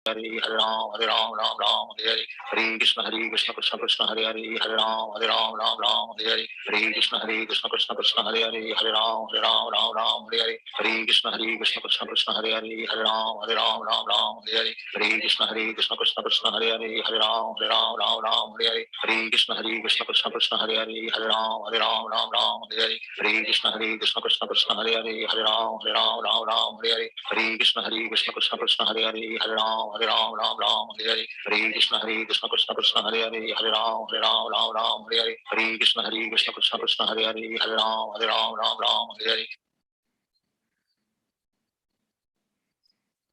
Hare, Hare Rama, Hare Rama, Rama Rama, Hare Hare. Hare Krishna, Hare Krishna, Krishna Krishna, Hare Hare, Hare Rama, Hare Rama, Rama Rama, Hare Hare. Hare Krishna, Hare Krishna, Krishna Krishna, Hare Hare, Hare Rama, Hare Rama, Rama Rama, Hare Hare. Hare Krishna, Hare Krishna, Krishna Krishna, Hare Hare, Hare Rama, Hare Rama, Rama Rama, Hare Hare. Hare Krishna, Hare Krishna, Krishna Krishna, Hare Hare, Hare Rama, Hare Rama, Rama Rama, Hare Hare. Hare Krishna, Hare Krishna, Krishna Krishna, Hare Hare, Hare Rama, Hare Rama, Rama Rama, Hare Hare. Hare Krishna, Hare Krishna, Krishna Krishna, Hare Hare, Hare Rama, Hare Rama, Rama Rama, Hare Hare. Hare Krishna, Hare Krishna, Krishna Krishna, Hare Hare, Hare Rama, Hare Rama, Rama Rama, Hare Hare. Hare Krishna, Hare Krishna, Krishna Krishna, Hare Hare, Hare Rama, Hare Rama, Rama Rama, Hare Hare. Hare Krishna, Hare Krishna, Krishna Krishna, Hare Hare, Hare Rama, Hare Rama, Rama Rama, Hare Hare.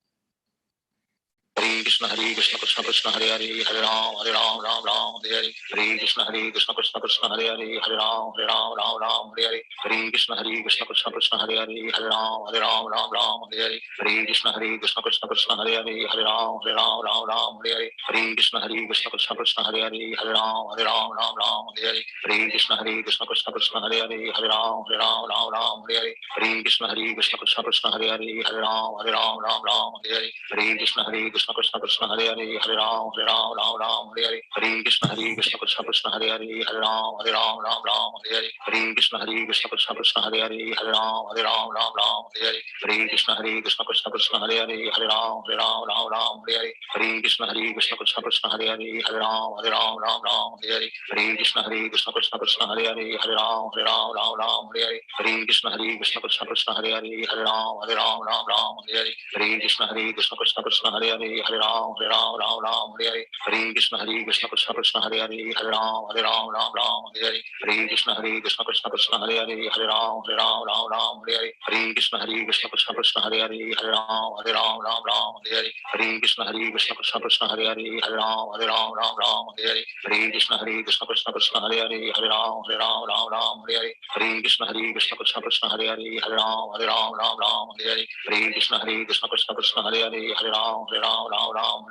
Hare Krishna, Hare Krishna, Krishna Krishna, Hare Hare, Hare Rama, Hare Rama, Rama Rama, Hare Hare. Hare Krishna, Hare Krishna, Krishna Krishna, Hare Hare, Hare Rama, Hare Rama, Rama Rama, Hare Hare. Hare Krishna, Hare Krishna, Krishna Krishna, Hare Hare, Hare Rama, Hare Rama, Rama Rama, Hare Hare. Hare Krishna, Hare Krishna, Krishna Krishna, Hare Hare, Hare Rama, Hare Rama, Rama Rama, Hare Hare. Hare Krishna, Hare Krishna, Krishna Krishna, Hare Hare, Hare Rama, Hare Rama, Rama Rama, Hare Hare. Hare Krishna, Hare Krishna, Krishna Krishna, Hare Hare, Hare Rama, Hare Rama, Rama Rama, Hare Hare. Hare Krishna, Hare Krishna, Krishna Krishna, Hare Hare, Hare Rama, Hare Rama, Rama Rama, Hare Hare. Hare Krishna, Hare Krishna, Krishna Krishna, Hare Hare, Hare Rama, Hare Rama, Rama Rama, Hare Hare. Hare Krishna, Hare Krishna, Krishna Krishna, Hare Hare, Hare Rama, Hare Rama, Rama Rama, Hare Hare. Hare Krishna, Hare Krishna, Krishna Krishna, Hare Hare, Hare Rama, Hare Rama, Rama Rama, Hare Hare. Hare Krishna, Hare Krishna, Krishna Krishna, Hare Hare, Hare Rama, Hare Rama, Rama Rama, Hare Hare. Hare Krishna, Hare Krishna, Krishna Krishna, Hare Hare, Hare Rama, Hare Rama, Rama Rama, Hare Hare. Hare Krishna, Hare Krishna, Krishna Krishna, Hare Hare, Hare Rama, Hare Rama, Rama Rama, Hare Hare. Hare Krishna, Hare Krishna, Krishna Krishna, Hare Hare, Hare Rama, Hare Rama, Rama Rama, Hare Hare. Hare Krishna, Hare Krishna, Krishna Krishna, Hare Hare, Hare Rama, Hare Rama, Rama Rama, Hare Hare. Hare Krishna, Hare Krishna, Krishna Krishna, Hare Hare, Hare Rama, Hare Rama, Rama Rama, Hare Hare. Hare Krishna, Hare Krishna, Krishna Krishna, Hare Hare, Hare Rama, Hare Rama, Rama Rama, Hare Hare. Hare Krishna, Hare Krishna, Krishna Krishna, Hare Hare, Hare Rama, Hare Rama, Rama Rama, Hare Hare. Hare Krishna, Hare Krishna, Krishna Krishna, Hare Hare, Hare Rama, Hare Rama, Rama Rama, Hare Hare. Hare Krishna, Hare Krishna, Krishna Krishna, Hare Hare, Hare Rama, Hare Rama, Rama Rama, Hare Hare. Hare Krishna, Hare Krishna, Krishna Krishna, Hare Hare, Hare Rama, Hare Rama, Rama Rama, Hare Hare. Hare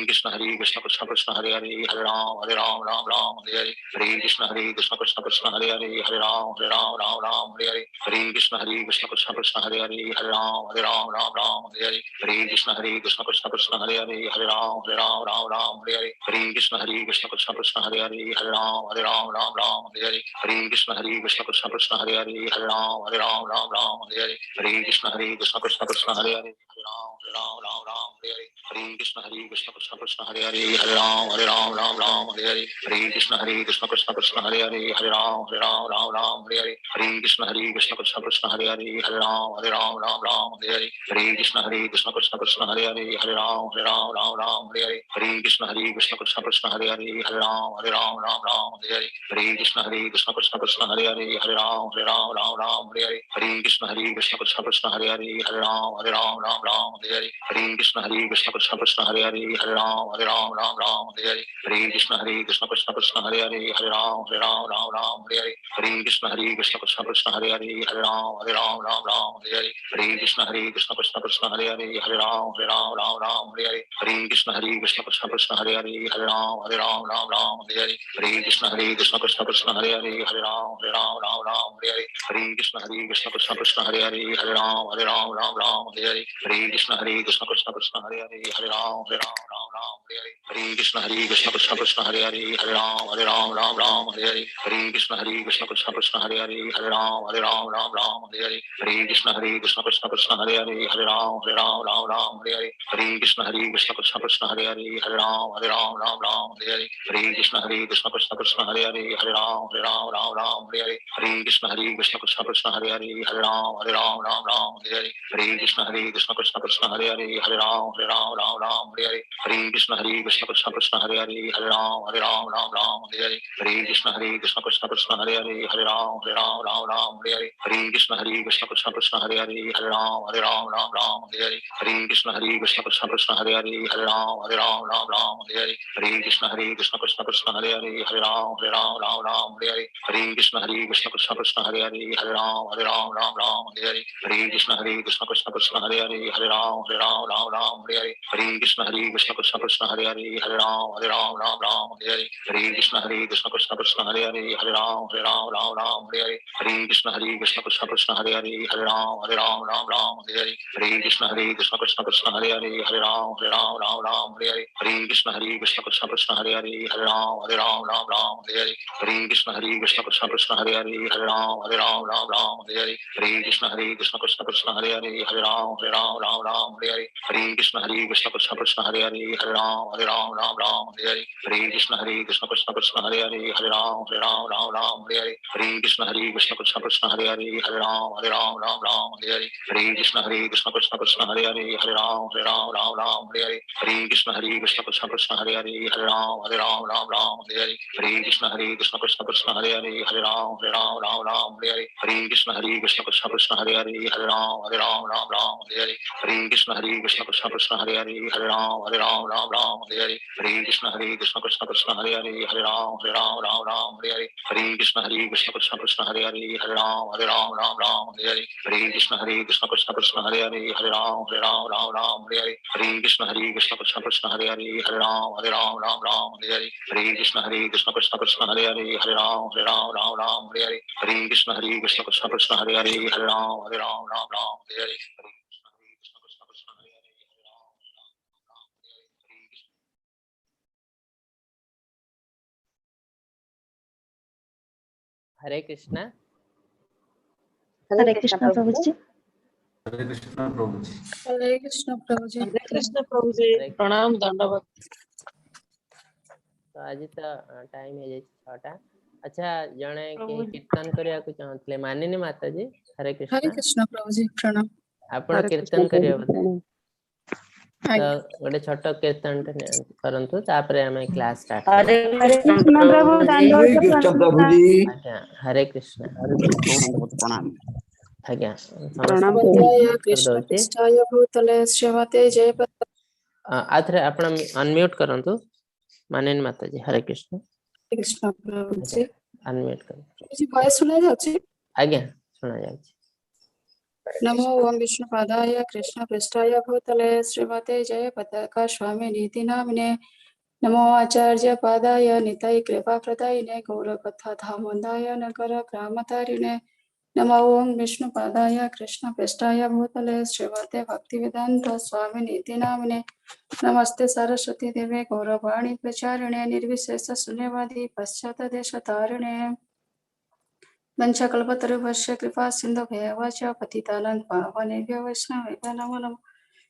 Krishna, Hare Krishna, Krishna Krishna, Hare Hare, Hare Rama, Hare Rama, Rama Rama, Hare Hare. Hare Krishna, Hare Krishna, Krishna Krishna, Hare Hare, Hare Rama, Hare Rama, Rama Rama, Hare Hare. Hare Krishna, Hare Krishna, Krishna Krishna, Hare Hare, Hare Rama, Hare Rama, Rama Rama, Hare Hare. Hare Krishna, Hare Krishna, Krishna Krishna, Hare Hare, Hare Rama, Hare Rama, Rama Rama, Hare Hare. Hare Krishna, Hare Krishna, Krishna Krishna, Hare Hare, Hare Rama, Hare Rama, Rama Rama, Hare Hare. Hare Krishna, Hare Krishna, Krishna Krishna, Hare Hare, Hare Rama, Hare Rama, Rama Rama, Hare Hare. Hare Krishna, Hare Krishna, Krishna Krishna, Hare Hare, Hare Rama, Hare Rama, Rama Rama, Hare Hare. Hare Krishna, Hare Krishna, Krishna Krishna, Hare Hare, Hare Rama, Hare Rama, Rama Rama, Hare Hare. Hare Krishna, Hare Krishna, Krishna Krishna, Hare Hare, Hare Rama, Hare Rama, Rama Rama, Hare Hare. Hare Krishna, Hare Krishna, Krishna Krishna, Hare Hare, Hare Rama, Hare Rama, Rama Rama, Hare Hare. Hare Krishna, Hare Krishna, Krishna Krishna, Hare Hare, Hare Rama, Hare Rama, Rama Rama, Hare Hare. Hare Krishna, Hare Krishna, Krishna Krishna, Hare Hare, Hare Rama, Hare Rama, Rama Rama, Hare Hare. Hare Krishna, Hare Krishna, Krishna Krishna, Hare Hare, Hare Rama, Hare Rama, Rama Rama, Hare Hare. Hare Krishna, Hare Krishna, Krishna Krishna, Hare Hare, Hare Rama, Hare Rama, Rama Rama, Hare Hare. Hare Krishna, Hare Krishna, Krishna Krishna, Hare Hare, Hare Rama, Hare Rama, Rama Rama, Hare Hare. Hare Krishna, Hare Krishna, Krishna Krishna, Hare Hare, Hare Rama, Hare Rama, Rama Rama, Hare Hare. Hare Krishna, Hare Krishna, Krishna Krishna, Hare Hare, Hare Rama, Hare Rama, Rama Rama, Hare Hare. Hare Krishna, Hare Krishna, Krishna Krishna, Hare Hare, Hare Rama, Hare Rama, Rama Rama, Hare Hare. Hare Krishna, Hare Krishna, Krishna Krishna, Hare Hare, Hare Rama, Hare Rama, Rama Rama, Hare Hare. Hare Krishna, Hare Krishna, Krishna Krishna, Hare Hare, Hare Rama, Hare Rama, Rama Rama, Hare Hare. Hare Krishna, Hare Krishna, Krishna Krishna, Hare Hare, Hare Rama, Hare Rama, Rama Rama, Hare Hare. Hare Krishna, Hare Krishna, Krishna Krishna, Hare Hare, Hare Rama, Hare Rama, Rama Rama, Hare Hare. Hare Krishna, Hare Krishna, Krishna Krishna, Hare Hare, Hare Rama, Hare Rama, Rama Rama, Hare Hare. Hare Krishna, Hare Krishna, Krishna Krishna, Hare Hare, Hare Rama, Hare Rama, Rama Rama, Hare Hare. Hare Krishna, Hare Krishna, Krishna Krishna, Hare Hare, Hare Rama, Hare Rama, Rama Rama, Hare Hare. Hare Krishna, Hare Krishna, Krishna Krishna, Hare Hare, Hare Rama, Hare Rama, Rama Rama, Hare Hare. Hare Krishna, Hare Krishna, Krishna Krishna, Hare Hare, Hare Rama, Hare Rama, Rama Rama, Hare Hare. Hare Krishna, Hare Krishna, Krishna Krishna, Hare Hare, Hare Rama, Hare Rama, Rama Rama, Hare Hare. Hare Krishna, Hare Krishna, Krishna Krishna, Hare Hare, Hare Rama, Hare Rama, Rama Rama, Hare Hare. Hare Krishna, Hare Krishna, Krishna Krishna, Hare Hare, Hare Rama, Hare Rama, Rama Rama, Hare Hare. Hare Krishna, Hare Krishna, Krishna Krishna, Hare Hare, Hare Rama, Hare Rama, Rama Rama, Hare Hare. Hare Krishna, Hare Krishna, Krishna Krishna, Hare Hare, Hare Rama, Hare Rama, Rama Rama, Hare Hare. Hare Krishna, Hare Krishna, Krishna Krishna, Hare Hare, Hare Rama, Hare Rama, Rama Rama, Hare Hare. Hare Krishna, Hare Krishna, Krishna Krishna, Hare Hare, Hare Rama, Hare Rama, Rama Rama, Hare Hare. Hare Krishna, Hare Krishna, Krishna Krishna, Hare Hare, Hare Rama, Hare Rama, Rama Rama, Hare Hare. Hare Krishna, Hare Krishna, Krishna Krishna, Hare Hare, Hare Rama, Hare Rama, Rama Rama, Hare Hare. Hare Krishna, Hare Krishna, Krishna Krishna, Hare Hare, Hare Rama, Hare Rama, Rama Rama, Hare Hare. Hare Krishna, Hare Krishna, Krishna Krishna Krishna Hare Hare, Hare Ram Hare Ram Ram Ram Hare Hare. Hare Krishna Hare Krishna Krishna Krishna Hare Hare, Hare Ram Hare Ram Ram Ram Hare Hare. Hare Krishna Hare Krishna Krishna Krishna Hare Hare, Hare Ram Hare Ram Ram Ram Hare Hare. Hare Krishna Hare Krishna Krishna Krishna Hare Hare, Hare Ram Hare Ram Ram Ram Hare Hare. Hare Krishna Hare Krishna Krishna Krishna Hare Hare, Hare Ram Hare Ram Ram Ram Hare Hare. Hare Krishna Hare Krishna Krishna Krishna Hare Hare, Hare Ram Hare Ram Ram Ram Hare Hare. Hare Krishna Hare Krishna Krishna Krishna Hare Hare, Hare Ram Hare Ram Ram Ram Hare Hare. Hare Krishna Hare Krishna Krishna Krishna Hare Hare, Hare Ram Hare Ram Ram Ram Hare Hare. Hare Krishna Hare Krishna Krishna Krishna Hare Hare, Hare Ram Hare Ram Ram Ram Hare Hare. Hare Krishna Hare Krishna Krishna Krishna Hare Hare, Hare Ram Hare Ram Ram Ram Hare Hare. Hare Krishna Hare Krishna Krishna Krishna Hare Hare, Hare Ram Hare Ram Ram Ram Hare Hare. Hare Krishna Hare Krishna Krishna Krishna Hare Hare, Hare Ram Hare Ram Ram Ram Hare Hare. Hare Krishna Hare Krishna Krishna Krishna Hare Hare, Hare Ram Hare Ram Ram Ram Hare Hare. Hare Krishna Hare Krishna Krishna Krishna Hare Hare, Hare Ram Hare Ram Ram Ram Hare Hare. Hare Krishna Hare Krishna Krishna Krishna Hare Hare, Hare Ram Hare Ram Ram Ram Hare Hare. Hare Krishna Hare Krishna Krishna Krishna Hare Hare, Hare Ram Hare Ram Ram Ram Hare Hare. Hare Krishna Hare Krishna Krishna Krishna Hare Hare, Hare Ram Hare Ram Ram Ram Hare Hare. Hare Krishna Hare Krishna Krishna Krishna Hare Hare, Hare Ram Hare Ram Ram Ram Hare Hare. Hare Krishna Hare Krishna Krishna Krishna Hare Hare, Hare Ram Hare Ram Ram Ram Hare Hare. Hare Krishna Hare Krishna Krishna Krishna Hare Hare, Hare Ram Hare Ram Ram Ram Hare Hare. Hare Krishna Hare Krishna Krishna Krishna Hare Hare, Hare Ram Hare Ram Ram Ram Hare Hare. Hare Krishna Hare Krishna Krishna Krishna Hare Hare, Hare Ram Hare Ram Ram Hare Hare. Hare Krishna. Hare Krishna. Hare Krishna Prabhuji. Hare Krishna Prabhuji. Hare Krishna Prabhuji. Hare Krishna Prabhuji. Hare ପ୍ରଣାମ, ଦଣ୍ଡବତ। ତ ଆଜି ତ time ହେଇଯାଇଛି 6ଟା। ଆଚ୍ଛା, ଜଣେ କେହି ପ୍ରଭୁଜୀ। କୀର୍ତ୍ତନ କରିବାକୁ ଚାହୁଁଥିଲେ, ମାନିନୀ ମାତାଜୀ, ହରେ ହରେ କୃଷ୍ଣ। କୃଷ୍ଣ ପ୍ରଭୁଜୀ, ପ୍ରଣାମ। ଆପଣ ହରେ କୃଷ୍ଣ କୀର୍ତ୍ତନ କରିବେ ପ୍ରଭୁଜୀ, ବୋଧେ? ପ୍ରଣାମ। ତ ଆଜ୍ଞା। ଗୋଟେ ଛୋଟ କୀର୍ତ୍ତନଟେ କରନ୍ତୁ, ତାପରେ ଆମେ କ୍ଲାସ ଷ୍ଟାର୍ଟ ହରେ କରିବା। ହରେ କୃଷ୍ଣ କୃଷ୍ଣ ପ୍ରଭୁ, ପ୍ରଭୁଜୀ। ଦଣ୍ଡବତ ହରେ କୃଷ୍ଣ ପ୍ରଣାମ। ପ୍ରଭୁଜୀ। ଆଜ୍ଞା, ହରେ କୃଷ୍ଣ। ହରେ କୃଷ୍ଣ, ପ୍ରଣାମ। ଆଜ୍ଞା, ପ୍ରଣାମ ସମସ୍ତଙ୍କୁ ପ୍ରଭୁଜୀ। ଜୟ କୃଷ୍ଣ କରିଦଉଛି। ପୃଷ୍ଠାୟ ଭୂତଲେ ଶ୍ରୀମତେ ଜୟ ଆଉଥରେ ଆପଣ ଅନମ୍ୟୁଟ କରନ୍ତୁ, ମାନିନୀ ମାତାଜୀ। ହରେ କୃଷ୍ଣ। କୃଷ୍ଣ ପ୍ରଭୁଜୀ। ଅନମ୍ୟୁଟ କରନ୍ତୁ। ପ୍ରଭୁଜୀ, ଭଏସ ଶୁଣା ଯାଉଛି? ଆଜ୍ଞା, ଶୁଣା ଯାଉଛି। ନମୋ ଓಂ ବିଷ୍ଣୁ ପାଦାୟ କୃଷ୍ଣ ପୃଷ୍ଠାୟ ଭୂତଲେ ଶ୍ରୀମତେ ଜୟ ପତାକା ସ୍ୱାମୀ ନୀତି ନାମିନେ। ନମୋ ଆଚାର୍ଯ୍ୟ ପାଦାୟ ନିତାଇ କୃପା ପ୍ରଦାୟିନେ ଗୌର କଥା ଧାମୋଦାୟ ନଗର ଗ୍ରାମତାରିଣେ। ନମୋ ଓಂ ବିଷ୍ଣୁ ପାଦାୟ କୃଷ୍ଣ ପୃଷ୍ଠାୟ ଭୂତଲେ ଶ୍ରୀମତେ ଭକ୍ତି ବେଦାନ୍ତ ସ୍ୱାମୀ ନୀତି ନାମିନେ। ନମସ୍ତେ ସରସ୍ୱତୀ ଦେବେ ଗୌରବାଣୀ ପ୍ରଚାରିଣେ ନିର୍ବିଶେଷ ଶୂନ୍ୟବାଦୀ ପଶ୍ଚାତ ଦେଶ ତାରିଣେ। वंशाकल्पतरुभ्यश्च कृपा सिन्धुभ्येव च पतितानां पावनेभ्यो वैष्णवेभ्यो नमो नमः।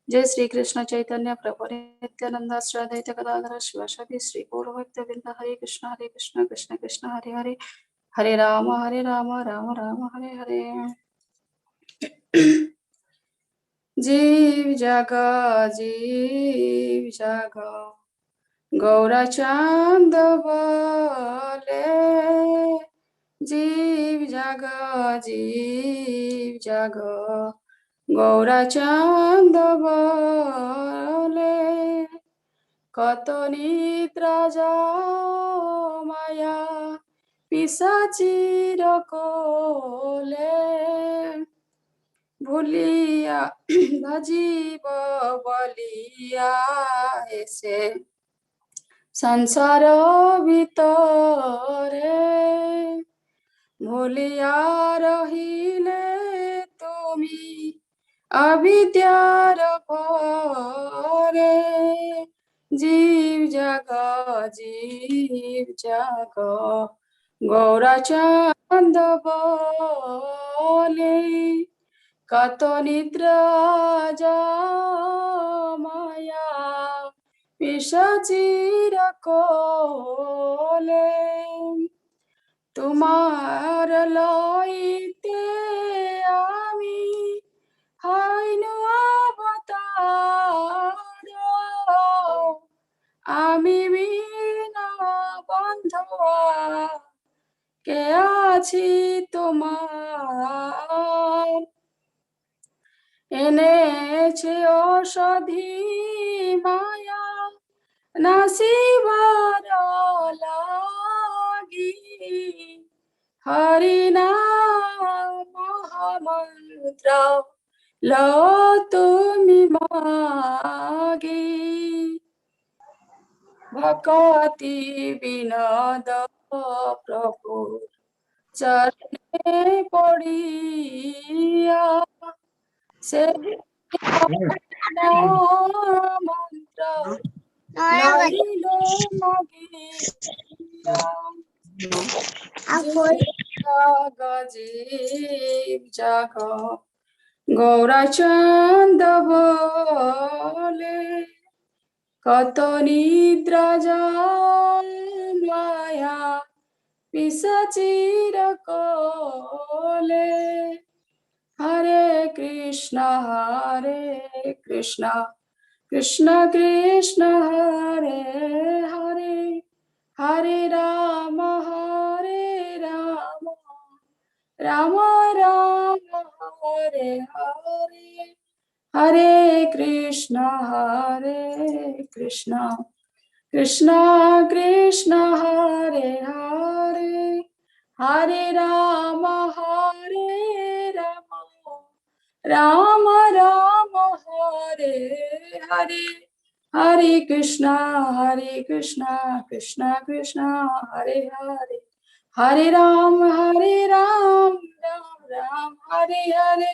जय श्री कृष्ण चैतन्य प्रभु नित्यानंद श्री अद्वैत गदाधर शिवासादि श्री गौर भक्तवृंद। हरे कृष्ण हरे कृष्ण कृष्ण कृष्ण हरे हरे, हरे राम हरे राम राम राम हरे हरे। जीव जाग जीव जाग गौरचांद बोले, जीव जाग जीव जाग गौरचांद बोले। কত নিদ্রা যাও মায়া পিশাচির কোলে, ভুলিয়া ভজিব বলিয়া এসে সংসার ভিতরে। ভুলিয়া রহিলে তুমি অবিদ্যার ভরে, জীব জাগ জীব জাগ গৌরচাঁদ বলে। কত নিদ্রা যাও মায়া পিশাচির কোলে, তোমার লইতে আমি হইনু অবতার, আমি বিনা বন্ধুয়া কে আছি তোমার। এনেছে ঔষধি মায়া নাসিবার লাগি, হরি নাম মহামন্ত্র লও তুমি মাগি। ভকতি বিনোদ প্রভু চরণে পড়িয়া, সে মন্ত্র লইল লাগিয়া। জীব জাগ গৌরচন্দ বলে, কত নিদ্রা মায়া পিসাচির কোলে। হরে কৃষ্ণ হরে কৃষ্ণ কৃষ্ণ কৃষ্ণ হরে হরে, হরে রাম হরে রাম রাম রাম হরে হরে। হরে কৃষ্ণ হরে কৃষ্ণ কৃষ্ণ কৃষ্ণ হরে হরে, হরে রাম হরে রাম রাম রাম হরে হরে। হরে কৃষ্ণ হরে কৃষ্ণ কৃষ্ণ কৃষ্ণ হরে হরে, হরে রাম হরে রাম রাম রাম হরে হরে।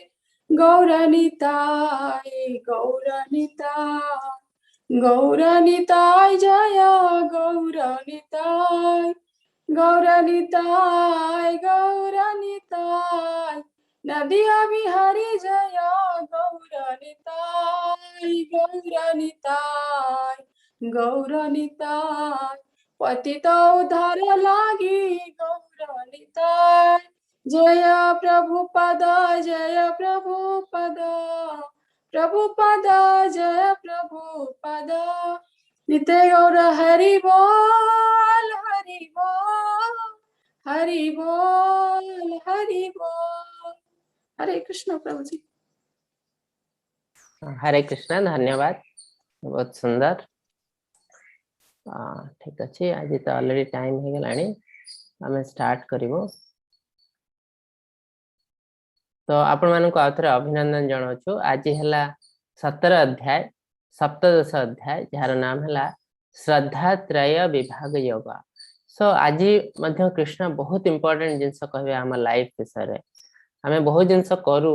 গৌরনিতাই গৌরনিতাই গৌরনিতাই জয় গৌরনিতাই, গৌরনিতাই গৌরনিতাই নদিয়া বিহারী জয় গৌরনিতাই, গৌরনিতাই গৌরনিতাই পতিত উদ্ধার লাগি গৌরনিতাই। জয় প্রভুপদ জয় প্রভুপদ প্রভুপদ জয় প্রভুপদ। নিতাই গৌর হরি বল হরি বল হরি বল হরি বল। হরে কৃষ্ণ প্রভুজি। ହରେ କୃଷ୍ଣ, ଧନ୍ୟବାଦ, ବହୁତ ସୁନ୍ଦର। ଠିକ ଅଛି, ଆଜି ତ ଅଲରେଡି ଟାଇମ ହେଇଗଲାଣି, ଆମେ ଷ୍ଟାର୍ଟ କରିବୁ। ତ ଆପଣମାନଙ୍କୁ ଆଉ ଥରେ ଅଭିନନ୍ଦନ ଜଣାଉଛୁ। ଆଜି ହେଲା 17 ଅଧ୍ୟାୟ, ସପ୍ତଦଶ ଅଧ୍ୟାୟ, ଯାହାର ନାମ ହେଲା ଶ୍ରଦ୍ଧାତ୍ରୟ ବିଭାଗ ଯୋଗ। ସୋ ଆଜି ମଧ୍ୟ କୃଷ୍ଣ ବହୁତ ଇମ୍ପୋର୍ଟାଣ୍ଟ ଜିନିଷ କହିବେ ଆମ ଲାଇଫ ବିଷୟରେ। ଆମେ ବହୁତ ଜିନିଷ କରୁ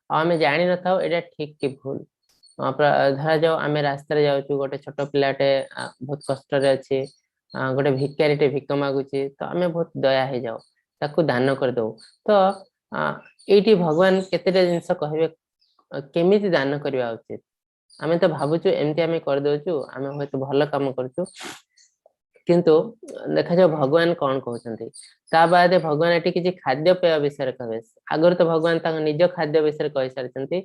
ଆଉ ଆମେ ଜାଣିନଥାଉ ଏଇଟା ଠିକ କି ଭୁଲ। ଧରାଯାଉ ଆମେ ରାସ୍ତାରେ ଯାଉଛୁ, ଗୋଟେ ଛୋଟ ପିଲାଟେ ବହୁତ କଷ୍ଟରେ ଅଛି, ଗୋଟେ ଭିକାରୀଟେ ଭିକ ମାଗୁଛି, ତ ଆମେ ବହୁତ ଦୟା ହେଇଯାଉ, ତାକୁ ଦାନ କରିଦଉ। ତ ଏଇଠି ଭଗବାନ କେତେଟା ଜିନିଷ କହିବେ କେମିତି ଦାନ କରିବା ଉଚିତ। ଆମେ ତ ଭାବୁଛୁ ଏମିତି ଆମେ କରିଦଉଛୁ, ଆମେ ହୁଏତ ଭଲ କାମ କରୁଛୁ, କିନ୍ତୁ ଦେଖାଯାଉ ଭଗବାନ କଣ କହୁଛନ୍ତି। ତା ବାଦେ ଭଗବାନ ଏଠି କିଛି ଖାଦ୍ୟପେୟ ବିଷୟରେ କହିବେ। ଆଗରୁ ତ ଭଗବାନ ତାଙ୍କ ନିଜ ଖାଦ୍ୟ ବିଷୟରେ କହିସାରିଛନ୍ତି,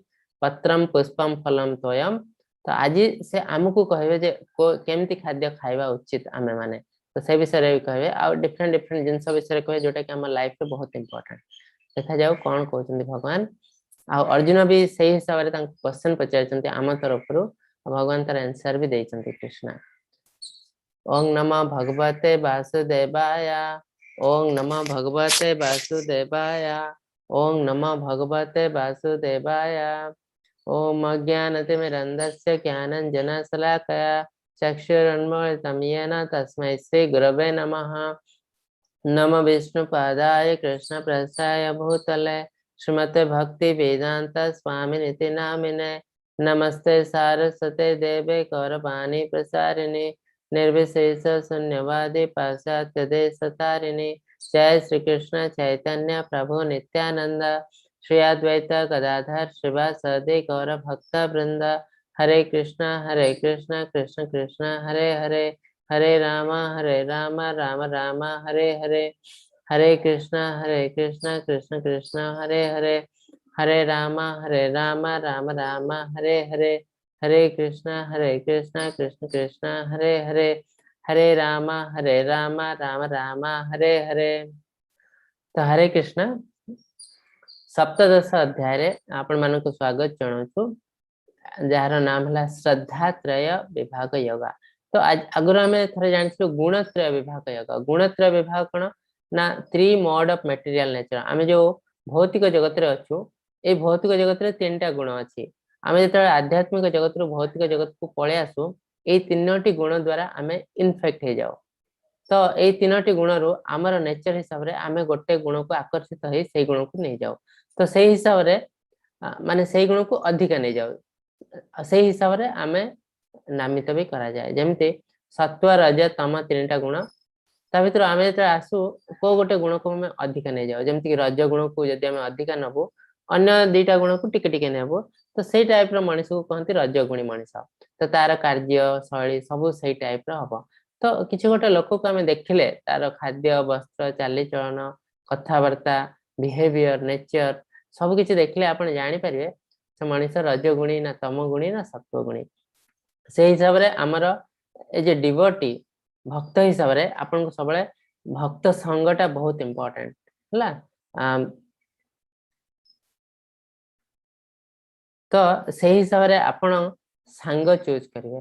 ପତ୍ରମ ପୁଷ୍ପମ ଫଲମ ତୋୟମ। ତ ଆଜି ସେ ଆମକୁ କହିବେ ଯେ କେମିତି ଖାଦ୍ୟ ଖାଇବା ଉଚିତ ଆମେ ମାନେ, ତ ସେ ବିଷୟରେ ବି କହିବେ। ଆଉ ଡିଫରେଣ୍ଟ ଡିଫରେଣ୍ଟ ଜିନିଷ ବିଷୟରେ କହିବେ ଯୋଉଟା କି ଆମ ଲାଇଫରେ ବହୁତ ଇମ୍ପୋର୍ଟାଣ୍ଟ। ଦେଖାଯାଉ କଣ କହୁଛନ୍ତି ଭଗବାନ। ଆଉ ଅର୍ଜୁନ ବି ସେଇ ହିସାବରେ ତାଙ୍କୁ କ୍ୱେଶ୍ଚନ ପଚାରିଛନ୍ତି ଆମ ତରଫରୁ, ଆଉ ଭଗବାନ ତାର ଆନ୍ସର ବି ଦେଇଛନ୍ତି କୃଷ୍ଣ। ଓଁ ନମଃ ଭଗବତେ ବାସୁଦେବାୟ, ଓଁ ନମଃ ଭଗବତେ ବାସୁଦେବାୟ, ଓଁ ନମଃ ଭଗବତେ ବାସୁଦେବାୟ। ଓଁ ଅଜ୍ଞାନତିମିରନ୍ଧସ୍ୟ ଜ୍ଞାନାଞ୍ଜନଶଲାକୟା ଚକ୍ଷୁରୁନ୍ମୀଳିतं येन ତସ୍ମୈ ଶ୍ରୀ ଗୁରବେ ନମଃ। ନମଃ ବିଷ୍ଣୁପାଦାୟ କୃଷ୍ଣପ୍ରଷ୍ଠାୟ ଭୂତଲେ ଶ୍ରୀମତେ ଭକ୍ତି ବେଦାନ୍ତ ସ୍ୱାମିନିତି ନାମିନେ। ନମସ୍ତେ ସାରସ୍ୱତେ ଦେବେ ଗୌରବାଣୀ ପ୍ରସାରିଣୀ ନିର୍ବିଶେଷ ଶୂନ୍ୟବାଦୀ ପାଶ୍ଚାତ୍ୟ ଦେଶ ତାରିଣୀ। ଜୟ ଶ୍ରୀ କୃଷ୍ଣ ଚୈତନ୍ୟ ପ୍ରଭୁ ନିତ୍ୟାନନ୍ଦ ଶ୍ରୀ ଅଦ୍ୱୈତ ଗଦାଧର ଶ୍ରୀବାସାଦି ଗୌର ଭକ୍ତ ବୃନ୍ଦ। ହରେ କୃଷ୍ଣ ହରେ କୃଷ୍ଣ କୃଷ୍ଣ କୃଷ୍ଣ ହରେ ହରେ, ହରେ ରାମ ହରେ ରାମ ରାମ ରାମ ହରେ ହରେ। ହରେ କୃଷ୍ଣ ହରେ କୃଷ୍ଣ କୃଷ୍ଣ କୃଷ୍ଣ ହରେ ହରେ, ହରେ ରାମ ହରେ ରାମ ରାମ ରାମ ହରେ ହରେ। ହରେ କୃଷ୍ଣ ହରେ କୃଷ୍ଣ କୃଷ୍ଣ କୃଷ୍ଣ ହରେ ହରେ, ହରେ ରାମ ହରେ ରାମ ରାମ ରାମ ହରେ ହରେ। ତ ହରେ କୃଷ୍ଣ, ସପ୍ତଦଶ ଅଧ୍ୟାୟରେ ଆପଣମାନଙ୍କୁ ସ୍ୱାଗତ ଜଣାଉଛୁ, ଯାହାର ନାମ ହେଲା ଶ୍ରଦ୍ଧାତ୍ରୟ ବିଭାଗ ଯୋଗ। ତ ଆଗରୁ ଆମେ ଥରେ ଜାଣିଥିଲୁ ଗୁଣତ୍ରୟ ବିଭାଗ ଯୋଗ। ଗୁଣତ୍ରୟ ବିଭାଗ କଣ ନା three mode of material nature। ଆମେ ଯୋଉ ଭୌତିକ ଜଗତରେ ଅଛୁ, ଏଇ ଭୌତିକ ଜଗତରେ ତିନିଟା ଗୁଣ ଅଛି। ଆମେ ଯେତେବେଳେ ଆଧ୍ୟାତ୍ମିକ ଜଗତରୁ ଭୌତିକ ଜଗତକୁ ପଳେଇ ଆସୁ ଏଇ ତିନୋଟି ଗୁଣ ଦ୍ଵାରା ଆମେ ଇନଫେକ୍ଟ ହେଇଯାଉ। ତ ଏଇ ତିନୋଟି ଗୁଣରୁ ଆମର ନେଚର ହିସାବରେ ଆମେ ଗୋଟେ ଗୁଣକୁ ଆକର୍ଷିତ ହେଇ ସେଇ ଗୁଣକୁ ନେଇଯାଉ। ତ ସେଇ ହିସାବରେ ମାନେ ସେଇ ଗୁଣକୁ ଅଧିକା ନେଇଯାଉ, ସେଇ ହିସାବରେ ଆମେ ନାମିତ ବି କରାଯାଏ। ଯେମିତି ସତ୍ୱ, ରଜ, ତମ ତିନିଟା ଗୁଣ, ତା ଭିତରୁ ଆମେ ଯେତେବେଳେ ଆସୁ କୋଉ ଗୋଟେ ଗୁଣକୁ ଆମେ ଅଧିକା ନେଇଯାଉ। ଯେମିତିକି ରଜ ଗୁଣକୁ ଯଦି ଆମେ ଅଧିକା ନବୁ, ଅନ୍ୟ ଦିଟା ଗୁଣକୁ ଟିକେ ଟିକେ ନେବୁ, ତ ସେଇ ଟାଇପ ର ମଣିଷକୁ କହନ୍ତି ରଜଗୁଣୀ ମଣିଷ। ତ ତାର କାର୍ଯ୍ୟ ଶୈଳୀ ସବୁ ସେଇ ଟାଇପ ର ହବ। ତ କିଛି ଗୋଟେ ଲୋକକୁ ଆମେ ଦେଖିଲେ ତାର ଖାଦ୍ୟ, ବସ୍ତ୍ର, ଚାଲିଚଳନ, କଥାବାର୍ତ୍ତା, ବିହେଭିୟର, ନେଚର ସବୁ କିଛି ଦେଖିଲେ ଆପଣ ଜାଣିପାରିବେ ସେ ମଣିଷ ରଜଗୁଣୀ ନା ତମଗୁଣୀ ନା ସତ୍ୱଗୁଣୀ। ସେଇ ହିସାବରେ ଆମର ଏ ଯେ ଡିଭୋଟି ଭକ୍ତ ହିସାବରେ ଆପଣଙ୍କୁ ସବୁବେଳେ ଭକ୍ତ ସଙ୍ଗଟା ବହୁତ ଇମ୍ପୋର୍ଟାଣ୍ଟ ହେଲା। ତ ସେଇ ହିସାବରେ ଆପଣ ସାଙ୍ଗ ଚୁଜ୍ କରିବେ,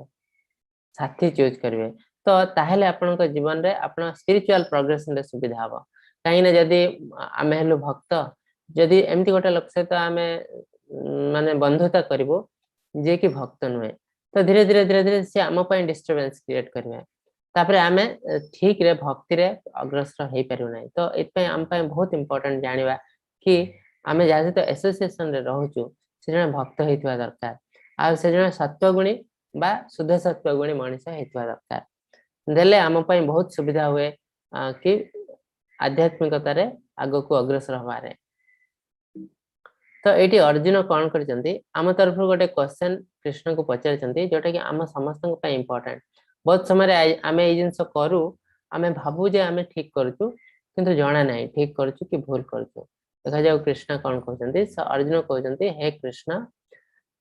ସାଥୀ ଚୁଜ୍ କରିବେ, ତ ତାହେଲେ ଆପଣଙ୍କ ଜୀବନରେ ଆପଣ ସ୍ପିରିଚୁଆଲ ପ୍ରୋଗ୍ରେସନରେ ସୁବିଧା ହବ। କାହିଁକିନା ଯଦି ଆମେ ହେଲୁ ଭକ୍ତ, ଯଦି ଏମିତି ଗୋଟେ ଲୋକ ସହିତ ଆମେ ମାନେ ବନ୍ଧୁତା କରିବୁ ଯିଏକି ଭକ୍ତ ନୁହେଁ, ତ ଧୀରେ ଧୀରେ ଧୀରେ ଧୀରେ ସିଏ ଆମ ପାଇଁ ଡିଷ୍ଟର୍ବାନ୍ସ କ୍ରିଏଟ କରିବେ। ତାପରେ ଆମେ ଠିକରେ ଭକ୍ତିରେ ଅଗ୍ରସର ହେଇପାରିବୁ ନାହିଁ। ତ ଏଥିପାଇଁ ଆମ ପାଇଁ ବହୁତ ଇମ୍ପୋର୍ଟାଣ୍ଟ ଜାଣିବା କି ଆମେ ଯାହା ସହିତ ଆସୋସିଏସନରେ ରହୁଛୁ ସେ ଜଣେ ଭକ୍ତ ହେଇଥିବା ଦରକାର, ଆଉ ସେ ଜଣେ ସତ୍ୱଗୁଣୀ ବା ଶୁଦ୍ଧ ସତ୍ୱଗୁଣୀ ମଣିଷ ହେଇଥିବା ଦରକାର। ଦେଲେ ଆମ ପାଇଁ ବହୁତ ସୁବିଧା ହୁଏ କି ଆଧ୍ୟାତ୍ମିକତାରେ ଆଗକୁ ଅଗ୍ରସର ହବାରେ। ତ ଏଇଠି ଅର୍ଜୁନ କଣ କରିଛନ୍ତି, ଆମ ତରଫରୁ ଗୋଟେ କ୍ୱେଶ୍ଚନ କୃଷ୍ଣଙ୍କୁ ପଚାରିଛନ୍ତି, ଯୋଉଟା କି ଆମ ସମସ୍ତଙ୍କ ପାଇଁ ଇମ୍ପୋର୍ଟାଣ୍ଟ। ବହୁତ ସମୟରେ ଆମେ ଏଇ ଜିନିଷ କରୁ, ଆମେ ଭାବୁ ଯେ ଆମେ ଠିକ କରୁଛୁ, କିନ୍ତୁ ଜଣା ନାହିଁ ଠିକ କରୁଛୁ କି ଭୁଲ କରୁଛୁ। ଦେଖାଯାଉ କୃଷ୍ଣ କଣ କହୁଛନ୍ତି। ଅର୍ଜୁନ କହୁଛନ୍ତି, ହେ କୃଷ୍ଣ,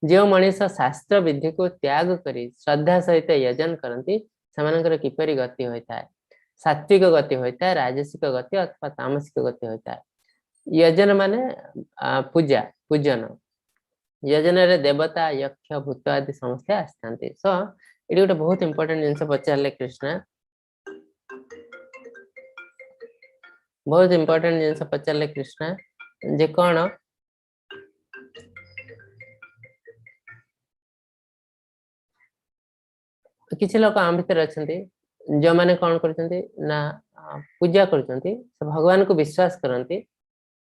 ଯେଉଁ ମଣିଷ ଶାସ୍ତ୍ର ବିଧିକୁ ତ୍ୟାଗ କରି ଶ୍ରଦ୍ଧା ସହିତ ୟଜନ କରନ୍ତି ସେମାନଙ୍କର କିପରି ଗତି ହୋଇଥାଏ? ସାତ୍ವಿକ ଗତି ହୋଇଥାଏ, ରାଜସିକ ଗତି ଅଥବା ତାମସିକ ଗତି ହୋଇଥାଏ। ୟଜନ ମାନେ ପୂଜା, ପୂଜନ। ୟଜନରେ ଦେବତା, ୟକ୍ଷ, ଭୂତ ଆଦି ସମସ୍ତେ ଆସିଥାନ୍ତି। ସୋ ଏଠି ଗୋଟେ ବହୁତ ଇମ୍ପୋର୍ଟାଣ୍ଟ ଜିନିଷ ପଚାରିଲେ କୃଷ୍ଣ, ବହୁତ ଇମ୍ପୋର୍ଟାଣ୍ଟ ଜିନିଷ ପଚାରିଲେ କୃଷ୍ଣ ଯେ କଣ କିଛି ଲୋକ ଆମ ଭିତରେ ଅଛନ୍ତି ଯୋଉମାନେ କଣ କରୁଛନ୍ତି ନା ପୂଜା କରୁଛନ୍ତି, ସେ ଭଗବାନଙ୍କୁ ବିଶ୍ୱାସ କରନ୍ତି,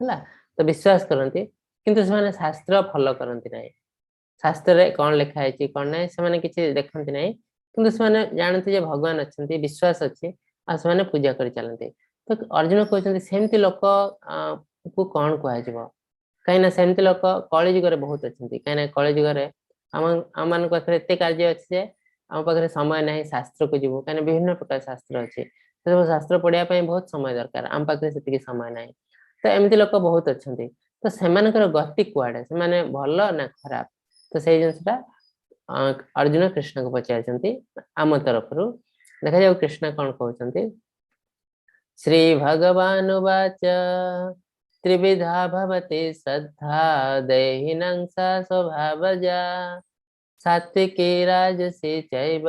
ହେଲା, ତ ବିଶ୍ୱାସ କରନ୍ତି, କିନ୍ତୁ ସେମାନେ ଶାସ୍ତ୍ର ଫଲୋ କରନ୍ତି ନାହିଁ। ଶାସ୍ତ୍ରରେ କଣ ଲେଖା ହେଇଛି କଣ ନାହିଁ ସେମାନେ କିଛି ଦେଖନ୍ତି ନାହିଁ, କିନ୍ତୁ ସେମାନେ ଜାଣନ୍ତି ଯେ ଭଗବାନ ଅଛନ୍ତି, ବିଶ୍ୱାସ ଅଛି, ଆଉ ସେମାନେ ପୂଜା କରି ଚାଲନ୍ତି। ତ ଅର୍ଜୁନ କହୁଛନ୍ତି ସେମିତି ଲୋକ କୁ କଣ କୁହାଯିବ? କାହିଁକିନା ସେମିତି ଲୋକ କଳିଯୁଗରେ ବହୁତ ଅଛନ୍ତି। କାହିଁକିନା କଳିଯୁଗରେ ଆମମାନଙ୍କ ପାଖରେ ଏତେ କାର୍ଯ୍ୟ ଅଛି ଯେ ଆମ ପାଖରେ ସମୟ ନାହିଁ ଶାସ୍ତ୍ରକୁ ଯିବୁ। କାହିଁକିନା ବିଭିନ୍ନ ପ୍ରକାର ଶାସ୍ତ୍ର ଅଛି, ସେସବୁ ଶାସ୍ତ୍ର ପଢିବା ପାଇଁ ବହୁତ ସମୟ ଦରକାର, ଆମ ପାଖରେ ସେତିକି ସମୟ ନାହିଁ। ତ ଏମିତି ଲୋକ ବହୁତ ଅଛନ୍ତି। ତ ସେମାନଙ୍କର ଗତି କୁଆଡେ, ସେମାନେ ଭଲ ନା ଖରାପ? ତ ସେଇ ଜିନିଷଟା ଅର୍ଜୁନ କୃଷ୍ଣକୁ ପଚାରିଛନ୍ତି ଆମ ତରଫରୁ। ଦେଖାଯାଉ କୃଷ୍ଣ କଣ କହୁଛନ୍ତି। ଶ୍ରୀ ଭଗବାନ ଉବାଚ ତ୍ରିବିଧା ଭବତି ଶ୍ରଦ୍ଧା ଦେହିନଂ ସା ସ୍ୱଭାବଜା ସାତ୍विकी ରାଜସୀ ଚୈବ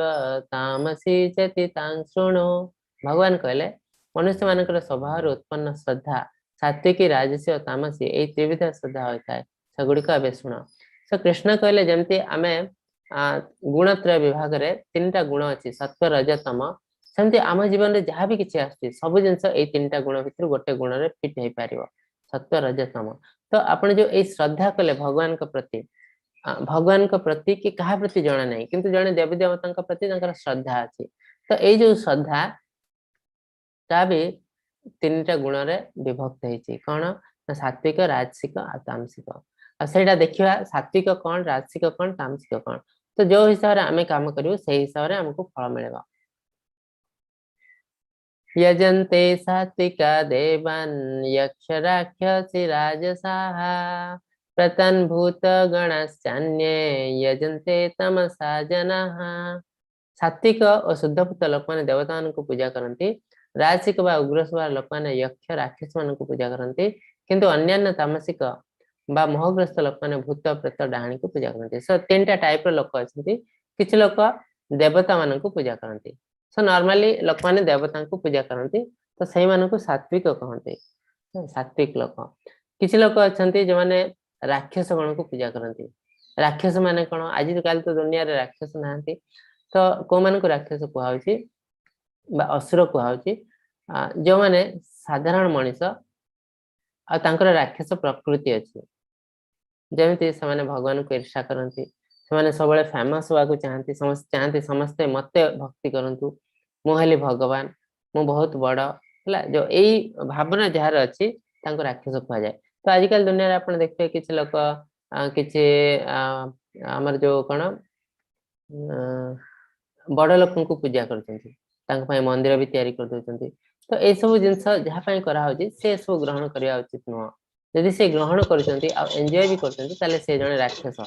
ତାମସୀ ଚେତି ତାଂ ଶୃଣୁ। ଭଗବାନ କହିଲେ ମନୁଷ୍ୟ ମାନଙ୍କର ସ୍ୱଭାବରୁ ଉତ୍ପନ୍ନ ଶ୍ରଦ୍ଧା ସାତ୍विकी, ରାଜସୀ ଓ ତାମସୀ ଏଇ ତ୍ରିବିଧ ଶ୍ରଦ୍ଧା ହୋଇଥାଏ, ସେଗୁଡିକ ଏବେ ଶୁଣ। ତ କୃଷ୍ଣ କହିଲେ ଯେମିତି ଆମେ ଗୁଣତ୍ରୟ ବିଭାଗରେ ତିନିଟା ଗୁଣ ଅଛି, ସତ୍ୱ, ରଜ, ତମ, ସେମିତି ଆମ ଜୀବନରେ ଯାହା ବି କିଛି ଆସୁଛି ସବୁ ଜିନିଷ ଏଇ ତିନିଟା ଗୁଣ ଭିତରୁ ଗୋଟେ ଗୁଣରେ ଫିଟ୍ ହେଇପାରିବ, ସତ୍ୱ, ରଜ, ତମ। ତ ଆପଣ ଯୋଉ ଏଇ ଶ୍ରଦ୍ଧା କଲେ ଭଗବାନଙ୍କ ପ୍ରତି, ଭଗବାନଙ୍କ ପ୍ରତି କି କାହା ପ୍ରତି ଜଣା ନାହିଁ, କିନ୍ତୁ ଜଣେ ଦେବୀ ଦେବତାଙ୍କ ପ୍ରତି ତାଙ୍କର ଶ୍ରଦ୍ଧା ଅଛି, ତ ଏଇ ଯୋଉ ଶ୍ରଦ୍ଧା ତା ବି ତିନିଟା ଗୁଣରେ ବିଭକ୍ତ ହେଇଛି। କଣ ନା ସାତ୍ବିକ, ରାଜସିକ ଆଉ ତାମସିକ। ଆଉ ସେଇଟା ଦେଖିବା ସାତ୍ବିକ କଣ, ରାଜସିକ କଣ, ତାମସିକ କଣ। ତ ଯୋଉ ହିସାବରେ ଆମେ କାମ କରିବୁ ସେଇ ହିସାବରେ ଆମକୁ ଫଳ ମିଳିବ। यजन्ते सात्विका देवान् यक्ष राक्षसी राजसाः प्रतन्भूत गणाश्चान्ये यजन्ते तमसा जनाः। ସାତ୍ବିକ ଓ ଶୁଦ୍ଧପୁତ ଲୋକମାନେ ଦେବତାମାନଙ୍କୁ ପୂଜା କରନ୍ତି, ରାଜସିକ ବା ଉଗ୍ର ସ୍ୱଭାବ ଲୋକମାନେ ଯକ୍ଷ ରାକ୍ଷସ ମାନଙ୍କୁ ପୂଜା କରନ୍ତି, କିନ୍ତୁ ଅନ୍ୟାନ୍ୟ ତାମସିକ ବା ମୋହଗ୍ରସ୍ତ ଲୋକମାନେ ଭୂତ, ପ୍ରେତ, ଡାହାଣୀକୁ ପୂଜା କରନ୍ତି। ସୋ ତିନିଟା ଟାଇପ ର ଲୋକ ଅଛନ୍ତି। କିଛି ଲୋକ ଦେବତା ମାନଙ୍କୁ ପୂଜା କରନ୍ତି। ସୋ ନର୍ମାଲି ଲୋକମାନେ ଦେବତାଙ୍କୁ ପୂଜା କରନ୍ତି, ତ ସେଇମାନଙ୍କୁ ସାତ୍ବିକ କହନ୍ତି, ସାତ୍ବିକ ଲୋକ। କିଛି ଲୋକ ଅଛନ୍ତି ଯୋଉମାନେ ରାକ୍ଷସ ଗଣକୁ ପୂଜା କରନ୍ତି। ରାକ୍ଷସ ମାନେ କଣ? ଆଜିକାଲି ତ ଦୁନିଆରେ ରାକ୍ଷସ ନାହାନ୍ତି, ତ ତ କୋଉମାନଙ୍କୁ ରାକ୍ଷସ କୁହାହଉଛି ବା ଅସୁର କୁହାହଉଛି? ଯୋଉମାନେ ସାଧାରଣ ମଣିଷ ଆଉ ତାଙ୍କର ରାକ୍ଷସ ପ୍ରକୃତି ଅଛି। ଯେମିତି ସେମାନେ ଭଗବାନଙ୍କୁ ଈର୍ଷା କରନ୍ତି, ସେମାନେ ସବୁବେଳେ ଫେମସ ହବାକୁ ଚାହାନ୍ତି, ସମସ୍ତେ ଚାହାନ୍ତି ସମସ୍ତେ ମତେ ଭକ୍ତି କରନ୍ତୁ, ମୁଁ ହେଲି ଭଗବାନ, ମୁଁ ବହୁତ ବଡ ହେଲା। ଯୋଉ ଏଇ ଭାବନା ଯାହାର ଅଛି, ତାଙ୍କୁ ରାକ୍ଷସ କୁହାଯାଏ। ତ ଆଜିକାଲି ଦୁନିଆରେ ଆପଣ ଦେଖିବେ, କିଛି ଲୋକ କିଛି ଆମର ଯୋଉ କଣ ବଡ ଲୋକଙ୍କୁ ପୂଜା କରୁଛନ୍ତି, ତାଙ୍କ ପାଇଁ ମନ୍ଦିର ବି ତିଆରି କରିଦଉଛନ୍ତି। ତ ଏସବୁ ଜିନିଷ ଯାହା ପାଇଁ କରାହଉଛି, ସେ ସବୁ ଗ୍ରହଣ କରିବା ଉଚିତ ନୁହଁ। ଯଦି ସେ ଗ୍ରହଣ କରୁଛନ୍ତି ଆଉ ଏନ୍ଜୟ ବି କରୁଛନ୍ତି, ତାହେଲେ ସେ ଜଣେ ରାକ୍ଷସ,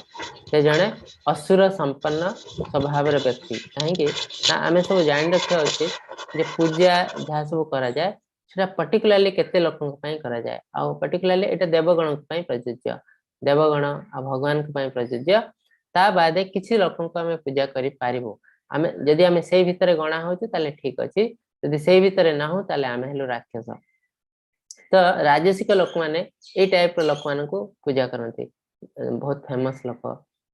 ସେ ଜଣେ ଅସୁର ସମ୍ପନ୍ନ ସ୍ୱଭାବର ବ୍ୟକ୍ତି। କାହିଁକି ନା ଆମେ ସବୁ ଜାଣି ରଖିବା ଉଚିତ ଯେ ପୂଜା ଯାହା ସବୁ କରାଯାଏ, ସେଟା ପର୍ଟିକୁଲାରଲି କେତେ ଲୋକଙ୍କ ପାଇଁ କରାଯାଏ। ଆଉ ପର୍ଟିକୁଲାରଲି ଏଇଟା ଦେବଗଣଙ୍କ ପାଇଁ ପ୍ରଯୁଜ୍ୟ, ଦେବଗଣ ଆଉ ଭଗବାନଙ୍କ ପାଇଁ ପ୍ରଯୁଜ୍ୟ। ତା ବାଦେ କିଛି ଲୋକଙ୍କୁ ଆମେ ପୂଜା କରିପାରିବୁ। ଆମେ ଯଦି ଆମେ ସେଇ ଭିତରେ ଗଣା ହଉଛୁ, ତାହେଲେ ଠିକ ଅଛି। ଯଦି ସେଇ ଭିତରେ ନାହୁଁ, ତାହେଲେ ଆମେ ହେଲୁ ରାକ୍ଷସ। ତ ରାଜସିକ ଲୋକମାନେ ଏଇ ଟାଇପ ର ଲୋକମାନଙ୍କୁ ପୂଜା କରନ୍ତି, ବହୁତ ଫେମସ ଲୋକ,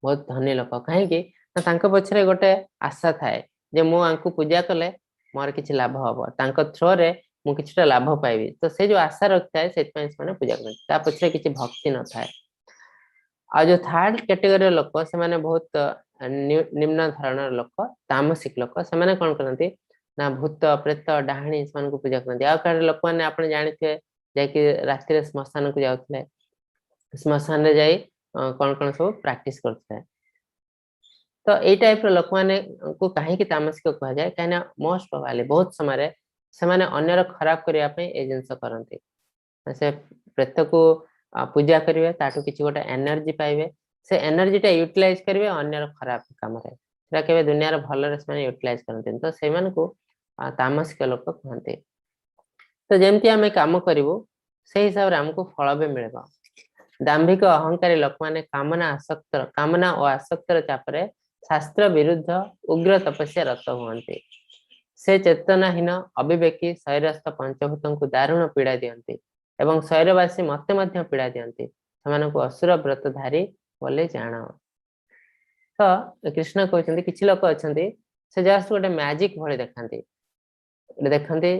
ବହୁତ ଧନୀ ଲୋକ। କାହିଁକି ନା ତାଙ୍କ ପଛରେ ଗୋଟେ ଆଶା ଥାଏ ଯେ ମୁଁ ୟାଙ୍କୁ ପୂଜା କଲେ ମୋର କିଛି ଲାଭ ହବ, ତାଙ୍କ ଥ୍ରୋରେ ମୁଁ କିଛିଟା ଲାଭ ପାଇବି। ତ ସେ ଯୋଉ ଆଶା ରଖିଥାଏ, ସେଥିପାଇଁ ସେମାନେ ପୂଜା କରନ୍ତି। ତା ପଛରେ କିଛି ଭକ୍ତି ନଥାଏ। ଆଉ ଯୋଉ ଥାର୍ଡ କ୍ୟାଟେଗୋରୀର ଲୋକ, ସେମାନେ ବହୁତ ନିମ୍ନ ଧରଣର ଲୋକ, ତାମସିକ ଲୋକ। ସେମାନେ କଣ କରନ୍ତି ନା ଭୂତ, ପ୍ରେତ, ଡାହାଣୀ ସେମାନଙ୍କୁ ପୂଜା କରନ୍ତି। ଆଉ କାହାର ଲୋକମାନେ ଆପଣ ଜାଣିଥିବେ, ଯାଇକି ରାତିରେ ଶ୍ମଶାନକୁ ଯାଉଥିଲେ, ଶ୍ମଶାନରେ ଯାଇ କଣ କଣ ସବୁ ପ୍ରାକ୍ଟିସ କରୁଥିଲେ। ତ ଏଇ ଟାଇପ ର ଲୋକମାନଙ୍କୁ କାହିଁକି ତାମସିକ କୁହାଯାଏ? କାହିଁକିନା ମୋଷ୍ଟ ପ୍ରୋବାବଲି ବହୁତ ସମୟରେ ସେମାନେ ଅନ୍ୟର ଖରାପ କରିବା ପାଇଁ ଏ ଜିନିଷ କରନ୍ତି। ସେ ପ୍ରେତକୁ ପୂଜା କରିବେ, ତାଠୁ କିଛି ଗୋଟେ ଏନର୍ଜି ପାଇବେ, ସେ ଏନର୍ଜିଟା ୟୁଟିଲାଇଜ କରିବେ ଅନ୍ୟର ଖରାପ କାମରେ। ସେଟା କେବେ ଦୁନିଆର ଭଲରେ ସେମାନେ ୟୁଟିଲାଇଜ କରନ୍ତିନି। ତ ସେମାନଙ୍କୁ ତାମସିକ ଲୋକ କୁହନ୍ତି। ତ ଯେମିତି ଆମେ କାମ କରିବୁ, ସେଇ ହିସାବରେ ଆମକୁ ଫଳ ବି ମିଳିବ। ଦାମ୍ଭିକ ଅହଙ୍କାରୀ ଲୋକମାନେ କାମନା ଓ ଆସକ୍ତର ଚାପରେ ଶାସ୍ତ୍ର ବିରୁଦ୍ଧ ଉଗ୍ର ତପସ୍ୟା ରତ ହୁଅନ୍ତି। ସେ ଚେତନାହୀନ ଅବିବେକୀ ଶରୀରସ୍ଥ ପଞ୍ଚଭୂତଙ୍କୁ ଦାରୁଣ ପୀଡ଼ା ଦିଅନ୍ତି ଏବଂ ଶରୀରବାସୀ ମତେ ମଧ୍ୟ ପୀଡ଼ା ଦିଅନ୍ତି। ସେମାନଙ୍କୁ ଅସୁର ବ୍ରତଧାରୀ ବୋଲି ଜାଣ। ତ କୃଷ୍ଣ କହୁଛନ୍ତି, କିଛି ଲୋକ ଅଛନ୍ତି, ସେ ଜଷ୍ଟ ଗୋଟେ ମ୍ୟାଜିକ ଭଳି ଦେଖାନ୍ତି, ଗୋଟେ ଦେଖନ୍ତି,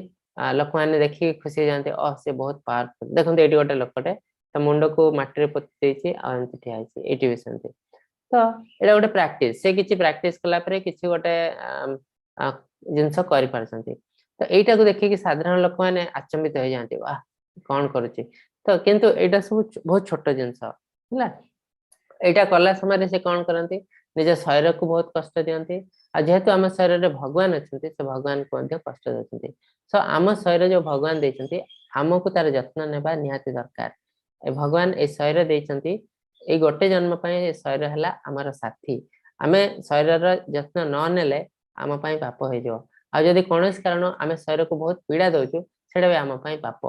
ଲୋକମାନେ ଦେଖିକି ଖୁସି ହେଇଯାଆନ୍ତି, ଅ ସେ ବହୁତ ପାୱାରଫୁଲ। ଦେଖନ୍ତୁ, ଏଇଠି ଗୋଟେ ଲୋକଟେ ତା ମୁଣ୍ଡକୁ ମାଟିରେ ପୋତି ଦେଇଛି ଆଉ ଏମିତି ଠିଆ ହେଇଛି। ଏଇଠି ବି ସେମିତି। ତ ଏଇଟା ଗୋଟେ ପ୍ରାକ୍ଟିସ। ସେ କିଛି ପ୍ରାକ୍ଟିସ କଲା ପରେ କିଛି ଗୋଟେ ଜିନିଷ କରିପାରୁଛନ୍ତି। ତ ଏଇଟାକୁ ଦେଖିକି ସାଧାରଣ ଲୋକମାନେ ଆଚମ୍ବିତ ହେଇଯାଆନ୍ତି, ବାह, କଣ କରୁଛି! ତ କିନ୍ତୁ ଏଇଟା ସବୁ ବହୁତ ଛୋଟ ଜିନିଷ ହେଲା। ଏଇଟା କଲା ସମୟରେ ସେ କଣ କରନ୍ତି? ନିଜ ଶରୀରକୁ ବହୁତ କଷ୍ଟ ଦିଅନ୍ତି। ଆଉ ଯେହେତୁ ଆମ ଶରୀରରେ ଭଗବାନ ଅଛନ୍ତି, ସେ ଭଗବାନଙ୍କୁ ମଧ୍ୟ କଷ୍ଟ ଦଉଛନ୍ତି। ତ ଆମ ଶରୀର ଯୋଉ ଭଗବାନ ଦେଇଛନ୍ତି, ଆମକୁ ତାର ଯତ୍ନ ନେବା ନିହାତି ଦରକାର। ଏ ଭଗବାନ ଏ ଶରୀର ଦେଇଛନ୍ତି ଏଇ ଗୋଟେ ଜନ୍ମ ପାଇଁ। ଏ ଶରୀର ହେଲା ଆମର ସାଥୀ। ଆମେ ଶରୀରର ଯତ୍ନ ନ ନେଲେ ଆମ ପାଇଁ ପାପ ହେଇଯିବ। ଆଉ ଯଦି କୌଣସି କାରଣ ଆମେ ଶରୀରକୁ ବହୁତ ପୀଡା ଦଉଛୁ, ସେଇଟା ବି ଆମ ପାଇଁ ପାପ।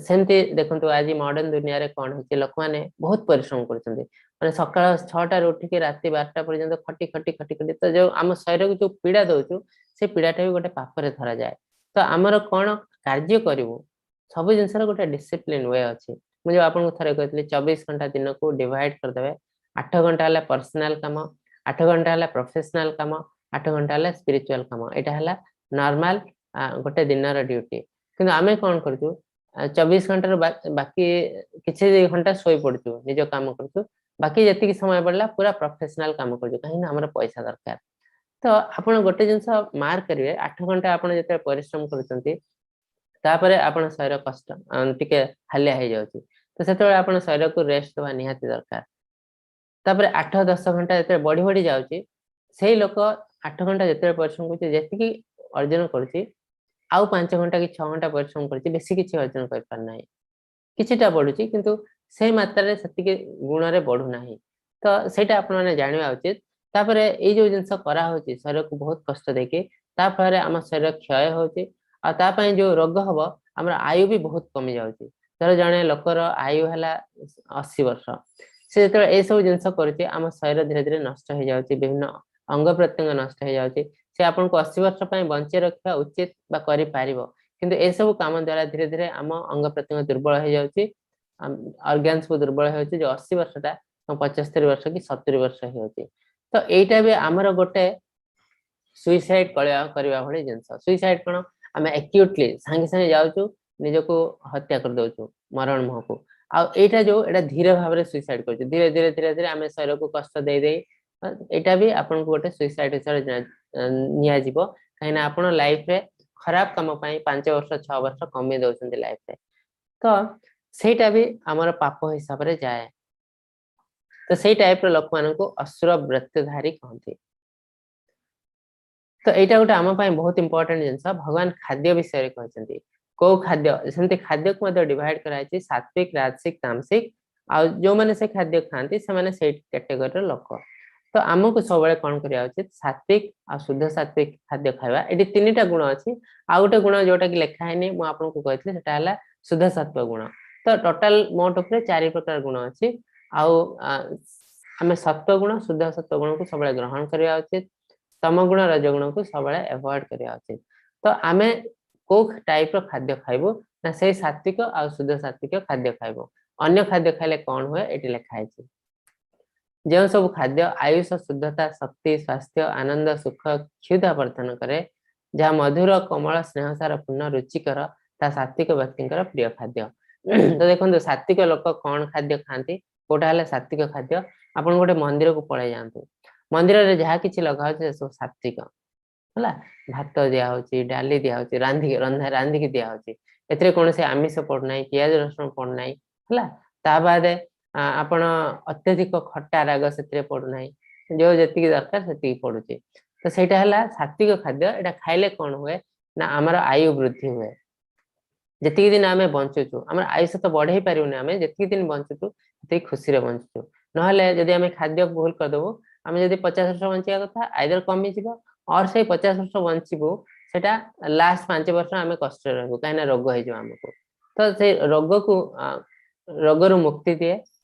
ସେମିତି ଦେଖନ୍ତୁ, ଆଜି ମଡର୍ଣ୍ଣ ଦୁନିଆରେ କଣ ହେଇଛି? ଲୋକମାନେ ବହୁତ ପରିଶ୍ରମ କରୁଛନ୍ତି, ମାନେ ସକାଳ 6ଟାରୁ ଉଠିକି ରାତି 12ଟା ପର୍ଯ୍ୟନ୍ତ ଖଟି ଖଟି ଖଟି ଖଟି। ତ ଯୋଉ ଆମ ଶରୀରକୁ ଯୋଉ ପୀଡା ଦଉଛୁ, ସେ ପୀଡାଟା ବି ଗୋଟେ ପାପରେ ଧରାଯାଏ। ତ ଆମର କଣ କାର୍ଯ୍ୟ କରିବୁ, ସବୁ ଜିନିଷର ଗୋଟେ ଡିସିପ୍ଲିନ we ଅଛି। ମୁଁ ଯୋଉ ଆପଣଙ୍କୁ ଥରେ କହିଥିଲି, 24 ଘଣ୍ଟା ଦିନକୁ ଡିଭାଇଡ କରିଦେବେ। 8 ଘଣ୍ଟା ହେଲା ପର୍ସନାଲ କାମ, 8 ଘଣ୍ଟା ହେଲା ପ୍ରଫେସନାଲ କାମ, 8 ଘଣ୍ଟା ହେଲା ସ୍ପିରିଚୁଆଲ କାମ। ଏଇଟା ହେଲା ନର୍ମାଲ ଗୋଟେ ଦିନର ଡ୍ୟୁଟି। କିନ୍ତୁ ଆମେ କଣ କରୁଛୁ? 24 ଘଣ୍ଟାରୁ ବାକି କିଛି ଘଣ୍ଟା ଶୋଇ ପଡୁଛୁ, ନିଜ କାମ କରୁଛୁ, ବାକି ଯେତିକି ସମୟ ପଡିଲା ପୁରା ପ୍ରଫେସନାଲ କାମ କରୁଛୁ। କାହିଁକି ନା ଆମର ପଇସା ଦରକାର। ତ ଆପଣ ଗୋଟେ ଜିନିଷ ମାର୍କ କରିବେ, 8 ଘଣ୍ଟା ଆପଣ ଯେତେବେଳେ ପରିଶ୍ରମ କରୁଛନ୍ତି, ତାପରେ ଆପଣ ଶରୀର କଷ୍ଟ ଟିକେ ହାଲିଆ ହେଇଯାଉଛି। ତ ସେତେବେଳେ ଆପଣ ଶରୀରକୁ ରେଷ୍ଟ ଦେବା ନିହାତି ଦରକାର। ତାପରେ 8-10 ଘଣ୍ଟା ଯେତେବେଳେ ବଢି ବଢି ଯାଉଛି, ସେଇ ଲୋକ 8 ଘଣ୍ଟା ଯେତେବେଳେ ପରିଶ୍ରମ କରୁଛି, ଯେତିକି ଅର୍ଜନ କରୁଛି, ଆଉ 5 ଘଣ୍ଟା କି 6 ଘଣ୍ଟା ପରିଶ୍ରମ କରୁଛି, ବେଶୀ କିଛି ଅର୍ଜନ କରିପାରୁନାହିଁ। କିଛିଟା ବଢୁଛି, କିନ୍ତୁ ସେଇ ମାତ୍ରାରେ ସେତିକି ଗୁଣରେ ବଢୁନାହିଁ। ତ ସେଇଟା ଆପଣମାନେ ଜାଣିବା ଉଚିତ। ତାପରେ ଏଇ ଯୋଉ ଜିନିଷ କରାହଉଛି ଶରୀରକୁ ବହୁତ କଷ୍ଟ ଦେଇକି, ତା ଫଳରେ ଆମ ଶରୀର କ୍ଷୟ ହଉଛି। ଆଉ ତା ପାଇଁ ଯୋଉ ରୋଗ ହବ, ଆମର ଆୟୁ ବି ବହୁତ କମି ଯାଉଛି। ଧର ଜଣେ ଲୋକର ଆୟୁ ହେଲା 80 ବର୍ଷ। ସେ ଯେତେବେଳେ ଏଇସବୁ ଜିନିଷ କରୁଛି, ଆମ ଶରୀର ଧୀରେ ଧୀରେ ନଷ୍ଟ ହେଇଯାଉଛି, ବିଭିନ୍ନ ଅଙ୍ଗ ପ୍ରତ୍ୟଙ୍ଗ ନଷ୍ଟ ହେଇଯାଉଛି। ସେ ଆପଣଙ୍କୁ 80 ବର୍ଷ ପାଇଁ ବଞ୍ଚେଇ ରଖିବା ଉଚିତ ବା କରିପାରିବ, କିନ୍ତୁ ଏସବୁ କାମ ଦ୍ୱାରା ଧୀରେ ଧୀରେ ଆମ ଅଙ୍ଗ ପ୍ରତ୍ୟଙ୍ଗ ଦୁର୍ବଳ ହେଇଯାଉଛି, ଅର୍ଗାନ ସବୁ ଦୁର୍ବଳ ହେଇଯାଉଛି। ଯୋଉ 80 ବର୍ଷଟା 75 ବର୍ଷ କି 70 ବର୍ଷ ହେଇଯାଉଛି। ତ ଏଇଟା ବି ଆମର ଗୋଟେ ସୁଇସାଇଡ କରିବା ଭଳି ଜିନିଷ। ସୁଇସାଇଡ କଣ? ଆମେ ଆକ୍ୟୁଟଲି ସାଙ୍ଗେ ସାଙ୍ଗେ ଯାଉଛୁ, ନିଜକୁ ହତ୍ୟା କରିଦଉଛୁ ମରଣ ମୁହଁକୁ। ଆଉ ଏଇଟା ଯୋଉ ଏଇଟା ଧୀରେ ଭାବରେ ସୁଇସାଇଡ କରୁଛୁ, ଧୀରେ ଧୀରେ ଧୀରେ ଧୀରେ ଆମେ ଶରୀରକୁ କଷ୍ଟ ଦେଇ ଦେଇ, ଏଇଟା ବି ଆପଣଙ୍କୁ ଗୋଟେ ସୁଇସାଇଡ ହିସାବରେ ନିଆଯିବ। କାହିଁକିନା ଆପଣ ଲାଇଫରେ ଖରାପ କାମ ପାଇଁ 5 ବର୍ଷ 6 ବର୍ଷ କମେଇ ଦଉଛନ୍ତି ଲାଇଫରେ। ତ ସେଇଟା ବି ଆମର ପାପ ହିସାବରେ ଯାଏ। ତ ସେଇ ଟାଇପର ଲୋକମାନଙ୍କୁ ଅସୁର ବ୍ରତଧାରୀ କହନ୍ତି। ତ ଏଇଟା ଗୋଟେ ଆମ ପାଇଁ ବହୁତ ଇମ୍ପୋର୍ଟାଣ୍ଟ ଜିନିଷ। ଭଗବାନ ଖାଦ୍ୟ ବିଷୟରେ କହିଛନ୍ତି, କୋଉ ଖାଦ୍ୟ। ସେମିତି ଖାଦ୍ୟକୁ ମଧ୍ୟ ଡିଭାଇଡ କରାଯାଇଛି, ସାତ୍ବିକ, ରାଜସିକ, ତାମସିକ। ଆଉ ଯୋଉମାନେ ସେ ଖାଦ୍ୟ ଖାଆନ୍ତି, ସେମାନେ ସେଇ କ୍ୟାଟେଗୋରୀର ଲୋକ। ତ ଆମକୁ ସବୁବେଳେ କଣ କରିବା ଉଚିତ? ସାତ୍ବିକ ଆଉ ଶୁଦ୍ଧ ସାତ୍ବିକ ଖାଦ୍ୟ ଖାଇବା। ଏଠି ତିନିଟା ଗୁଣ ଅଛି। ଆଉ ଗୋଟେ ଗୁଣ ଯୋଉଟା କି ଲେଖା ହେଇନି, ମୁଁ ଆପଣଙ୍କୁ କହିଥିଲି, ସେଟା ହେଲା ଶୁଦ୍ଧ ସତ୍ଵ ଗୁଣ। ତ ଟୋଟାଲ ମୋଟ ଉପରେ ଚାରି ପ୍ରକାର ଗୁଣ ଅଛି। ଆଉ ଆମେ ସତ୍ଵ ଗୁଣ, ଶୁଦ୍ଧ ସତ୍ଵ ଗୁଣକୁ ସବୁବେଳେ ଗ୍ରହଣ କରିବା ଉଚିତ। ତମ ଗୁଣ, ରଜ ଗୁଣକୁ ସବୁବେଳେ ଆଭଏଡ କରିବା ଉଚିତ। ତ ଆମେ କୋଉ ଟାଇପ ର ଖାଦ୍ୟ ଖାଇବୁ ନା ସେଇ ସାତ୍ବିକ ଆଉ ଶୁଦ୍ଧ ସାତ୍ବିକ ଖାଦ୍ୟ ଖାଇବୁ। ଅନ୍ୟ ଖାଦ୍ୟ ଖାଇଲେ କଣ ହୁଏ, ଏଠି ଲେଖା ହେଇଛି। ଯେଉଁ ସବୁ ଖାଦ୍ୟ ଆୟୁଷ, ଶୁଦ୍ଧତା, ଶକ୍ତି, ସ୍ୱାସ୍ଥ୍ୟ, ଆନନ୍ଦ, ସୁଖ, କ୍ଷୁଧା ବର୍ଦ୍ଧନ କରେ, ଯାହା ମଧୁର, କୋମଳ, ସ୍ନେହସାର ପୂର୍ଣ୍ଣ, ରୁଚିକର, ତା ସାତ୍ବିକ ବ୍ୟକ୍ତିଙ୍କର ପ୍ରିୟ ଖାଦ୍ୟ। ତ ଦେଖନ୍ତୁ, ସାତ୍ବିକ ଲୋକ କଣ ଖାଦ୍ୟ ଖାଆନ୍ତି, କୋଉଟା ହେଲା ସାତ୍ବିକ ଖାଦ୍ୟ। ଆପଣ ଗୋଟେ ମନ୍ଦିରକୁ ପଳେଇ ଯାଆନ୍ତୁ, ମନ୍ଦିରରେ ଯାହା କିଛି ଲଗା ହଉଛି ସେ ସବୁ ସାତ୍ବିକ ହେଲା। ଭାତ ଦିଆହଉଛି, ଡାଲି ଦିଆହଉଛି, ରାନ୍ଧିକି ରନ୍ଧା ରାନ୍ଧିକି ଦିଆହଉଛି। ଏଥିରେ କୌଣସି ଆମିଷ ପଡୁନାହିଁ, ପିଆଜ ରସୁଣ ପଡୁନାହିଁ, ହେଲା। ତା ବାଦେ ଆପଣ ଅତ୍ୟଧିକ ଖଟା ରାଗ ସେଥିରେ ପଡୁନାହିଁ। ଯୋଉ ଯେତିକି ଦରକାର ସେତିକି ପଡୁଛି। ତ ସେଇଟା ହେଲା ସାତ୍ବିକ ଖାଦ୍ୟ। ଏଇଟା ଖାଇଲେ କଣ ହୁଏ ନା ଆମର ଆୟୁ ବୃଦ୍ଧି ହୁଏ। ଯେତିକି ଦିନ ଆମେ ବଞ୍ଚୁଛୁ, ଆମର ଆୟୁଷ ତ ବଢେଇ ପାରିବୁନି, ଆମେ ଯେତିକି ଦିନ ବଞ୍ଚୁଛୁ ସେତିକି ଖୁସିରେ ବଞ୍ଚୁଛୁ। ନହେଲେ ଯଦି ଆମେ ଖାଦ୍ୟ ଭୁଲ କରିଦବୁ, ଆମେ ଯଦି 50 ବର୍ଷ ବଞ୍ଚିବା କଥା, ଆଇଦର କମିଯିବ ଅର୍ ସେଇ 50 ବର୍ଷ ବଞ୍ଚିବୁ, ସେଟା ଲାଷ୍ଟ 5 ବର୍ଷ ଆମେ କଷ୍ଟରେ ରହିବୁ, କାହିଁକିନା ରୋଗ ହେଇଯିବ ଆମକୁ। ତ ସେଇ ରୋଗରୁ ମୁକ୍ତି ଦିଏ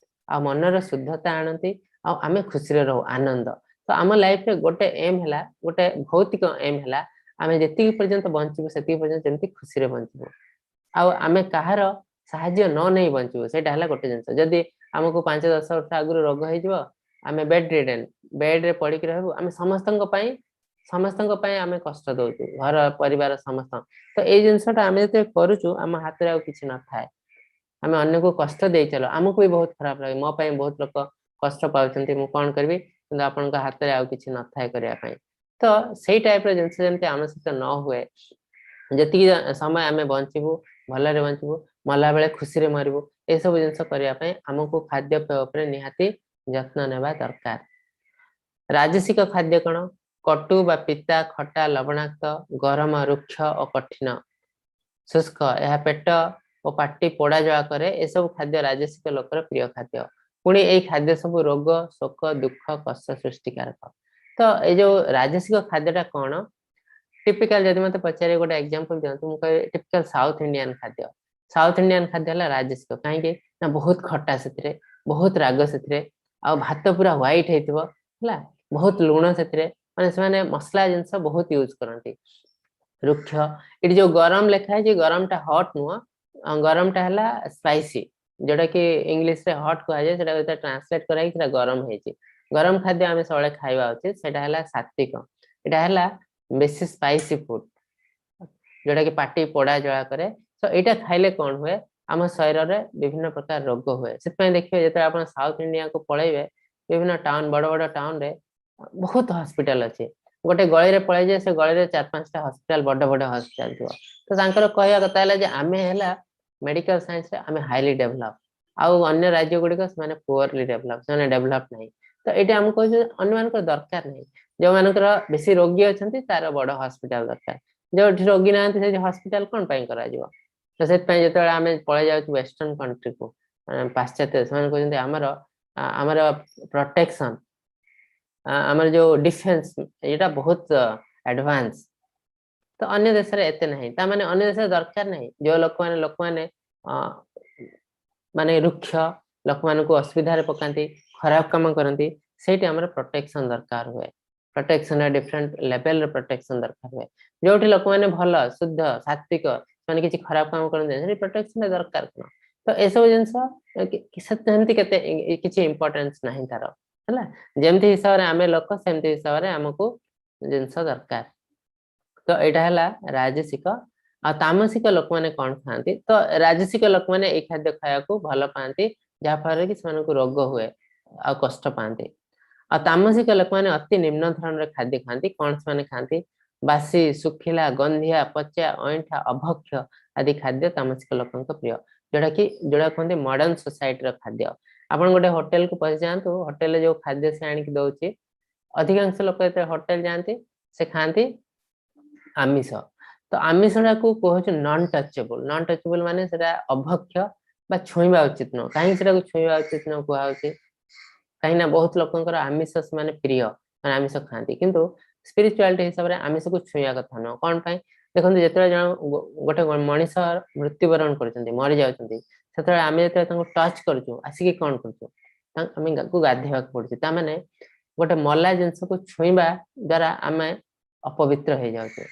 ଆଉ ମନର ଶୁଦ୍ଧତା ଆଣନ୍ତି ଆଉ ଆମେ ଖୁସିରେ ରହୁ, ଆନନ୍ଦ। ତ ଆମ ଲାଇଫରେ ଗୋଟେ ଏମ୍ ହେଲା, ଗୋଟେ ଭୌତିକ ଏମ୍ ହେଲା, ଆମେ ଯେତିକି ପର୍ଯ୍ୟନ୍ତ ବଞ୍ଚିବୁ ସେତିକି ପର୍ଯ୍ୟନ୍ତ ଯେମିତି ଖୁସିରେ ବଞ୍ଚିବୁ ଆଉ ଆମେ କାହାର ସାହାଯ୍ୟ ନ ନେଇ ବଞ୍ଚିବୁ। ସେଇଟା ହେଲା ଗୋଟେ ଜିନିଷ। ଯଦି ଆମକୁ 5-10 ବର୍ଷ ଆଗରୁ ରୋଗ ହେଇଯିବ, ଆମେ ବେଡ୍ ରିଡେନ୍, ବେଡରେ ପଡିକି ରହିବୁ। ଆମେ ସମସ୍ତଙ୍କ ପାଇଁ ଆମେ କଷ୍ଟ ଦଉଛୁ, ଘର ପରିବାର ସମସ୍ତ। ତ ଏଇ ଜିନିଷଟା ଆମେ ଯେତେବେଳେ କରୁଛୁ, ଆମ ହାତରେ ଆଉ କିଛି ନଥାଏ। ଆମେ ଅନ୍ୟକୁ କଷ୍ଟ ଦେଇ ଚାଲ, ଆମକୁ ବି ବହୁତ ଖରାପ ଲାଗେ, ମୋ ପାଇଁ ବହୁତ ଲୋକ କଷ୍ଟ ପାଉଛନ୍ତି, ମୁଁ କଣ କରିବି? କିନ୍ତୁ ଆପଣଙ୍କ ହାତରେ ଆଉ କିଛି ନଥାଏ କରିବା ପାଇଁ। ତ ସେଇ ଟାଇପର ଜିନିଷ ଯେମିତି ଆମ ସହିତ ନ ହୁଏ। ଯେତିକି ସମୟ ଆମେ ବଞ୍ଚିବୁ, ଭଲରେ ବଞ୍ଚିବୁ, ମଲା ବେଳେ ଖୁସିରେ ମରିବୁ, ଏସବୁ ଜିନିଷ କରିବା ପାଇଁ ଆମକୁ ଖାଦ୍ୟପେୟ ଉପରେ ନିହାତି ଯତ୍ନ ନେବା ଦରକାର। ରାଜସିକ ଖାଦ୍ୟ କଣ? କଟୁ ବା ପିତା, ଖଟା, ଲବଣାକ୍ତ, ଗରମ, ରୁକ୍ଷ ଓ କଠିନ, ଶୁଷ୍କ। ଏହା ପେଟ ଓ ପାଟି ପୋଡା ଜଳା କରେ। ଏସବୁ ଖାଦ୍ୟ ରାଜସିକ ଲୋକର ପ୍ରିୟ ଖାଦ୍ୟ। ପୁଣି ଏଇ ଖାଦ୍ୟ ସବୁ ରୋଗ, ଶୋକ, ଦୁଃଖ, କଷ୍ଟ ସୃଷ୍ଟିକାରକ। ତ ଏଇ ଯୋଉ ରାଜସିକ ଖାଦ୍ୟଟା କଣ? ଟିପିକାଲ ଯଦି ମତେ ପଚାରିବେ, ଗୋଟେ ଏକ୍ଜାମ୍ପଲ ଦିଅନ୍ତୁ, ମୁଁ କହିବି ଟିପିକାଲ ସାଉଥ ଇଣ୍ଡିଆନ ଖାଦ୍ୟ। ସାଉଥ ଇଣ୍ଡିଆନ ଖାଦ୍ୟ ହେଲା ରାଜସିକ। କାହିଁକି ନା ବହୁତ ଖଟା ସେଥିରେ, ବହୁତ ରାଗ ସେଥିରେ, ଆଉ ଭାତ ପୁରା ହ୍ୱାଇଟ ହେଇଥିବ, ହେଲା, ବହୁତ ଲୁଣ ସେଥିରେ। ମାନେ ସେମାନେ ମସଲା ଜିନିଷ ବହୁତ ୟୁଜ କରନ୍ତି। ରୁକ୍ଷ, ଏଠି ଯୋଉ ଗରମ ଲେଖା ହେଇଛି, ଗରମଟା ହଟ୍ ନୁହଁ, ଗରମଟା ହେଲା ସ୍ପାଇସି, ଯୋଉଟା କି ଇଂଲିଶରେ ହଟ୍ କୁହାଯାଏ। ସେଟା ଯେତେବେଳେ ଟ୍ରାନ୍ସଲେଟ କରାହେଇକି ସେଟା ଗରମ ହେଇଛି। ଗରମ ଖାଦ୍ୟ ଆମେ ସବୁବେଳେ ଖାଇବା ଉଚିତ, ସେଟା ହେଲା ସାତ୍ବିକ। ଏଇଟା ହେଲା ବେଶୀ ସ୍ପାଇସି ଫୁଡ, ଯୋଉଟା କି ପାଟି ପୋଡା ଜଳା କରେ। ତ ଏଇଟା ଖାଇଲେ କଣ ହୁଏ? ଆମ ଶରୀରରେ ବିଭିନ୍ନ ପ୍ରକାର ରୋଗ ହୁଏ। ସେଥିପାଇଁ ଦେଖିବେ, ଯେତେବେଳେ ଆପଣ ସାଉଥ ଇଣ୍ଡିଆକୁ ପଳେଇବେ, ବିଭିନ୍ନ ଟାଉନ, ବଡ ବଡ ଟାଉନରେ ବହୁତ ହସ୍ପିଟାଲ ଅଛି। ଗୋଟେ ଗଳିରେ ପଳେଇଯାଏ, ସେ ଗଳିରେ ଚାରି ପାଞ୍ଚଟା ହସ୍ପିଟାଲ, ବଡ ବଡ ହସ୍ପିଟାଲ ଥିବ। ତ ତାଙ୍କର କହିବା କଥା ହେଲା ଯେ ଆମେ ହେଲା ମେଡିକାଲ ସାଇନ୍ସରେ ଆମେ ହାଇଲି ଡେଭଲପ ଆଉ ଅନ୍ୟ ରାଜ୍ୟ ଗୁଡିକ ସେମାନେ ପୁଅରଲି ଡେଭଲପ, ସେମାନେ ଡେଭଲପ ନାହିଁ। ତ ଏଇଟା ଆମକୁ କହୁଛୁ, ଅନ୍ୟମାନଙ୍କର ଦରକାର ନାହିଁ। ଯୋଉମାନଙ୍କର ବେଶୀ ରୋଗୀ ଅଛନ୍ତି, ତାର ବଡ ହସ୍ପିଟାଲ ଦରକାର। ଯୋଉଠି ରୋଗୀ ନାହାନ୍ତି, ସେଠି ହସ୍ପିଟାଲ କଣ ପାଇଁ କରାଯିବ? ତ ସେଥିପାଇଁ ଯେତେବେଳେ ଆମେ ପଳେଇ ଯାଉଛୁ ୱେଷ୍ଟର୍ଣ୍ଣ କଣ୍ଟ୍ରିକୁ, ପାଶ୍ଚାତ୍ୟ, ସେମାନେ କହୁଛନ୍ତି ଆମର ପ୍ରୋଟେକ୍ସନ, ଆମର ଯୋଉ ଡିଫେନ୍ସ, ଏଇଟା ବହୁତ ଆଡଭାନ୍ସ। ତ ଅନ୍ୟ ଦେଶରେ ଏତେ ନାହିଁ, ତା ମାନେ ଅନ୍ୟ ଦେଶରେ ଦରକାର ନାହିଁ। ଯୋଉ ଲୋକମାନେ ମାନେ ରୁକ୍ଷ, ଲୋକମାନଙ୍କୁ ଅସୁବିଧାରେ ପକାନ୍ତି, ଖରାପ କାମ କରନ୍ତି, ସେଇଠି ଆମର ପ୍ରୋଟେକ୍ସନ ଦରକାର ହୁଏ। ପ୍ରୋଟେକ୍ସନ ଡିଫରେଣ୍ଟ ଲେଭେଲର ପ୍ରୋଟେକ୍ସନ ଦରକାର ହୁଏ। ଯୋଉଠି ଲୋକମାନେ ଭଲ, ଶୁଦ୍ଧ ସାତ୍ବିକ, ସେମାନେ କିଛି ଖରାପ କାମ କରନ୍ତି, ସେଠି ପ୍ରୋଟେକ୍ସନ ଦରକାର କଣ? ତ ଏସବୁ ଜିନିଷ ସେମିତି କେତେ କିଛି ଇମ୍ପୋର୍ଟାନ୍ସ ନାହିଁ ତାର। ହେଲା, ଯେମିତି ହିସାବରେ ଆମେ ଲୋକ, ସେମିତି ହିସାବରେ ଆମକୁ ଜିନିଷ ଦରକାର। ତ ଏଇଟା ହେଲା ରାଜସିକ। ଆଉ ତାମସିକ ଲୋକମାନେ କଣ ଖାଆନ୍ତି? ତ ରାଜସିକ ଲୋକମାନେ ଏଇ ଖାଦ୍ୟ ଖାଇବାକୁ ଭଲ ପାଆନ୍ତି, ଯାହା ଫଳରେ କି ସେମାନଙ୍କୁ ରୋଗ ହୁଏ ଆଉ କଷ୍ଟ ପାଆନ୍ତି। ଆଉ ତାମସିକ ଲୋକମାନେ ଅତି ନିମ୍ନ ଧରଣର ଖାଦ୍ୟ ଖାଆନ୍ତି। କଣ ସେମାନେ ଖାଆନ୍ତି? ବାସି, ଶୁଖିଲା, ଗନ୍ଧିଆ, ପଚା, ଅଇଁଠା, ଅଭକ୍ଷ୍ୟ ଆଦି ଖାଦ୍ୟ ତାମସିକ ଲୋକଙ୍କ ପ୍ରିୟ, ଯୋଉଟା କୁହନ୍ତି ମଡର୍ନ ସୋସାଇଟିର ଖାଦ୍ୟ। ଆପଣ ଗୋଟେ ହୋଟେଲକୁ ପଶିଯାଆନ୍ତୁ, ହୋଟେଲରେ ଯୋଉ ଖାଦ୍ୟ ସେ ଆଣିକି ଦଉଛି, ଅଧିକାଂଶ ଲୋକ ଯେତେବେଳେ ହୋଟେଲ ଯାଆନ୍ତି, ସେ ଖାଆନ୍ତି ଆମିଷ। ତ ଆମିଷଟାକୁ କହୁଛୁ ନନ୍ ଟଚେବୁଲ। ନନ୍ ଟଚେବୁଲ ମାନେ ସେଟା ଅଭକ୍ଷ୍ୟ ବା ଛୁଇଁବା ଉଚିତ ନୁହଁ। କାହିଁକି ସେଟାକୁ ଛୁଇଁବା ଉଚିତ ନୁହଁ କୁହାହଉଛି? କାହିଁକି ନା ବହୁତ ଲୋକଙ୍କର ଆମିଷ ସେମାନେ ପ୍ରିୟ, ମାନେ ଆମିଷ ଖାଆନ୍ତି, କିନ୍ତୁ ସ୍ପିରିଚୁଆଲିଟି ହିସାବରେ ଆମିଷକୁ ଛୁଇଁବା କଥା ନୁହଁ। କଣ ପାଇଁ? ଦେଖନ୍ତୁ, ଯେତେବେଳେ ଜଣ ଗୋଟେ ମଣିଷ ମୃତ୍ୟୁବରଣ କରୁଛନ୍ତି, ମରିଯାଉଛନ୍ତି, ସେତେବେଳେ ଆମେ ଯେତେବେଳେ ତାଙ୍କୁ ଟଚ୍ କରୁଛୁ, ଆସିକି କଣ କରୁଛୁ? ଆମେ ତାକୁ ଗାଧେଇବାକୁ ପଡୁଛି। ତା ମାନେ ଗୋଟେ ମଲା ଜିନିଷକୁ ଛୁଇଁବା ଦ୍ଵାରା ଆମେ ଅପବିତ୍ର ହେଇଯାଉଛୁ।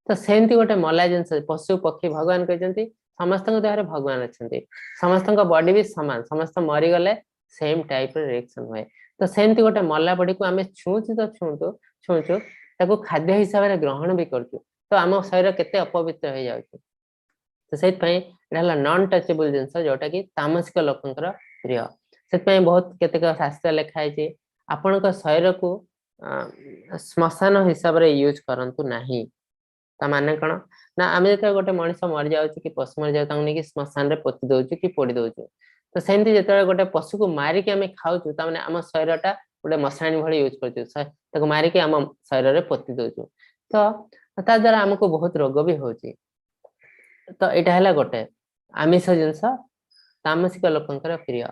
ତ ସେମିତି ଗୋଟେ ମଲା ଜିନିଷ, ପଶୁ ପକ୍ଷୀ, ଭଗବାନ କହିଛନ୍ତି ସମସ୍ତଙ୍କ ଦେହରେ ଭଗବାନ ଅଛନ୍ତି, ସମସ୍ତଙ୍କ ବଡି ବି ସମାନ, ସମସ୍ତେ ମରିଗଲେ ସେମ୍ ଟାଇପର ରିଏକ୍ସନ ହୁଏ। ତ ସେମିତି ଗୋଟେ ମଲା ବଡିକୁ ଆମେ ଛୁଉଁଛୁ, ତ ଛୁଉଁଛୁ, ତାକୁ ଖାଦ୍ୟ ହିସାବରେ ଗ୍ରହଣ ବି କରୁଛୁ, ତ ଆମ ଶରୀର କେତେ ଅପବିତ୍ର ହେଇଯାଉଛି। ତ ସେଇଥିପାଇଁ ଏଇଟା ହେଲା ନନ୍ ଟଚେବୁଲ ଜିନିଷ, ଯୋଉଟା କି ତାମସିକ ଲୋକଙ୍କର ପ୍ରିୟ। ସେଥିପାଇଁ ବହୁତ କେତେକ ଶାସ୍ତ୍ର ଲେଖା ହେଇଛି, ଆପଣଙ୍କ ଶରୀରକୁ ଶ୍ମଶାନ ହିସାବରେ ୟୁଜ କରନ୍ତୁ ନାହିଁ। ତା ମାନେ କଣ ନା, ଆମେ ଯେତେବେଳେ ଗୋଟେ ମଣିଷ ମରିଯାଉଛି କି ପଶୁ ମରିଯାଉଛି, ତାଙ୍କୁ ନେଇକି ଶ୍ମଶାନରେ ପୋତି ଦଉଛୁ କି ପୋଡି ଦଉଛୁ। ତ ସେମିତି ଯେତେବେଳେ ଗୋଟେ ପଶୁକୁ ମାରିକି ଆମେ ଖାଉଛୁ, ତା ମାନେ ଆମ ଶରୀରଟା ଗୋଟେ ମଶାଣି ଭଳି ୟୁଜ କରୁଛୁ, ତାକୁ ମାରିକି ଆମ ଶରୀରରେ ପୋତି ଦଉଛୁ। ତ ତା ଦ୍ଵାରା ଆମକୁ ବହୁତ ରୋଗ ବି ହଉଛି। ତ ଏଇଟା ହେଲା ଗୋଟେ ଆମିଷ ଜିନିଷ ତାମସିକ ଲୋକଙ୍କର ପ୍ରିୟ।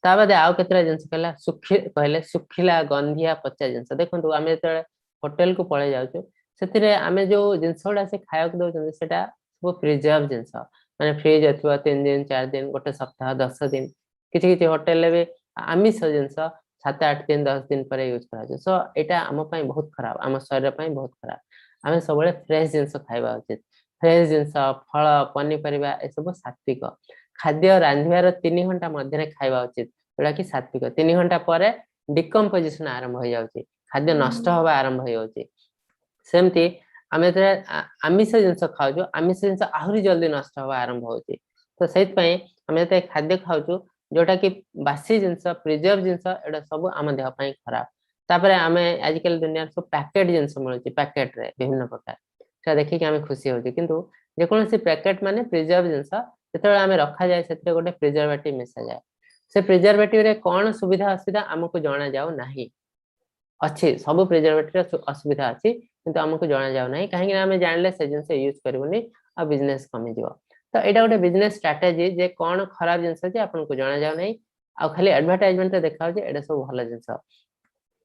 ତା ବାଦେ ଆଉ କେତେଟା ଜିନିଷ କହିଲା, କହିଲେ ଶୁଖିଲା, ଗନ୍ଧିଆ, ପଚା ଜିନିଷ। ଦେଖନ୍ତୁ, ଆମେ ଯେତେବେଳେ ହୋଟେଲକୁ ପଳେଇ ଯାଉଛୁ, ସେଥିରେ ଆମେ ଯୋଉ ଜିନିଷ ଗୁଡା ସେ ଖାଇବାକୁ ଦଉଛନ୍ତି, ସେଟା ସବୁ ପ୍ରିଜର୍ଭ ଜିନିଷ, ମାନେ ଫ୍ରିଜ ଥିବ 3 ଦିନ, 4 ଦିନ, ଗୋଟେ ସପ୍ତାହ, 10 ଦିନ। କିଛି କିଛି ହୋଟେଲରେ ବି ଆମିଷ ଜିନିଷ 7, 8 ଦିନ, 10 ଦିନ ପରେ ୟୁଜ କରାଯାଉଛି। ସୋ ଏଇଟା ଆମ ପାଇଁ ବହୁତ ଖରାପ, ଆମ ଶରୀର ପାଇଁ ବହୁତ ଖରାପ। ଆମେ ସବୁବେଳେ ଫ୍ରେଶ ଜିନିଷ ଖାଇବା ଉଚିତ। ଫ୍ରେଶ ଜିନିଷ, ଫଳ, ପନିପରିବା, ଏସବୁ ସାତ୍ବିକ ଖାଦ୍ୟ। ରାନ୍ଧିବାର 3 ଘଣ୍ଟା ମଧ୍ୟରେ ଖାଇବା ଉଚିତ, ଯୋଉଟା କି ସାତ୍ବିକ। 3 ଘଣ୍ଟା ପରେ ଡିକମ୍ପୋଜିସନ ଆରମ୍ଭ ହେଇଯାଉଛି, ଖାଦ୍ୟ ନଷ୍ଟ ହବା ଆରମ୍ଭ ହେଇଯାଉଛି। ସେମିତି ଆମେ ଯେତେବେଳେ ଆମିଷ ଜିନିଷ ଖାଉଛୁ, ଆମିଷ ଜିନିଷ ଆହୁରି ଜଲ୍ଦି ନଷ୍ଟ ହବା ଆରମ୍ଭ ହଉଛି। ତ ସେଇଥିପାଇଁ ଆମେ ଯେତେବେଳେ ଖାଦ୍ୟ ଖାଉଛୁ, ଯୋଉଟା କି ବାସି ଜିନିଷ, ପ୍ରିଜର୍ଭ ଜିନିଷ, ଏଇଟା ସବୁ ଆମ ଦେହ ପାଇଁ ଖରାପ। ତାପରେ ଆମେ ଆଜିକାଲି ଦୁନିଆରେ ସବୁ ପ୍ୟାକେଟ ଜିନିଷ ମିଳୁଛି, ପ୍ୟାକେଟରେ ବିଭିନ୍ନ ପ୍ରକାର, ସେଟା ଦେଖିକି ଆମେ ଖୁସି ହଉଛୁ। କିନ୍ତୁ ଯେକୌଣସି ପ୍ୟାକେଟ ମାନେ ପ୍ରିଜର୍ଭ ଜିନିଷ। ଯେତେବେଳେ ଆମେ ରଖାଯାଏ, ସେଥିରେ ଗୋଟେ ପ୍ରିଜର୍ଭେଟିଭ ମିଶାଯାଏ। ସେ ପ୍ରିଜର୍ଭେଟିଭରେ କଣ ସୁବିଧା ଅସୁବିଧା ଆମକୁ ଜଣାଯାଉ ନାହିଁ। ଅଛି, ସବୁ ପ୍ରିଜର୍ଭେଟିଭ ଅସୁବିଧା ଅଛି, କିନ୍ତୁ ଆମକୁ ଜଣାଯାଉ ନାହିଁ। କାହିଁକି ନା ଆମେ ଜାଣିଲେ ସେ ଜିନିଷ ୟୁଜ କରିବୁନି ଆଉ ବିଜନେସ କମିଯିବ। ତ ଏଇଟା ଗୋଟେ ବିଜନେସ ଷ୍ଟ୍ରାଟେଜି ଯେ କଣ ଖରାପ ଜିନିଷ ଅଛି ଆପଣଙ୍କୁ ଜଣାଯାଉ ନାହିଁ, ଆଉ ଖାଲି ଆଡଭର୍ଟାଇଜମେଣ୍ଟରେ ଦେଖାଯାଉଛି ଏଇଟା ସବୁ ଭଲ ଜିନିଷ।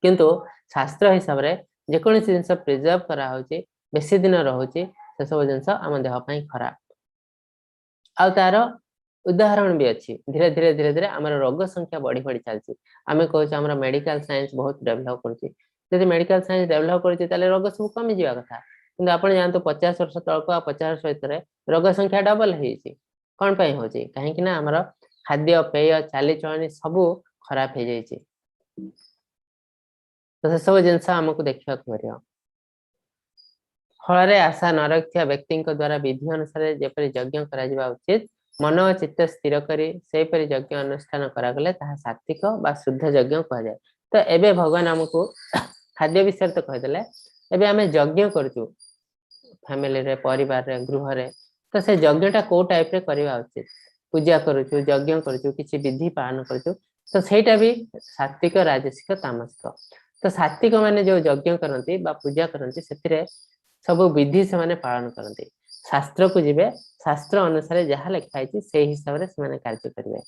କିନ୍ତୁ ଶାସ୍ତ୍ର ହିସାବରେ ଯେକୌଣସି ଜିନିଷ ପ୍ରିଜର୍ଭ କରାହଉଛି, ବେଶୀ ଦିନ ରହୁଛି, ସେସବୁ ଜିନିଷ ଆମ ଦେହ ପାଇଁ ଖରାପ। ଆଉ ତାର ଉଦାହରଣ ବି ଅଛି। ଧୀରେ ଧୀରେ ଧୀରେ ଧୀରେ ଆମର ରୋଗ ସଂଖ୍ୟା ବଢି ବଢି ଚାଲିଛି। ଆମେ କହୁଛୁ ଆମର ମେଡିକାଲ ସାଇନ୍ସ ବହୁତ ଡେଭଲପ କରୁଛି। ଯଦି ମେଡିକାଲ ସାଇନ୍ସ ଡେଭଲପ କରୁଛି, ତାହେଲେ ରୋଗ ସବୁ କମିଯିବା କଥା। କିନ୍ତୁ ଆପଣ ଯାଆନ୍ତୁ 50 ବର୍ଷ ତଳକୁ ଆଉ 50 ବର୍ଷ ଭିତରେ ରୋଗ ସଂଖ୍ୟା ଡବଲ ହେଇଯାଇଛି। କଣ ପାଇଁ ହଉଛି? କାହିଁକି ନା ଆମର ଖାଦ୍ୟ ପେୟ, ଚାଲିଚଳଣି ସବୁ ଖରାପ ହେଇଯାଇଛି। ତ ସେସବୁ ଜିନିଷ ଆମକୁ ଦେଖିବାକୁ ପଡିବ। ଫଳରେ ଆଶା ନ ରଖିଥିବା ବ୍ୟକ୍ତିଙ୍କ ଦ୍ଵାରା ବିଧି ଅନୁସାରେ ଯେପରି ଯଜ୍ଞ କରାଯିବା ଉଚିତ, ମନ ଓ ଚିତ୍ତ ସ୍ଥିର କରି ସେହିପରି ଯଜ୍ଞ ଅନୁଷ୍ଠାନ କରାଗଲେ ତାହା ସାତ୍ବିକ ବା ଶୁଦ୍ଧ ଯଜ୍ଞ କୁହାଯାଏ। ତ ଏବେ ଭଗବାନ ଆମକୁ ଖାଦ୍ୟ ବିଷୟରେ ତ କହିଦେଲେ। ଏବେ ଆମେ ଯଜ୍ଞ କରୁଛୁ ଫ୍ୟାମିଲିରେ, ପରିବାରରେ, ଗୃହରେ, ତ ସେ ଯଜ୍ଞଟା କୋଉ ଟାଇପରେ କରିବା ଉଚିତ? ପୂଜା କରୁଛୁ, ଯଜ୍ଞ କରୁଛୁ, କିଛି ବିଧି ପାଳନ କରୁଛୁ, ତ ସେଇଟା ବି ସାତ୍ବିକ, ରାଜସିକ, ତାମସିକ। ତ ସାତ୍ବିକ ମାନେ ଯୋଉ ଯଜ୍ଞ କରନ୍ତି ବା ପୂଜା କରନ୍ତି, ସେଥିରେ ସବୁ ବିଧି ସେମାନେ ପାଳନ କରନ୍ତି। ଶାସ୍ତ୍ରକୁ ଯିବେ, ଶାସ୍ତ୍ର ଅନୁସାରେ ଯାହା ଲେଖା ହେଇଛି ସେଇ ହିସାବରେ ସେମାନେ କାର୍ଯ୍ୟ କରିବେ,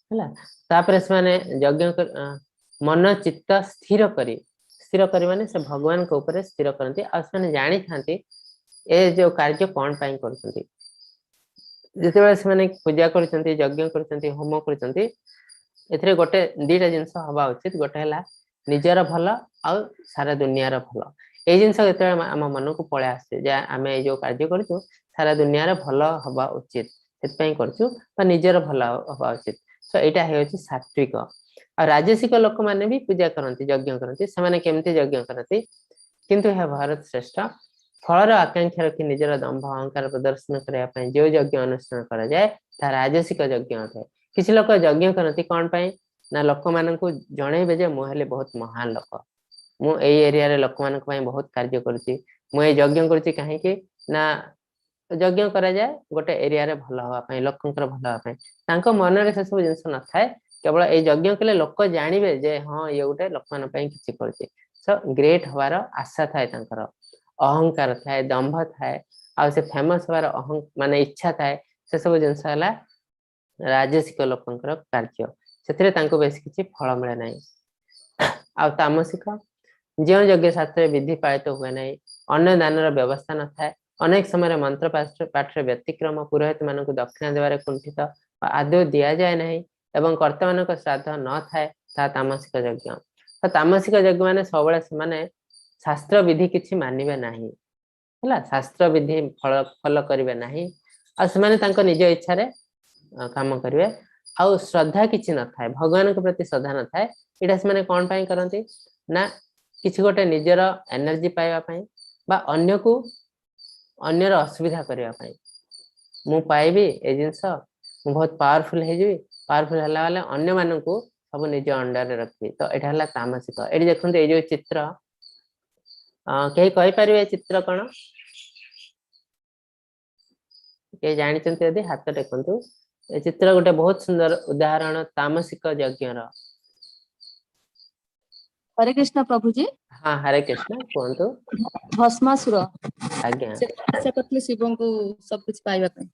ହେଲା। ତାପରେ ସେମାନେ ଯଜ୍ଞ ମନ ଚିତ୍ତ ସ୍ଥିର କରି, ସ୍ଥିର କରି ମାନେ ସେ ଭଗବାନଙ୍କ ଉପରେ ସ୍ଥିର କରନ୍ତି। ଆଉ ସେମାନେ ଜାଣିଥାନ୍ତି ଏ ଯୋଉ କାର୍ଯ୍ୟ କଣ ପାଇଁ କରୁଛନ୍ତି। ଯେତେବେଳେ ସେମାନେ ପୂଜା କରୁଛନ୍ତି, ଯଜ୍ଞ କରୁଛନ୍ତି, ହୋମ କରୁଛନ୍ତି, ଏଥିରେ ଗୋଟେ ଦିଟା ଜିନିଷ ହବା ଉଚିତ। ଗୋଟେ ହେଲା ନିଜର ଭଲ ଆଉ ସାରା ଦୁନିଆର ଭଲ। ଏଇ ଜିନିଷ ଯେତେବେଳେ ଆମ ମନକୁ ପଳେଇ ଆସୁଛି ଯେ ଆମେ ଏଇ ଯୋଉ କାର୍ଯ୍ୟ କରୁଛୁ, ସାରା ଦୁନିଆର ଭଲ ହବା ଉଚିତ, ସେଥିପାଇଁ କରୁଛୁ, ବା ନିଜର ଭଲ ହବା ଉଚିତ, ତ ଏଇଟା ହେଉଛି ସାତ୍ବିକ। ଆଉ ରାଜସିକ ଲୋକମାନେ ବି ପୂଜା କରନ୍ତି, ଯଜ୍ଞ କରନ୍ତି। ସେମାନେ କେମିତି ଯଜ୍ଞ କରନ୍ତି? କିନ୍ତୁ ହେ ଭରତ ଶ୍ରେଷ୍ଠ, ଫଳର ଆକାଂକ୍ଷା ରଖି ନିଜର ଦମ୍ଭ ଅହଙ୍କାର ପ୍ରଦର୍ଶନ କରିବା ପାଇଁ ଯେଉଁ ଯଜ୍ଞ ଅନୁଷ୍ଠାନ କରାଯାଏ, ତାହା ରାଜସିକ ଯଜ୍ଞ ଅଟେ। କିଛି ଲୋକ ଯଜ୍ଞ କରନ୍ତି କଣ ପାଇଁ ନା ଲୋକମାନଙ୍କୁ ଜଣେଇବେ ଯେ ମୁଁ ହେଲି ବହୁତ ମହାନ ଲୋକ, ମୁଁ ଏଇ ଏରିଆରେ ଲୋକମାନଙ୍କ ପାଇଁ ବହୁତ କାର୍ଯ୍ୟ କରୁଛି, ମୁଁ ଏଇ ଯଜ୍ଞ କରୁଛି। କାହିଁକି ନା ଯଜ୍ଞ କରାଯାଏ ଗୋଟେ ଏରିଆରେ ଭଲ ହବା ପାଇଁ, ଲୋକଙ୍କର ଭଲ ହବା ପାଇଁ। ତାଙ୍କ ମନରେ ସେସବୁ ଜିନିଷ ନଥାଏ, କେବଳ ଏଇ ଯଜ୍ଞ କଲେ ଲୋକ ଜାଣିବେ ଯେ ହଁ, ଇଏ ଗୋଟେ ଲୋକମାନଙ୍କ ପାଇଁ କିଛି କରୁଛି। ସୋ ଗ୍ରେଟ୍ ହବାର ଆଶା ଥାଏ ତାଙ୍କର, ଅହଙ୍କାର ଥାଏ, ଦମ୍ଭ ଥାଏ, ଆଉ ସେ ଫେମସ ହବାର ଅହଂ ମାନେ ଇଚ୍ଛା ଥାଏ। ସେସବୁ ଜିନିଷ ହେଲା ରାଜସିକ ଲୋକଙ୍କର କାର୍ଯ୍ୟ, ସେଥିରେ ତାଙ୍କୁ ବେଶୀ କିଛି ଫଳ ମିଳେ ନାହିଁ। ଆଉ ତାମସିକ, ଯେଉଁ ଯଜ୍ଞ ଶାସ୍ତ୍ରରେ ବିଧି ପାଳିତ ହୁଏ ନାହିଁ, ଅନ୍ନ ଦାନର ବ୍ୟବସ୍ଥା ନଥାଏ, ଅନେକ ସମୟରେ ମନ୍ତ୍ର ପାଠରେ ବ୍ୟତିକ୍ରମ, ପୁରୋହିତ ମାନଙ୍କୁ ଦକ୍ଷିଣା ଦେବାରେ କୁଣ୍ଠିତ ବା ଆଦୌ ଦିଆଯାଏ ନାହିଁ ଏବଂ କର୍ତ୍ତାମାନଙ୍କ ଶ୍ରାଦ୍ଧ ନଥାଏ, ତାହା ତାମସିକ ଯଜ୍ଞ। ତ ତାମସିକ ଯଜ୍ଞ ମାନେ ସବୁବେଳେ ସେମାନେ ଶାସ୍ତ୍ର ବିଧି କିଛି ମାନିବେ ନାହିଁ, ହେଲା, ଶାସ୍ତ୍ର ବିଧି ଫଳ ଫଲୋ କରିବେ ନାହିଁ, ଆଉ ସେମାନେ ତାଙ୍କ ନିଜ ଇଚ୍ଛାରେ କାମ କରିବେ, ଆଉ ଶ୍ରଦ୍ଧା କିଛି ନଥାଏ, ଭଗବାନଙ୍କ ପ୍ରତି ଶ୍ରଦ୍ଧା ନଥାଏ। ଏଇଟା ସେମାନେ କଣ ପାଇଁ କରନ୍ତି ନା କିଛି ଗୋଟେ ନିଜର ଏନର୍ଜି ପାଇବା ପାଇଁ ବା ଅନ୍ୟକୁ ଅନ୍ୟର ଅସୁବିଧା କରିବା ପାଇଁ। ମୁଁ ପାଇବି ଏ ଜିନିଷ, ମୁଁ ବହୁତ ପାୱାରଫୁଲ ହେଇଯିବି, ପାୱାରଫୁଲ ହେଲା ବେଲେ ଅନ୍ୟମାନଙ୍କୁ ସବୁ ନିଜ ଅଣ୍ଡରରେ ରଖିବି। ତ ଏଇଟା ହେଲା ତାମସିକ। ଏଠି ଦେଖନ୍ତୁ ଏଇ ଯୋଉ ଚିତ୍ର, କେହି କହିପାରିବେ ଚିତ୍ର କଣ? କେହି ଜାଣିଛନ୍ତି ଯଦି ହାତ ଟେକନ୍ତୁ। ଏ ଚିତ୍ର ଗୋଟେ ବହୁତ ସୁନ୍ଦର ଉଦାହରଣ ତାମସିକ ଯଜ୍ଞର। ହରେ କୃଷ୍ଣ ପ୍ରଭୁଜୀ। ହଁ, ହରେ କୃଷ୍ଣ, କୁହନ୍ତୁ। ଭସ୍ମାସୁର। ଆଜ୍ଞା। ସେ ତପସ୍ୟା କରିଥିଲେ ଶିବଙ୍କୁ ସବୁ କିଛି ପାଇବା ପାଇଁ।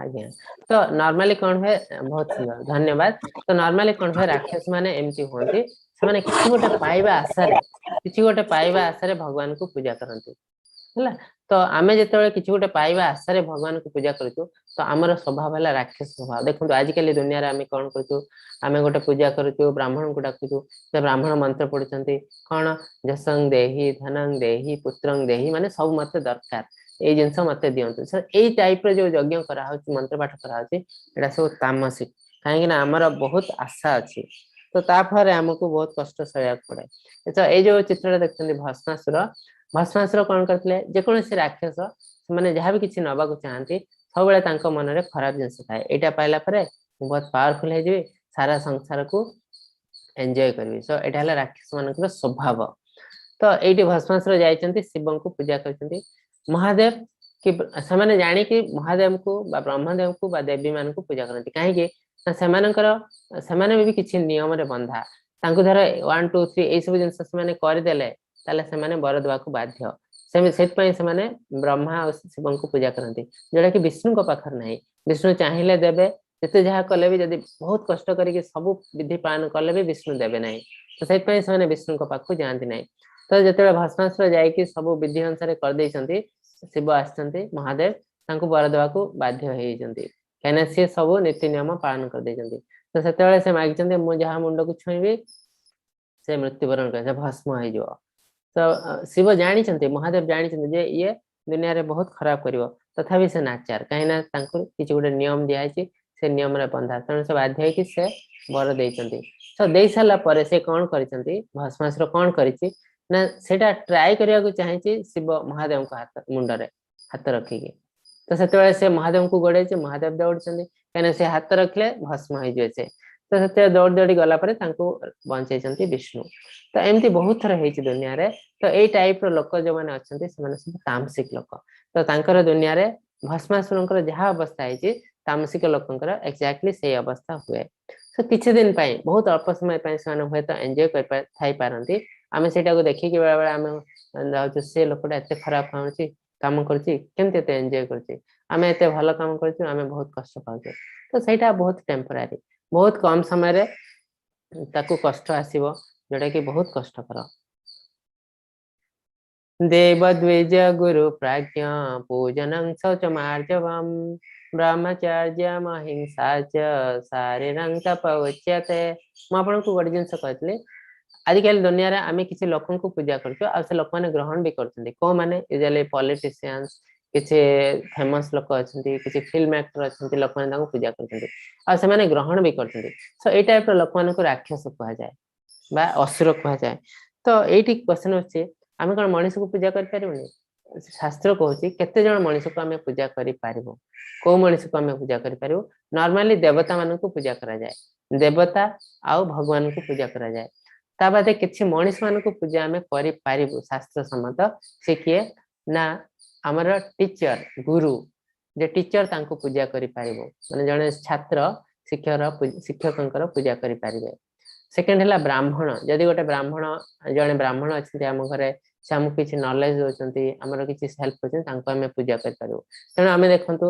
ଆଜ୍ଞା, ତ ନର୍ମାଲି କଣ ହୁଏ, ବହୁତ ସୁନ୍ଦର, ଧନ୍ୟବାଦ। ତ ନର୍ମାଲି କଣ ହୁଏ, ରାକ୍ଷସ ମାନେ ଏମିତି ହୁଅନ୍ତି, ସେମାନେ କିଛି ଗୋଟେ ପାଇବା ଆଶାରେ, କିଛି ଗୋଟେ ପାଇବା ଆଶାରେ ଭଗବାନଙ୍କୁ ପୂଜା କରନ୍ତି, ହେଲା। ତ ଆମେ ଯେତେବେଳେ କିଛି ଗୋଟେ ପାଇବା ଆଶାରେ ଭଗବାନଙ୍କୁ ପୂଜା କରୁଛୁ, ତ ଆମର ସ୍ୱଭାବ ହେଲା ରାକ୍ଷସ ସ୍ୱଭାବ। ଦେଖନ୍ତୁ ଆଜିକାଲି ଦୁନିଆରେ ଆମେ କଣ କରୁଛୁ, ଆମେ ଗୋଟେ ପୂଜା କରୁଛୁ, ବ୍ରାହ୍ମଣଙ୍କୁ ଡାକୁଛୁ, ସେ ବ୍ରାହ୍ମଣ ମନ୍ତ୍ର ପଢୁଛନ୍ତି କଣ, ଯଶଂ ଦେହି ଧନଂ ଦେହି ପୁତ୍ରଂ ଦେହି, ମାନେ ସବୁ ମତେ ଦରକାର, ଏଇ ଜିନିଷ ମତେ ଦିଅନ୍ତୁ। ଏଇ ଟାଇପ ର ଯୋଉ ଯଜ୍ଞ କରାହଉଛି, ମନ୍ତ୍ର ପାଠ କରାହଉଛି, ଏଇଟା ସବୁ ତାମସିକ। କାହିଁକି ନା ଆମର ବହୁତ ଆଶା ଅଛି, ତ ତା ଫଳରେ ଆମକୁ ବହୁତ କଷ୍ଟ ସହିବାକୁ ପଡେ। ତ ଏଇ ଯୋଉ ଚିତ୍ରଟା ଦେଖୁଛନ୍ତି ଭସ୍ମାସୁର, ଭସ୍ମାସୁର କଣ କରିଥିଲେ, ଯେକୌଣସି ରାକ୍ଷସ ସେମାନେ ଯାହାବି କିଛି ନବାକୁ ଚାହାନ୍ତି, ସବୁବେଳେ ତାଙ୍କ ମନରେ ଖରାପ ଜିନିଷ ଥାଏ। ଏଇଟା ପାଇଲା ପରେ ମୁଁ ବହୁତ ପାୱାରଫୁଲ ହେଇଯିବି, ସାରା ସଂସାରକୁ ଏନ୍ଜୟ କରିବି। ସୋ ଏଇଟା ହେଲା ରାକ୍ଷସ ମାନଙ୍କର ସ୍ୱଭାବ। ତ ଏଇଠି ଭସ୍ମାସୁର ଯାଇଛନ୍ତି, ଶିବଙ୍କୁ ପୂଜା କରିଛନ୍ତି, ମହାଦେବ କି ସେମାନେ ଜାଣିକି ମହାଦେବଙ୍କୁ ବା ବ୍ରହ୍ମଦେବଙ୍କୁ ବା ଦେବୀ ମାନଙ୍କୁ ପୂଜା କରନ୍ତି। କାହିଁକି ନା ସେମାନଙ୍କର, ସେମାନେ ବି କିଛି ନିୟମରେ ବନ୍ଧା। ତାଙ୍କୁ ଧର 1 2 3 ଏଇ ସବୁ ଜିନିଷ ସେମାନେ କରିଦେଲେ ତାହେଲେ ସେମାନେ ବର ଦେବାକୁ ବାଧ୍ୟ। ସେଥିପାଇଁ ସେମାନେ ବ୍ରହ୍ମା ଆଉ ଶିବଙ୍କୁ ପୂଜା କରନ୍ତି, ଯୋଉଟା କି ବିଷ୍ଣୁଙ୍କ ପାଖରେ ନାହିଁ। ବିଷ୍ଣୁ ଚାହିଁଲେ ଦେବେ, ଯେତେ ଯାହା କଲେ ବି, ଯଦି ବହୁତ କଷ୍ଟ କରିକି ସବୁ ବିଧି ପାଳନ କଲେ ବି ବିଷ୍ଣୁ ଦେବେ ନାହିଁ। ତ ସେଥିପାଇଁ ସେମାନେ ବିଷ୍ଣୁଙ୍କ ପାଖକୁ ଯାଆନ୍ତି ନାହିଁ। ତ ଯେତେବେଳେ ଭସ୍ମାସୁର ଯାଇକି ସବୁ ବିଧି ଅନୁସାରେ କରିଦେଇଛନ୍ତି, ଶିବ ଆସିଛନ୍ତି, ମହାଦେବ ତାଙ୍କୁ ବର ଦେବାକୁ ବାଧ୍ୟ ହେଇଯାଇଛନ୍ତି, କାହିଁକିନା ସିଏ ସବୁ ନୀତି ନିୟମ ପାଳନ କରିଦେଇଛନ୍ତି। ତ ସେତେବେଳେ ସେ ମାଗିଛନ୍ତି, ମୁଁ ଯାହା ମୁଣ୍ଡକୁ ଛୁଇଁବି ସେ ମୃତ୍ୟୁବରଣ କରିବେ, ସେ ଭସ୍ମ ହେଇଯିବ। ତ ଶିବ ଜାଣିଛନ୍ତି, ମହାଦେବ ଜାଣିଛନ୍ତି ଯେ ଇଏ ଦୁନିଆରେ ବହୁତ ଖରାପ କରିବ, ତଥାପି ସେ ନାଚାର, କାହିଁକିନା ତାଙ୍କୁ କିଛି ଗୋଟେ ନିୟମ ଦିଆହେଇଛି, ସେ ନିୟମରେ ବନ୍ଧା, ତେଣୁ ସେ ବାଧ୍ୟ ହେଇକି ସେ ବର ଦେଇଛନ୍ତି। ତ ଦେଇ ସାରିଲା ପରେ ସେ କଣ କରିଛନ୍ତି, ଭସ୍ମାସୁର କଣ କରିଛି ନା ସେଇଟା ଟ୍ରାଏ କରିବାକୁ ଚାହିଁଛି ଶିବ ମହାଦେବଙ୍କ ହାତ ମୁଣ୍ଡରେ ହାତ ରଖିକି। ତ ସେତେବେଳେ ସେ ମହାଦେବଙ୍କୁ ଗୋଡେଇଛି, ମହାଦେବ ଦୌଡିଛନ୍ତି, କାହିଁକିନା ସେ ହାତ ରଖିଲେ ଭସ୍ମ ହେଇଯିବେ ସେ। ତ ସେତେବେଳେ ଦୌଡ଼ି ଦୌଡ଼ି ଗଲା ପରେ ତାଙ୍କୁ ବଞ୍ଚେଇଛନ୍ତି ବିଷ୍ଣୁ। ତ ଏମିତି ବହୁତ ଥର ହେଇଛି ଦୁନିଆରେ। ତ ଏଇ ଟାଇପ ର ଲୋକ ଯୋଉମାନେ ଅଛନ୍ତି ସେମାନେ ସବୁ ତାମସିକ ଲୋକ। ତ ତାଙ୍କର ଦୁନିଆରେ ଭସ୍ମାସୁରଙ୍କର ଯାହା ଅବସ୍ଥା ହେଇଛି, ତାମସିକ ଲୋକଙ୍କର ଏକ୍ଜାକ୍ଟଲି ସେଇ ଅବସ୍ଥା ହୁଏ। ତ କିଛି ଦିନ ପାଇଁ, ବହୁତ ଅଳ୍ପ ସମୟ ପାଇଁ ସେମାନେ ହୁଏତ ଏନ୍ଜୟ ଥାଇପାରନ୍ତି। ଆମେ ସେଇଟାକୁ ଦେଖିକି ବେଳେ ବେଳେ ଆମେ ଭାବୁଛୁ ସେ ଲୋକଟା ଏତେ ଖରାପ କାମ କରୁଛି, କେମିତି ଏତେ ଏନ୍ଜୟ କରୁଛି, ଆମେ ଏତେ ଭଲ କାମ କରୁଛୁ, ଆମେ ବହୁତ କଷ୍ଟ ପାଉଛୁ। ତ ସେଇଟା ବହୁତ ଟେମ୍ପୋରାରୀ, ବହୁତ କମ ସମୟରେ ତାକୁ କଷ୍ଟ ଆସିବ, ଯୋଉଟା କି ବହୁତ କଷ୍ଟକର। ଦେବ ଦ୍ୱିଜ ଗୁରୁ ପ୍ରାଜ୍ଞ ପୂଜନଂ ଶୌଚମାର୍ଜବମ୍ ବ୍ରହ୍ମଚର୍ଯ୍ୟମ ହିଂସା ଚ ଶାରୀରଂ ତପ ଉଚ୍ୟତେ। ମୁଁ ଆପଣଙ୍କୁ ଗୋଟେ ଜିନିଷ କହିଥିଲି, ଆଜିକାଲି ଦୁନିଆରେ ଆମେ କିଛି ଲୋକଙ୍କୁ ପୂଜା କରୁଛୁ, ଆଉ ସେ ଲୋକମାନେ ଗ୍ରହଣ ବି କରୁଛନ୍ତି। କୋଉମାନେ, ୟୁଜୁଆଲି ପଲିଟିସିଆନ୍ସ, କିଛି ଫେମସ ଲୋକ ଅଛନ୍ତି, କିଛି ଫିଲ୍ମ ଆକ୍ଟର ଅଛନ୍ତି, ଲୋକମାନେ ତାଙ୍କୁ ପୂଜା କରୁଛନ୍ତି ଆଉ ସେମାନେ ଗ୍ରହଣ ବି କରୁଛନ୍ତି। ସୋ ଏଇ ଟାଇପ ର ଲୋକମାନଙ୍କୁ ରାକ୍ଷସ କୁହାଯାଏ ବା ଅସୁର କୁହାଯାଏ। ତ ଏଇଠି କ୍ୱେଶ୍ଚନ ଅଛି, ଆମେ କଣ ମଣିଷକୁ ପୂଜା କରିପାରିବୁନି? ଶାସ୍ତ୍ର କହୁଛି କେତେ ଜଣ ମଣିଷକୁ ଆମେ ପୂଜା କରିପାରିବୁ। କୋଉ ମଣିଷକୁ ଆମେ ପୂଜା କରିପାରିବୁ? ନର୍ମାଲି ଦେବତା ମାନଙ୍କୁ ପୂଜା କରାଯାଏ, ଦେବତା ଆଉ ଭଗବାନଙ୍କୁ ପୂଜା କରାଯାଏ। ତା ବାଦେ କିଛି ମଣିଷ ମାନଙ୍କୁ ପୂଜା ଆମେ କରିପାରିବୁ ଶାସ୍ତ୍ର ସମ୍ମତ। ସେ କିଏ ନା ଆମର ଟିଚର, ଗୁରୁ। ଯେ ଟିଚର, ତାଙ୍କୁ ପୂଜା କରିପାରିବୁ। ମାନେ ଜଣେ ଛାତ୍ର ଶିକ୍ଷକଙ୍କର ପୂଜା କରିପାରିବେ। ସେକେଣ୍ଡ ହେଲା ବ୍ରାହ୍ମଣ। ଯଦି ଗୋଟେ ବ୍ରାହ୍ମଣ, ଜଣେ ବ୍ରାହ୍ମଣ ଅଛନ୍ତି ଆମ ଘରେ, ସେ ଆମକୁ କିଛି ନଲେଜ ଦଉଛନ୍ତି, ଆମର କିଛି ହେଲ୍ପ କରୁଛନ୍ତି, ତାଙ୍କୁ ଆମେ ପୂଜା କରିପାରିବୁ। ତେଣୁ ଆମେ ଦେଖନ୍ତୁ,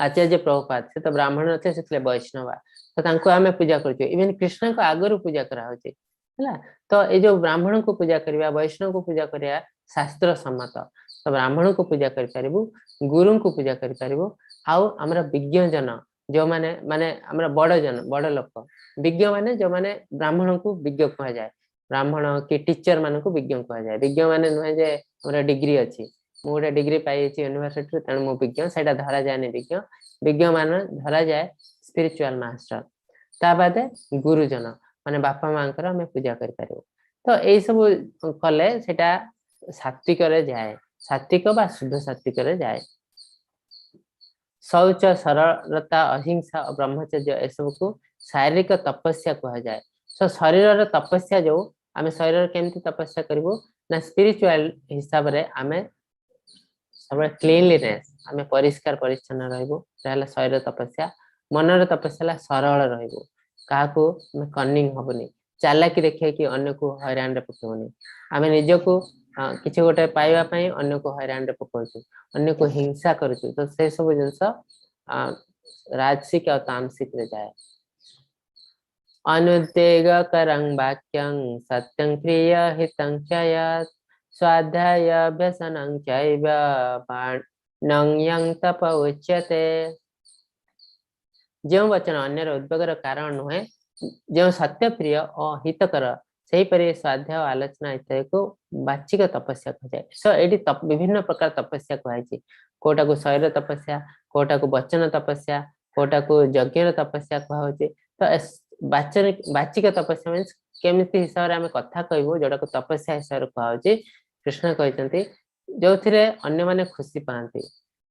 ଆଚାର୍ଯ୍ୟ ପ୍ରଭୁପାଦ, ସେ ତ ବ୍ରାହ୍ମଣ ନଥିଲେ, ସେ ଥିଲେ ବୈଷ୍ଣବା। ତ ତାଙ୍କୁ ଆମେ ପୂଜା କରୁଛୁ। ଇଭେନ କୃଷ୍ଣଙ୍କ ଆଗରୁ ପୂଜା କରାହଉଛି, ହେଲା। ତ ଏଇ ଯୋଉ ବ୍ରାହ୍ମଣଙ୍କୁ ପୂଜା କରିବା, ବୈଷ୍ଣବଙ୍କୁ ପୂଜା କରିବା ଶାସ୍ତ୍ର ସମ୍ମତ। ତ ବ୍ରାହ୍ମଣଙ୍କୁ ପୂଜା କରିପାରିବୁ, ଗୁରୁଙ୍କୁ ପୂଜା କରିପାରିବୁ, ଆଉ ଆମର ବିଜ୍ଞଜନ ଯୋଉମାନେ, ମାନେ ଆମର ବଡ ଜନ, ବଡ ଲୋକ। ବିଜ୍ଞ ମାନେ ଯୋଉମାନେ, ବ୍ରାହ୍ମଣଙ୍କୁ ବିଜ୍ଞ କୁହାଯାଏ। ବ୍ରାହ୍ମଣ କି ଟିଚର ମାନଙ୍କୁ ବିଜ୍ଞ କୁହାଯାଏ। ବିଜ୍ଞ ମାନେ ନୁହେଁ ଯେ ଆମର ଡିଗ୍ରୀ ଅଛି, ମୁଁ ଗୋଟେ ଡିଗ୍ରୀ ପାଇଯାଇଛି ୟୁନିଭର୍ସିଟିରୁ, ତେଣୁ ମୁଁ ବିଜ୍ଞ, ସେଇଟା ଧରାଯାଏନି ବିଜ୍ଞ। ବିଜ୍ଞ ମାନେ ଧରାଯାଏ ସ୍ପିରିଚୁଆଲ ମାଷ୍ଟର। ତା ବାଦେ ଗୁରୁଜନ ମାନେ ବାପା ମାଙ୍କର ଆମେ ପୂଜା କରିପାରିବୁ। ତ ଏଇ ସବୁ କଲେ ସେଇଟା ସାତ୍ବିକରେ ଯାଏ, ସାତ୍ବିକ ବା ଶୁଦ୍ଧ ସାତ୍ବିକରେ ଯାଏ। ଶୌଚ, ସରଳତା, ଅହିଂସା ଓ ବ୍ରହ୍ମଚର୍ଯ୍ୟ, ଏସବୁକୁ ଶାରୀରିକ ତପସ୍ୟା କୁହାଯାଏ। ତ ଶରୀରର ତପସ୍ୟା ଯୋଉ, ଆମେ ଶରୀରର କେମିତି ତପସ୍ୟା କରିବୁ ନା ସ୍ପିରିଚୁଆଲ ହିସାବରେ ଆମେ ସବୁବେଳେ କ୍ଲିନଲିନେସ୍, ଆମେ ପରିଷ୍କାର ପରିଚ୍ଛନ୍ନ ରହିବୁ। ସେଟା ହେଲା ଶରୀର ତପସ୍ୟା। ମନର ତପସ୍ୟା ହେଲା ସରଳ ରହିବୁ, କାହାକୁ ଆମେ କନିଂ ହବୁନି, ଚାଲାକି ଦେଖେଇକି ଅନ୍ୟକୁ ହଇରାଣରେ ପକେଇବୁନି। ଆମେ ନିଜକୁ କିଛି ଗୋଟେ ପାଇବା ପାଇଁ ଅନ୍ୟକୁ ହଇରାଣରେ ପକଉଛୁ, ଅନ୍ୟକୁ ହିଂସା କରୁଛୁ, ତ ସେ ସବୁ ଜିନିଷ ରାଜସିକ ଆଉ ତାମସିକରେ ଯାଏ। ଅନୁଦ୍ବେଗକରଂ ବାକ୍ୟଂ ସତ୍ୟଂ ପ୍ରିୟ ହିତଂ ଚ ୟତ୍ ସ୍ୱାଧ୍ୟାୟାଭ୍ୟସନଂ ଚୈବ ବାଣଂ ତପ ଉଚ୍ୟତେ। ଯେଉଁ ବଚନ ଅନ୍ୟର ଉଦ୍ବେଗର କାରଣ ନୁହେଁ, ଯେଉଁ ସତ୍ୟ, ପ୍ରିୟ ଓ ହିତକର, ସେହିପରି ସ୍ୱାଧ୍ୟାୟ, ଆଲୋଚନା ଇତ୍ୟାଦିକୁ ବାଚିକ ତପସ୍ୟା କୁହାଯାଏ। ସୋ ଏଇଠି ବିଭିନ୍ନ ପ୍ରକାର ତପସ୍ୟା କୁହାଯାଇଛି। କୋଉଟାକୁ ଶରୀର ତପସ୍ୟା, କୋଉଟାକୁ ବଚନ ତପସ୍ୟା, କୋଉଟାକୁ ଯଜ୍ଞର ତପସ୍ୟା କୁହାହଉଛି। ତ ବାଚିକ ତପସ୍ୟା ମିନ୍ସ କେମିତି ହିସାବରେ ଆମେ କଥା କହିବୁ, ଯୋଉଟାକୁ ତପସ୍ୟା ହିସାବରେ କୁହାହଉଛି। କୃଷ୍ଣ କହିଛନ୍ତି, ଯୋଉଥିରେ ଅନ୍ୟମାନେ ଖୁସି ପାଆନ୍ତି,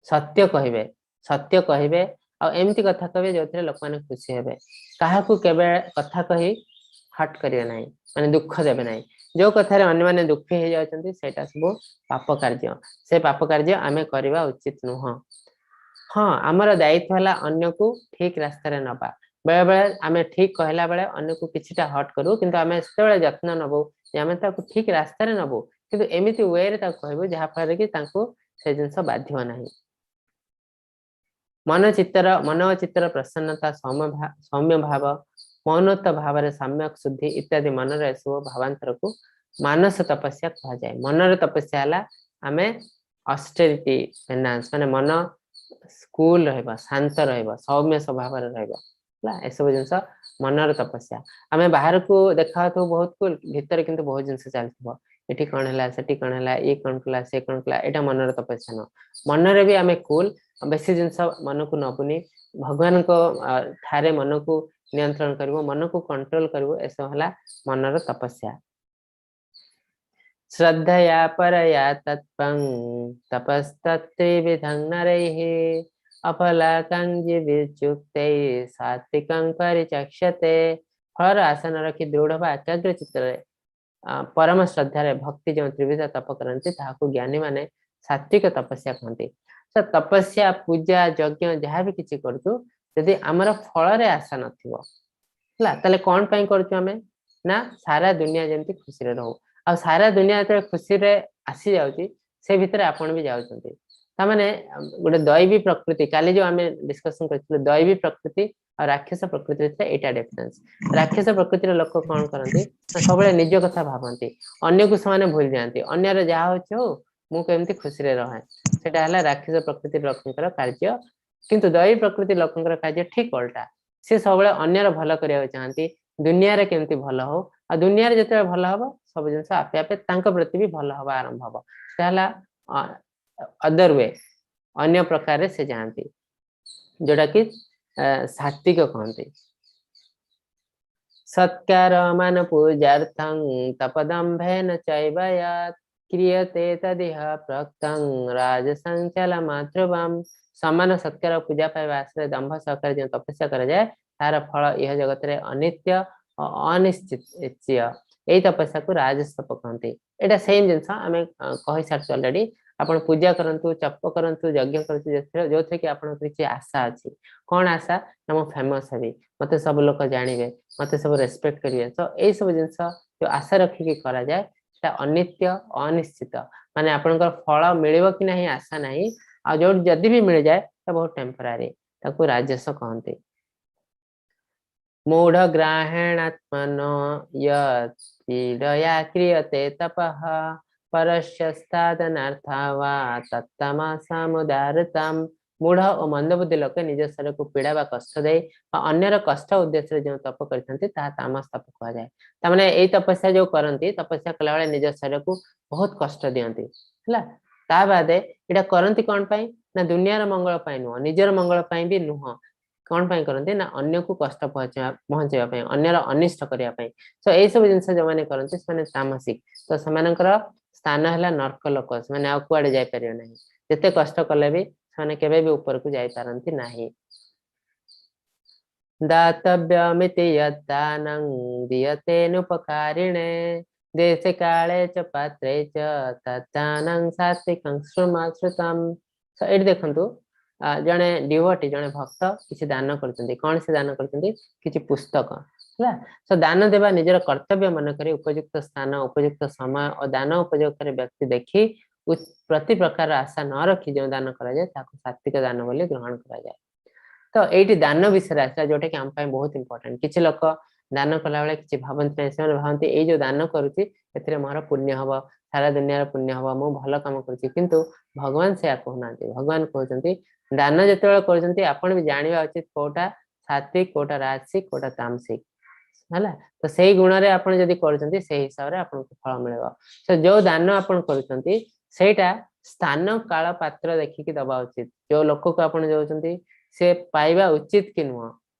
ସତ୍ୟ କହିବେ, ସତ୍ୟ କହିବେ ଆଉ ଏମିତି କଥା କହିବେ ଯୋଉଥିରେ ଲୋକମାନେ ଖୁସି ହେବେ। କାହାକୁ କେବେ କଥା କହି ହର୍ଟ କରିବେ ନାହିଁ, ମାନେ ଦୁଃଖ ଦେବେ ନାହିଁ। ଯୋଉ କଥାରେ ଅନ୍ୟମାନେ ଦୁଃଖୀ ହେଇଯାଉଛନ୍ତି, ସେଇଟା ସବୁ ପାପ କାର୍ଯ୍ୟ। ସେ ପାପ କାର୍ଯ୍ୟ ଆମେ କରିବା ଉଚିତ ନୁହଁ। ହଁ, ଆମର ଦାୟିତ୍ୱ ହେଲା ଅନ୍ୟକୁ ଠିକ ରାସ୍ତାରେ ନବା। ବେଳେ ବେଳେ ଆମେ ଠିକ କହିଲା ବେଳେ ଅନ୍ୟକୁ କିଛିଟା ହର୍ଟ କରୁ, କିନ୍ତୁ ଆମେ ସେତେବେଳେ ଯତ୍ନ ନବୁ ଯେ ଆମେ ତାକୁ ଠିକ ରାସ୍ତାରେ ନବୁ, କିନ୍ତୁ ଏମିତି ୱେରେ ତାକୁ କହିବୁ ଯାହା ଫଳରେ କି ତାଙ୍କୁ ସେ ଜିନିଷ ବାଧିବ ନାହିଁ। ମନ ଓ ଚିତ୍ତର ପ୍ରସନ୍ନତା, ସୌମ୍ୟ ଭାବ, ମୌନତ୍ୱ ଭାବରେ ସମ୍ୟକ ଶୁଦ୍ଧି ଇତ୍ୟାଦି ମନର ଏସବୁ ଭାବାନ୍ତରକୁ ମାନସ ତପସ୍ୟା କୁହାଯାଏ। ମନର ତପସ୍ୟା ହେଲା ଆମେ ଅଷ୍ଟେରିଟି ପେନାନ୍ସ, ମାନେ ମନ କୁଲ ରହିବ, ଶାନ୍ତ ରହିବ, ସୌମ୍ୟ ସ୍ୱଭାବରେ ରହିବ, ହେଲା। ଏସବୁ ଜିନିଷ ମନର ତପସ୍ୟା। ଆମେ ବାହାରକୁ ଦେଖାଉଥିବୁ ବହୁତ କୁଲ, ଭିତରେ କିନ୍ତୁ ବହୁତ ଜିନିଷ ଚାଲିଥିବ। ଏଠି କଣ ହେଲା, ସେଠି କଣ ହେଲା, ଇଏ କଣ କଲା, ସେ କଣ କଲା, ଏଇଟା ମନର ତପସ୍ୟା ନୁହଁ। ମନରେ ବି ଆମେ କୁଲ, ବେଶୀ ଜିନିଷ ମନକୁ ନବୁନି, ଭଗବାନଙ୍କ ଠାରେ ମନକୁ ନିୟନ୍ତ୍ରଣ କରିବୁ, ମନକୁ କଣ୍ଟ୍ରୋଲ କରିବୁ, ଏସବୁ ହେଲା ମନର ତପସ୍ୟା। ଶ୍ରଦ୍ଧୟା ପରୟା ତତ୍ପଂ ତପସ୍ତତ୍ତ୍ରିବିଧଂ ନରୈः ଅଫଲାକାଂକ୍ଷିଭିର୍ଯୁକ୍ତୈः ସାତ୍ତ୍ୱିକଂ ପରିଚକ୍ଷତେ। ଫଳର ଆଶା ନ ରଖି ଦୃଢ ବା ଏକାଗ୍ର ଚିତ୍ତରେ ପରମ ଶ୍ରଦ୍ଧାରେ ଭକ୍ତି ଯେଉଁ ତ୍ରିବିଧ ତପ କରନ୍ତି, ତାହାକୁ ଜ୍ଞାନୀ ମାନେ ସାତ୍ତ୍ୱିକ ତପସ୍ୟା କହନ୍ତି। ତ ତପସ୍ୟା, ପୂଜା, ଯଜ୍ଞ ଯାହା ବି କିଛି କରୁଛୁ, ଯଦି ଆମର ଫଳରେ ଆଶା ନଥିବ, ହେଲା, ତାହେଲେ କଣ ପାଇଁ କରୁଛୁ ଆମେ? ନା ସାରା ଦୁନିଆ ଯେମିତି ଖୁସିରେ ରହୁ। ଆଉ ସାରା ଦୁନିଆ ଯେତେବେଳେ ଖୁସିରେ ଆସି ଯାଉଛି, ସେ ଭିତରେ ଆପଣ ବି ଯାଉଛନ୍ତି। ତାମାନେ ଗୋଟେ ଦୈବୀ ପ୍ରକୃତି, କାଲି ଯୋଉ ଆମେ ଡିସ୍କସନ କରିଥିଲୁ, ଦୈବୀ ପ୍ରକୃତି ଆଉ ରାକ୍ଷସ ପ୍ରକୃତି ଭିତରେ ଏଇଟା ଡିଫରେନ୍ସ। ରାକ୍ଷସ ପ୍ରକୃତିର ଲୋକ କଣ କରନ୍ତି ନା ସବୁବେଳେ ନିଜ କଥା ଭାବନ୍ତି, ଅନ୍ୟକୁ ସେମାନେ ଭୁଲି ଯାଆନ୍ତି। ଅନ୍ୟର ଯାହା ହଉଛି ହଉ, ମୁଁ କେମିତି ଖୁସିରେ ରହେ, ସେଟା ହେଲା ରାକ୍ଷସ ପ୍ରକୃତି ଲୋକଙ୍କର କାର୍ଯ୍ୟ। କିନ୍ତୁ ଦୈବୀ ପ୍ରକୃତି ଲୋକଙ୍କର କାର୍ଯ୍ୟ ଠିକ ଓଲଟା। ସେ ସବୁବେଳେ ଅନ୍ୟର ଭଲ କରିବାକୁ ଚାହାନ୍ତି, ଦୁନିଆରେ କେମିତି ଭଲ ହଉ। ଆଉ ଦୁନିଆରେ ଯେତେବେଳେ ଭଲ ହବ, ସବୁ ଜିନିଷ ଆପେ ଆପେ ତାଙ୍କ ପ୍ରତି ବି ଭଲ ହବା ଆରମ୍ଭ ହବ। ସେଟା ହେଲା ଅଦର we, ଅନ୍ୟ ପ୍ରକାରରେ ସେ ଯାଆନ୍ତି, ଯୋଉଟା କି ସାତ୍ବିକ କହନ୍ତି। ସତ୍କାର ମାନ ପୂଜାର୍ଥଂ ତପ ଦମ୍ଭେନ ଚୈବ ୟତ୍ କ୍ରିୟତେ ତଦିହ ପ୍ରୋକ୍ତଂ ରାଜସଞ୍ଚଲମାଧ୍ରୁବମ୍। ସମାନ, ସତ୍କାର ଓ ପୂଜା ପାଇବା ଆଶାରେ ଦମ୍ଭ ସହକାରେ ଯେଉଁ ତପସ୍ୟା କରାଯାଏ, ତାହାର ଫଳ ଇହ ଜଗତରେ ଅନିତ୍ୟ ଓ ଅନିଶ୍ଚିତ। ଏଇ ତପସ୍ୟାକୁ ରାଜସ ତପ କହନ୍ତି। ଏଇଟା ସେମ୍ ଜିନିଷ ଆମେ କହିସାରିଛୁ ଅଲରେଡି। ଆପଣ ପୂଜା କରନ୍ତୁ, ଜପ କରନ୍ତୁ, ଯଜ୍ଞ କରନ୍ତୁ, ଯୋଉଥିରେ କି ଆପଣଙ୍କର କିଛି ଆଶା ଅଛି। କଣ ଆଶା ନା ମୁଁ ଫେମସ ହେବି, ମତେ ସବୁ ଲୋକ ଜାଣିବେ, ମତେ ସବୁ ରେସପେକ୍ଟ କରିବେ। ତ ଏଇ ସବୁ ଜିନିଷ ଯୋଉ ଆଶା ରଖିକି କରାଯାଏ, ସେଟା ଅନିତ୍ୟ, ଅନିଶ୍ଚିତ। ମାନେ ଆପଣଙ୍କର ଫଳ ମିଳିବ କି ନାହିଁ ଆଶା ନାହିଁ, ଆଉ ଯୋଉଠି ଯଦି ବି ମିଳିଯାଏ ତ ବହୁତ ଟେମ୍ପୋରାରୀ। ତାକୁ ରାଜସ କହନ୍ତି। ମୂଢ ଗ୍ରାହେଣାତ୍ମନୋ ୟତ୍ ପୀଡୟା କ୍ରିୟତେ ତପଃ ପରସ୍ୟ ବା ତତ୍ତମସମୁଦାହୃତମ୍। ମୂଢ ଓ ମନ୍ଦବୁଦ୍ଧି ଲୋକେ ନିଜ ଶରୀରକୁ ପୀଡା ବା କଷ୍ଟ ଦେଇ ବା ଅନ୍ୟର କଷ୍ଟ ଉଦ୍ଦେଶ୍ୟରେ ଯେଉଁ ତପ କରିଥାନ୍ତି, ତାହା ତାମସ ତପ କୁହାଯାଏ। ତାମାନେ ଏଇ ତପସ୍ୟା ଯୋଉ କରନ୍ତି, ତପସ୍ୟା କଲାବେଳେ ନିଜ ଶରୀରକୁ ବହୁତ କଷ୍ଟ ଦିଅନ୍ତି, ହେଲା। ତା ବାଦେ ଏଇଟା କରନ୍ତି କଣ ପାଇଁ ନା ଦୁନିଆର ମଙ୍ଗଳ ପାଇଁ ନୁହଁ, ନିଜର ମଙ୍ଗଳ ପାଇଁ ବି ନୁହଁ। କଣ ପାଇଁ କରନ୍ତି ନା ଅନ୍ୟକୁ କଷ୍ଟ ପହଞ୍ଚେଇବା ପାଇଁ, ଅନ୍ୟର ଅନିଷ୍ଟ କରିବା ପାଇଁ। ତ ଏଇ ସବୁ ଜିନିଷ ଯୋଉମାନେ କରନ୍ତି, ସେମାନେ ତାମସିକ। ତ ସେମାନଙ୍କର ସ୍ଥାନ ହେଲା ନର୍କ ଲୋକ। ସେମାନେ ଆଉ କୁଆଡେ ଯାଇପାରିବେ ନାହିଁ। ଯେତେ କଷ୍ଟ କଲେ ବି ସେମାନେ କେବେ ବି ଉପରକୁ ଯାଇପାରନ୍ତି ନାହିଁ। ଦାତବ୍ୟମିତି ଯଦ୍ଦାନଂ ଦୀୟତେऽନୁପକାରିଣେ ଦେଶେ କାଳେ ଚ ପାତ୍ରେ ଚ ତଦ୍ଦାନଂ ସାତ୍ତ୍ୱିକଂ ଶ୍ରୁତମ୍। ଏଇଠି ଦେଖନ୍ତୁ, ଜଣେ ଡିଭୋଟି, ଜଣେ ଭକ୍ତ କିଛି ଦାନ କରୁଛନ୍ତି। କଣ ସେ ଦାନ କରୁଛନ୍ତି? କିଛି ପୁସ୍ତକ, ହେଲା। ତ ଦାନ ଦେବା ନିଜର କର୍ତ୍ତବ୍ୟ ମନେକରି ଉପଯୁକ୍ତ ସ୍ଥାନ, ଉପଯୁକ୍ତ ସମୟ ଓ ଦାନ ଉପଯୋଗକାରୀ ବ୍ୟକ୍ତି ଦେଖି ପ୍ରତି ପ୍ରକାର ଆଶା ନ ରଖି ଯେଉଁ ଦାନ କରାଯାଏ, ତାକୁ ସାତ୍ତ୍ୱିକ ଦାନ ବୋଲି ଗ୍ରହଣ କରାଯାଏ। ତ ଏଇଠି ଦାନ ବିଷୟରେ ଆସିଲା, ଯୋଉଟା କି ଆମ ପାଇଁ ବହୁତ ଇମ୍ପୋର୍ଟାଣ୍ଟ। କିଛି ଲୋକ ଦାନ କଲାବେଳେ କିଛି ଭାବନ୍ତି ନାହିଁ। ସେମାନେ ଭାବନ୍ତି, ଏଇ ଯୋଉ ଦାନ କରୁଛି ଏଥିରେ ମୋର ପୁଣ୍ୟ ହବ, ସାରା ଦୁନିଆର ପୁଣ୍ୟ ହବ, ମୁଁ ଭଲ କାମ କରୁଛି। କିନ୍ତୁ ଭଗବାନ ସେୟା କହୁନାହାନ୍ତି। ଭଗବାନ କହୁଛନ୍ତି, ଦାନ ଯେତେବେଳେ କରୁଛନ୍ତି, ଆପଣ ବି ଜାଣିବା ଉଚିତ କୋଉଟା ସାତ୍ଵିକ, କୋଉଟା ରାଜସିକ, କୋଉଟା ତାମସିକ, ହେଲା। ତ ସେଇ ଗୁଣରେ ଆପଣ ଯଦି କରୁଛନ୍ତି, ସେଇ ହିସାବରେ ଆପଣଙ୍କୁ ଫଳ ମିଳିବ। ତ ଯୋଉ ଦାନ ଆପଣ କରୁଛନ୍ତି, ସେଇଟା ସ୍ଥାନ, କାଳ, ପାତ୍ର ଦେଖିକି ଦବା ଉଚିତ। ଯୋଉ ଲୋକକୁ ଆପଣ ଦଉଛନ୍ତି, ସେ ପାଇବା ଉଚିତ କି ନୁହଁ।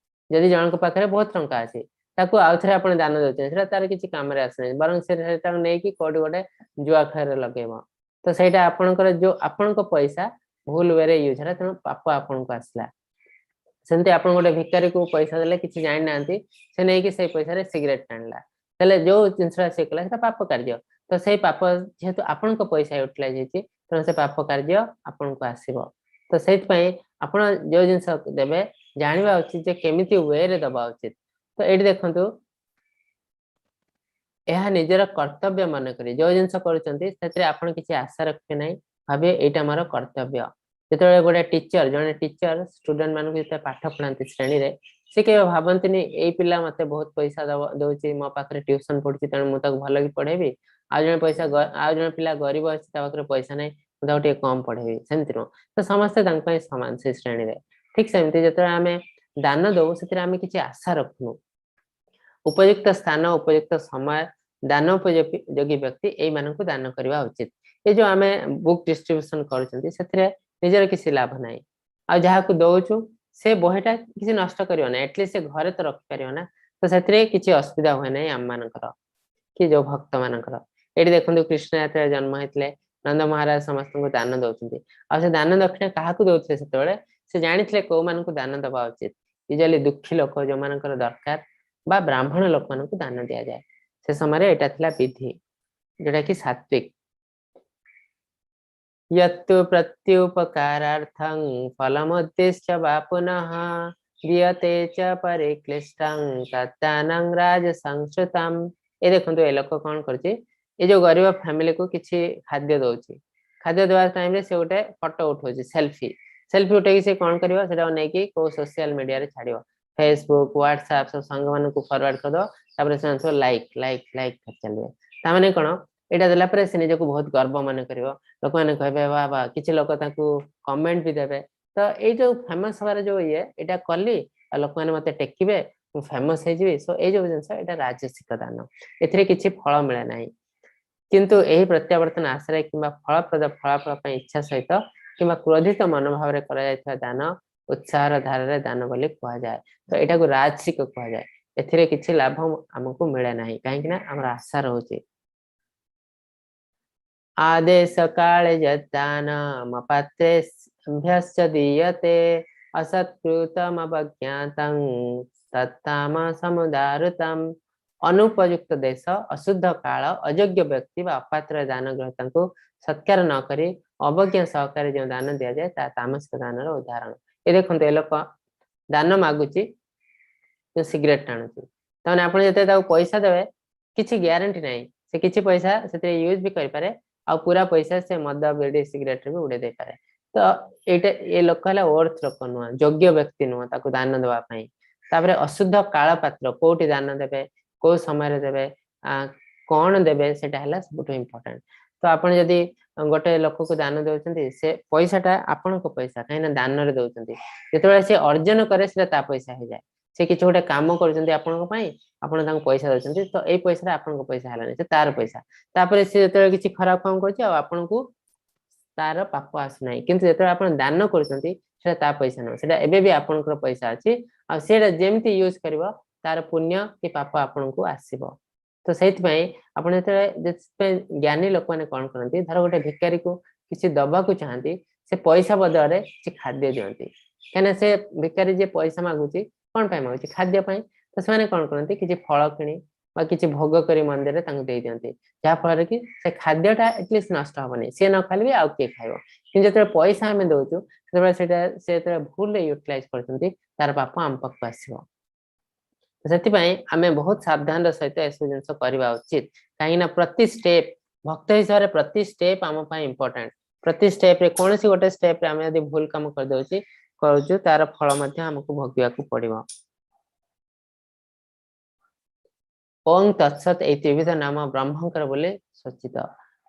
ଯଦି ଜଣଙ୍କ ପାଖରେ ବହୁତ ଟଙ୍କା ଅଛି, ତାକୁ ଆଉଥରେ ଆପଣ ଦାନ ଦଉଛନ୍ତି, ସେଟା ତାର କିଛି କାମରେ ଆସୁନାହିଁ, ବରଂ ସେ ତାକୁ ନେଇକି କୋଉଠି ଗୋଟେ ଜୁଆ ଖେଳରେ ଲଗେଇବ। ତ ସେଇଟା ଆପଣଙ୍କର ଯୋଉ ଆପଣଙ୍କ ପଇସା ଭୁଲ ୱେରେ ୟୁଜ ହେଲା, ତେଣୁ ପାପ ଆପଣଙ୍କୁ ଆସିଲା। ସେମିତି ଆପଣ ଗୋଟେ ଭିକାରୀକୁ ପଇସା ଦେଲେ, କିଛି ଜାଣିନାହାନ୍ତି, ସେ ନେଇକି ସେଇ ପଇସାରେ ସିଗାରେଟ ଟାଣିଲା, ତାହେଲେ ଯୋଉ ଜିନିଷଟା ସେ କଲା ସେଟା ପାପ କାର୍ଯ୍ୟ। ତ ସେଇ ପାପ ଯେହେତୁ ଆପଣଙ୍କ ପଇସା ୟୁଟିଲାଇଜ ହେଇଛି, ତେଣୁ ସେ ପାପ କାର୍ଯ୍ୟ ଆପଣଙ୍କୁ ଆସିବ। ତ ସେଇଥିପାଇଁ ଆପଣ ଯୋଉ ଜିନିଷ ଦେବେ, ଜାଣିବା ଉଚିତ ଯେ କେମିତି ୱେରେ ଦବା ଉଚିତ। ତ ଏଇଠି ଦେଖନ୍ତୁ, ଏହା ନିଜର କର୍ତ୍ତବ୍ୟ ମନେକରି ଯୋଉ ଜିନିଷ କରୁଛନ୍ତି, ସେଥିରେ ଆପଣ କିଛି ଆଶା ରଖିବେ ନାହିଁ। ଭାବିବେ ଏଇଟା ମୋର କର୍ତ୍ତବ୍ୟ। ଯେତେବେଳେ ଗୋଟେ ଟିଚର, ଜଣେ ଟିଚର ଷ୍ଟୁଡେଣ୍ଟ ମାନଙ୍କୁ ଯେତେବେଳେ ପାଠ ପଢାନ୍ତି ଶ୍ରେଣୀରେ, ସେ କେବେ ଭାବନ୍ତିନି ଏଇ ପିଲା ମତେ ବହୁତ ପଇସା ଦଉଛି, ମୋ ପାଖରେ ଟ୍ୟୁସନ ପଢୁଛି, ତେଣୁ ମୁଁ ତାକୁ ଭଲ କି ପଢେଇବି, ଆଉ ଜଣେ ପିଲା ଗରିବ ଅଛି, ତା ପାଖରେ ପଇସା ନାହିଁ, ମୁଁ ତାକୁ ଟିକେ କମ ପଢେଇବି। ସେମିତି ନୁହଁ। ତ ସମସ୍ତେ ତାଙ୍କ ପାଇଁ ସମାନ ସେଇ ଶ୍ରେଣୀରେ। ଠିକ ସେମିତି ଯେତେବେଳେ ଆମେ ଦାନ ଦଉ, ସେଥିରେ ଆମେ କିଛି ଆଶା ରଖୁନୁ। ଉପଯୁକ୍ତ ସ୍ଥାନ, ଉପଯୁକ୍ତ ସମୟ, ଦାନ ଉପଯୋଗୀ ବ୍ୟକ୍ତି, ଏଇମାନଙ୍କୁ ଦାନ କରିବା ଉଚିତ। ଏ ଯୋଉ ଆମେ ବୁକ୍ ଡିଷ୍ଟ୍ରିବ୍ୟୁସନ କରୁଛନ୍ତି, ସେଥିରେ ନିଜର କିଛି ଲାଭ ନାହିଁ। ଆଉ ଯାହାକୁ ଦଉଛୁ, ସେ ବହିଟା କିଛି ନଷ୍ଟ କରିବ ନାହିଁ, ଆଟଲିଷ୍ଟ ସେ ଘରେ ତ ରଖିପାରିବ ନା। ତ ସେଥିରେ କିଛି ଅସୁବିଧା ହୁଏ ନାହିଁ ଆମ ମାନଙ୍କର କି ଯୋଉ ଭକ୍ତ ମାନଙ୍କର। ଏଇଠି ଦେଖନ୍ତୁ, କୃଷ୍ଣ ଯେତେବେଳେ ଜନ୍ମ ହେଇଥିଲେ, ନନ୍ଦ ମହାରାଜ ସମସ୍ତଙ୍କୁ ଦାନ ଦଉଛନ୍ତି। ଆଉ ସେ ଦାନ ଦକ୍ଷିଣା କାହାକୁ ଦଉଥିଲେ? ସେତେବେଳେ ସେ ଜାଣିଥିଲେ କୋଉମାନଙ୍କୁ ଦାନ ଦବା ଉଚିତ। ୟୁଜୁଆଲି ଦୁଃଖୀ ଲୋକ, ଯୋଉମାନଙ୍କର ଦରକାର ବା ବ୍ରାହ୍ମଣ ଲୋକମାନଙ୍କୁ ଦାନ ଦିଆଯାଏ। ସେ ସମୟରେ ଏଇଟା ଥିଲା ବିଧି, ଯୋଉଟା କି ସାତ୍ଵିକ। यत्तु प्रत्युपकारार्थं फलमुद्दिश्य वा पुनः दीयते च परिक्लिष्टं तद्दानं राजसं श्रुतम्। ଏ ଦେଖନ୍ତୁ, ଏ ଲୋକ କଣ କରୁଛି? ଏ ଯୋଉ ଗରିବ ଫ୍ୟାମିଲିକୁ କିଛି ଖାଦ୍ୟ ଦଉଛି। ଖାଦ୍ୟ ଦେବା ଟାଇମରେ ସେ ଗୋଟେ ଫଟୋ ଉଠଉଛି, ସେଲଫି। ସେଲଫି ଉଠେଇକି ସେ କଣ କରିବ? ସେଟାକୁ ନେଇକି କୋଉ ସୋସିଆଲ ମିଡିଆରେ ଛାଡିବ, ଫେସବୁକ୍, ହ୍ୱାଟ୍ସଆପ, ସବୁ ସାଙ୍ଗମାନଙ୍କୁ ଫରୱାର୍ଡ କରିଦବ। ତାପରେ ସେମାନେ ସବୁ ଲାଇକ୍, ଲାଇକ୍, ଲାଇକ୍ କରି ଚାଲିବେ। ତାମାନେ କଣ? ଏଇଟା ଦେଲା ପରେ ସେ ନିଜକୁ ବହୁତ ଗର୍ବ ମନେ କରିବ। ଲୋକମାନେ କହିବେ ବା ବା, କିଛି ଲୋକ ତାକୁ କମେଣ୍ଟ ବି ଦେବେ। ତ ଏଇ ଯୋଉ ଫେମସ ହବାର ଯୋଉ ଇଏ, ଏଇଟା କଲି ଆଉ ଲୋକମାନେ ମତେ ଟେକିବେ, ମୁଁ ଫେମସ ହେଇଯିବି। ସୋ ଏଇ ଯୋଉ ଜିନିଷ, ଏଇଟା ରାଜସିକ ଦାନ। ଏଥିରେ କିଛି ଫଳ ମିଳେ ନାହିଁ। କିନ୍ତୁ ଏହି ପ୍ରତ୍ୟାବର୍ତ୍ତନ ଆଶାରେ କିମ୍ବା ଫଳପ୍ରଦ ଫଳାଫଳ ପାଇଁ ଇଚ୍ଛା ସହିତ କିମ୍ବା କ୍ରୋଧିତ ମନୋଭାବରେ କରାଯାଇଥିବା ଦାନ ଉତ୍ସାହର ଧାରାରେ ଦାନ ବୋଲି କୁହାଯାଏ। ତ ଏଇଟାକୁ ରାଜସିକ କୁହାଯାଏ। ଏଥିରେ କିଛି ଲାଭ ଆମକୁ ମିଳେ ନାହିଁ, କାହିଁକି ନା ଆମର ଆଶା ରହୁଛି। आदेश काले यद्दानमपात्रेभ्यश्च दीयते असत्कृतमवज्ञातं तत्तामसमुदाहृतम्। ଅନୁପଯୁକ୍ତ ଦେଶ, ଅଶୁଦ୍ଧ କାଳ, ଅଯୋଗ୍ୟ ବ୍ୟକ୍ତି ବା ଅପାତ୍ର ଦାନ ଗ୍ରହୀତାଙ୍କୁ ସତ୍କାର ନ କରି ଅବଜ୍ଞା ସହକାରେ ଯେଉଁ ଦାନ ଦିଆଯାଏ ତାହା ତାମସିକ ଦାନର ଉଦାହରଣ। ଏ ଦେଖନ୍ତୁ, ଏ ଲୋକ ଦାନ ମାଗୁଛି କିନ୍ତୁ ସିଗରେଟ ଟାଣୁଛି। ତାମାନେ ଆପଣ ଯେତେବେଳେ ତାକୁ ପଇସା ଦେବେ କିଛି ଗ୍ୟାରେଣ୍ଟି ନାହିଁ, ସେ କିଛି ପଇସା ସେଥିରେ ୟୁଜ ବି କରିପାରେ ଆଉ ପୁରା ପଇସା ସେ ମଦ ବିଡ଼ି ସିଗରେଟରେ ବି ଉଡେଇ ଦେଇପାରେ। ତ ଏଇଟା ଏ ଲୋକ ହେଲା ଓର୍ଥ ଲୋକ ନୁହଁ, ଯୋଗ୍ୟ ବ୍ୟକ୍ତି ନୁହଁ ତାକୁ ଦାନ ଦେବା ପାଇଁ। ତାପରେ ଅଶୁଦ୍ଧ କାଳ ପାତ୍ର, କୋଉଠି ଦାନ ଦେବେ, କୋଉ ସମୟରେ ଦେବେ, କଣ ଦେବେ, ସେଟା ହେଲା ସବୁଠୁ ଇମ୍ପୋର୍ଟାଣ୍ଟ। ତ ଆପଣ ଯଦି ଗୋଟେ ଲୋକକୁ ଦାନ ଦଉଛନ୍ତି, ସେ ପଇସାଟା ଆପଣଙ୍କ ପଇସା, କାହିଁକି ନା ଦାନରେ ଦଉଛନ୍ତି। ଯେତେବେଳେ ସେ ଅର୍ଜନ କରେ ସେଟା ତା ପଇସା ହେଇଯାଏ। ସେ କିଛି ଗୋଟେ କାମ କରୁଛନ୍ତି ଆପଣଙ୍କ ପାଇଁ, ଆପଣ ତାଙ୍କୁ ପଇସା ଦଉଛନ୍ତି, ତ ଏଇ ପଇସାଟା ଆପଣଙ୍କ ପଇସା ହେଲାନି, ସେ ତାର ପଇସା। ତାପରେ ସେ ଯେତେବେଳେ କିଛି ଖରାପ କାମ କରୁଛି ଆଉ ଆପଣଙ୍କୁ ତାର ପାପ ଆସୁନାହିଁ। କିନ୍ତୁ ଯେତେବେଳେ ଆପଣ ଦାନ କରୁଛନ୍ତି ସେଟା ତା ପଇସା ନୁହଁ, ସେଟା ଏବେ ବି ଆପଣଙ୍କର ପଇସା ଅଛି, ଆଉ ସେଇଟା ଯେମିତି ୟୁଜ କରିବ ତାର ପୁଣ୍ୟ କି ପାପ ଆପଣଙ୍କୁ ଆସିବ। ତ ସେଇଥିପାଇଁ ଆପଣ ଯେତେବେଳେ, ସେଥିପାଇଁ ଜ୍ଞାନୀ ଲୋକମାନେ କଣ କରନ୍ତି, ଧର ଗୋଟେ ଭିକାରୀକୁ କିଛି ଦବାକୁ ଚାହାନ୍ତି, ସେ ପଇସା ବଦଳରେ କିଛି ଖାଦ୍ୟ ଦିଅନ୍ତି। କାହିଁକିନା ସେ ଭିକାରୀ ଯିଏ ପଇସା ମାଗୁଛି କଣ ପାଇଁ ମାଗୁଛି? ଖାଦ୍ୟ ପାଇଁ। ତ ସେମାନେ କଣ କରନ୍ତି, କିଛି ଫଳ କିଣି ବା କିଛି ଭୋଗ କରି ମନ୍ଦିରରେ ତାଙ୍କୁ ଦେଇ ଦିଅନ୍ତି, ଯାହା ଫଳରେ କି ସେ ଖାଦ୍ୟଟା ଆଟଲିଷ୍ଟ ନଷ୍ଟ ହବନି, ସିଏ ନ ଖାଇଲେ ବି ଆଉ କିଏ ଖାଇବ। କିନ୍ତୁ ଯେତେବେଳେ ପଇସା ଆମେ ଦଉଛୁ ସେତେବେଳେ ସେଇଟା ସେ ଯେତେବେଳେ ଭୁଲରେ ୟୁଟିଲାଇଜ କରୁଛନ୍ତି ତାର ପାପ ଆମ ପାଖକୁ ଆସିବ। ସେଥିପାଇଁ ଆମେ ବହୁତ ସାବଧାନର ସହିତ ଏସବୁ ଜିନିଷ କରିବା ଉଚିତ। କାହିଁକି ନା ପ୍ରତି ଷ୍ଟେପ ଭକ୍ତ ହିସାବରେ ପ୍ରତି ଷ୍ଟେପ ଆମ ପାଇଁ ଇମ୍ପୋର୍ଟାଣ୍ଟ। ପ୍ରତି ଷ୍ଟେପରେ କୌଣସି ଗୋଟେ ଷ୍ଟେପରେ ଆମେ ଯଦି ଭୁଲ କାମ କରିଦଉଛୁ କରୁଛୁ ତାର ଫଳ ମଧ୍ୟ ଆମକୁ ଭୋଗିବାକୁ ପଡିବ। ଓଂ ତତ୍ସତ୍ ଏଇ ତ୍ରିବିଧ ନାମ ବ୍ରହ୍ମଙ୍କର ବୋଲି ସୂଚିତ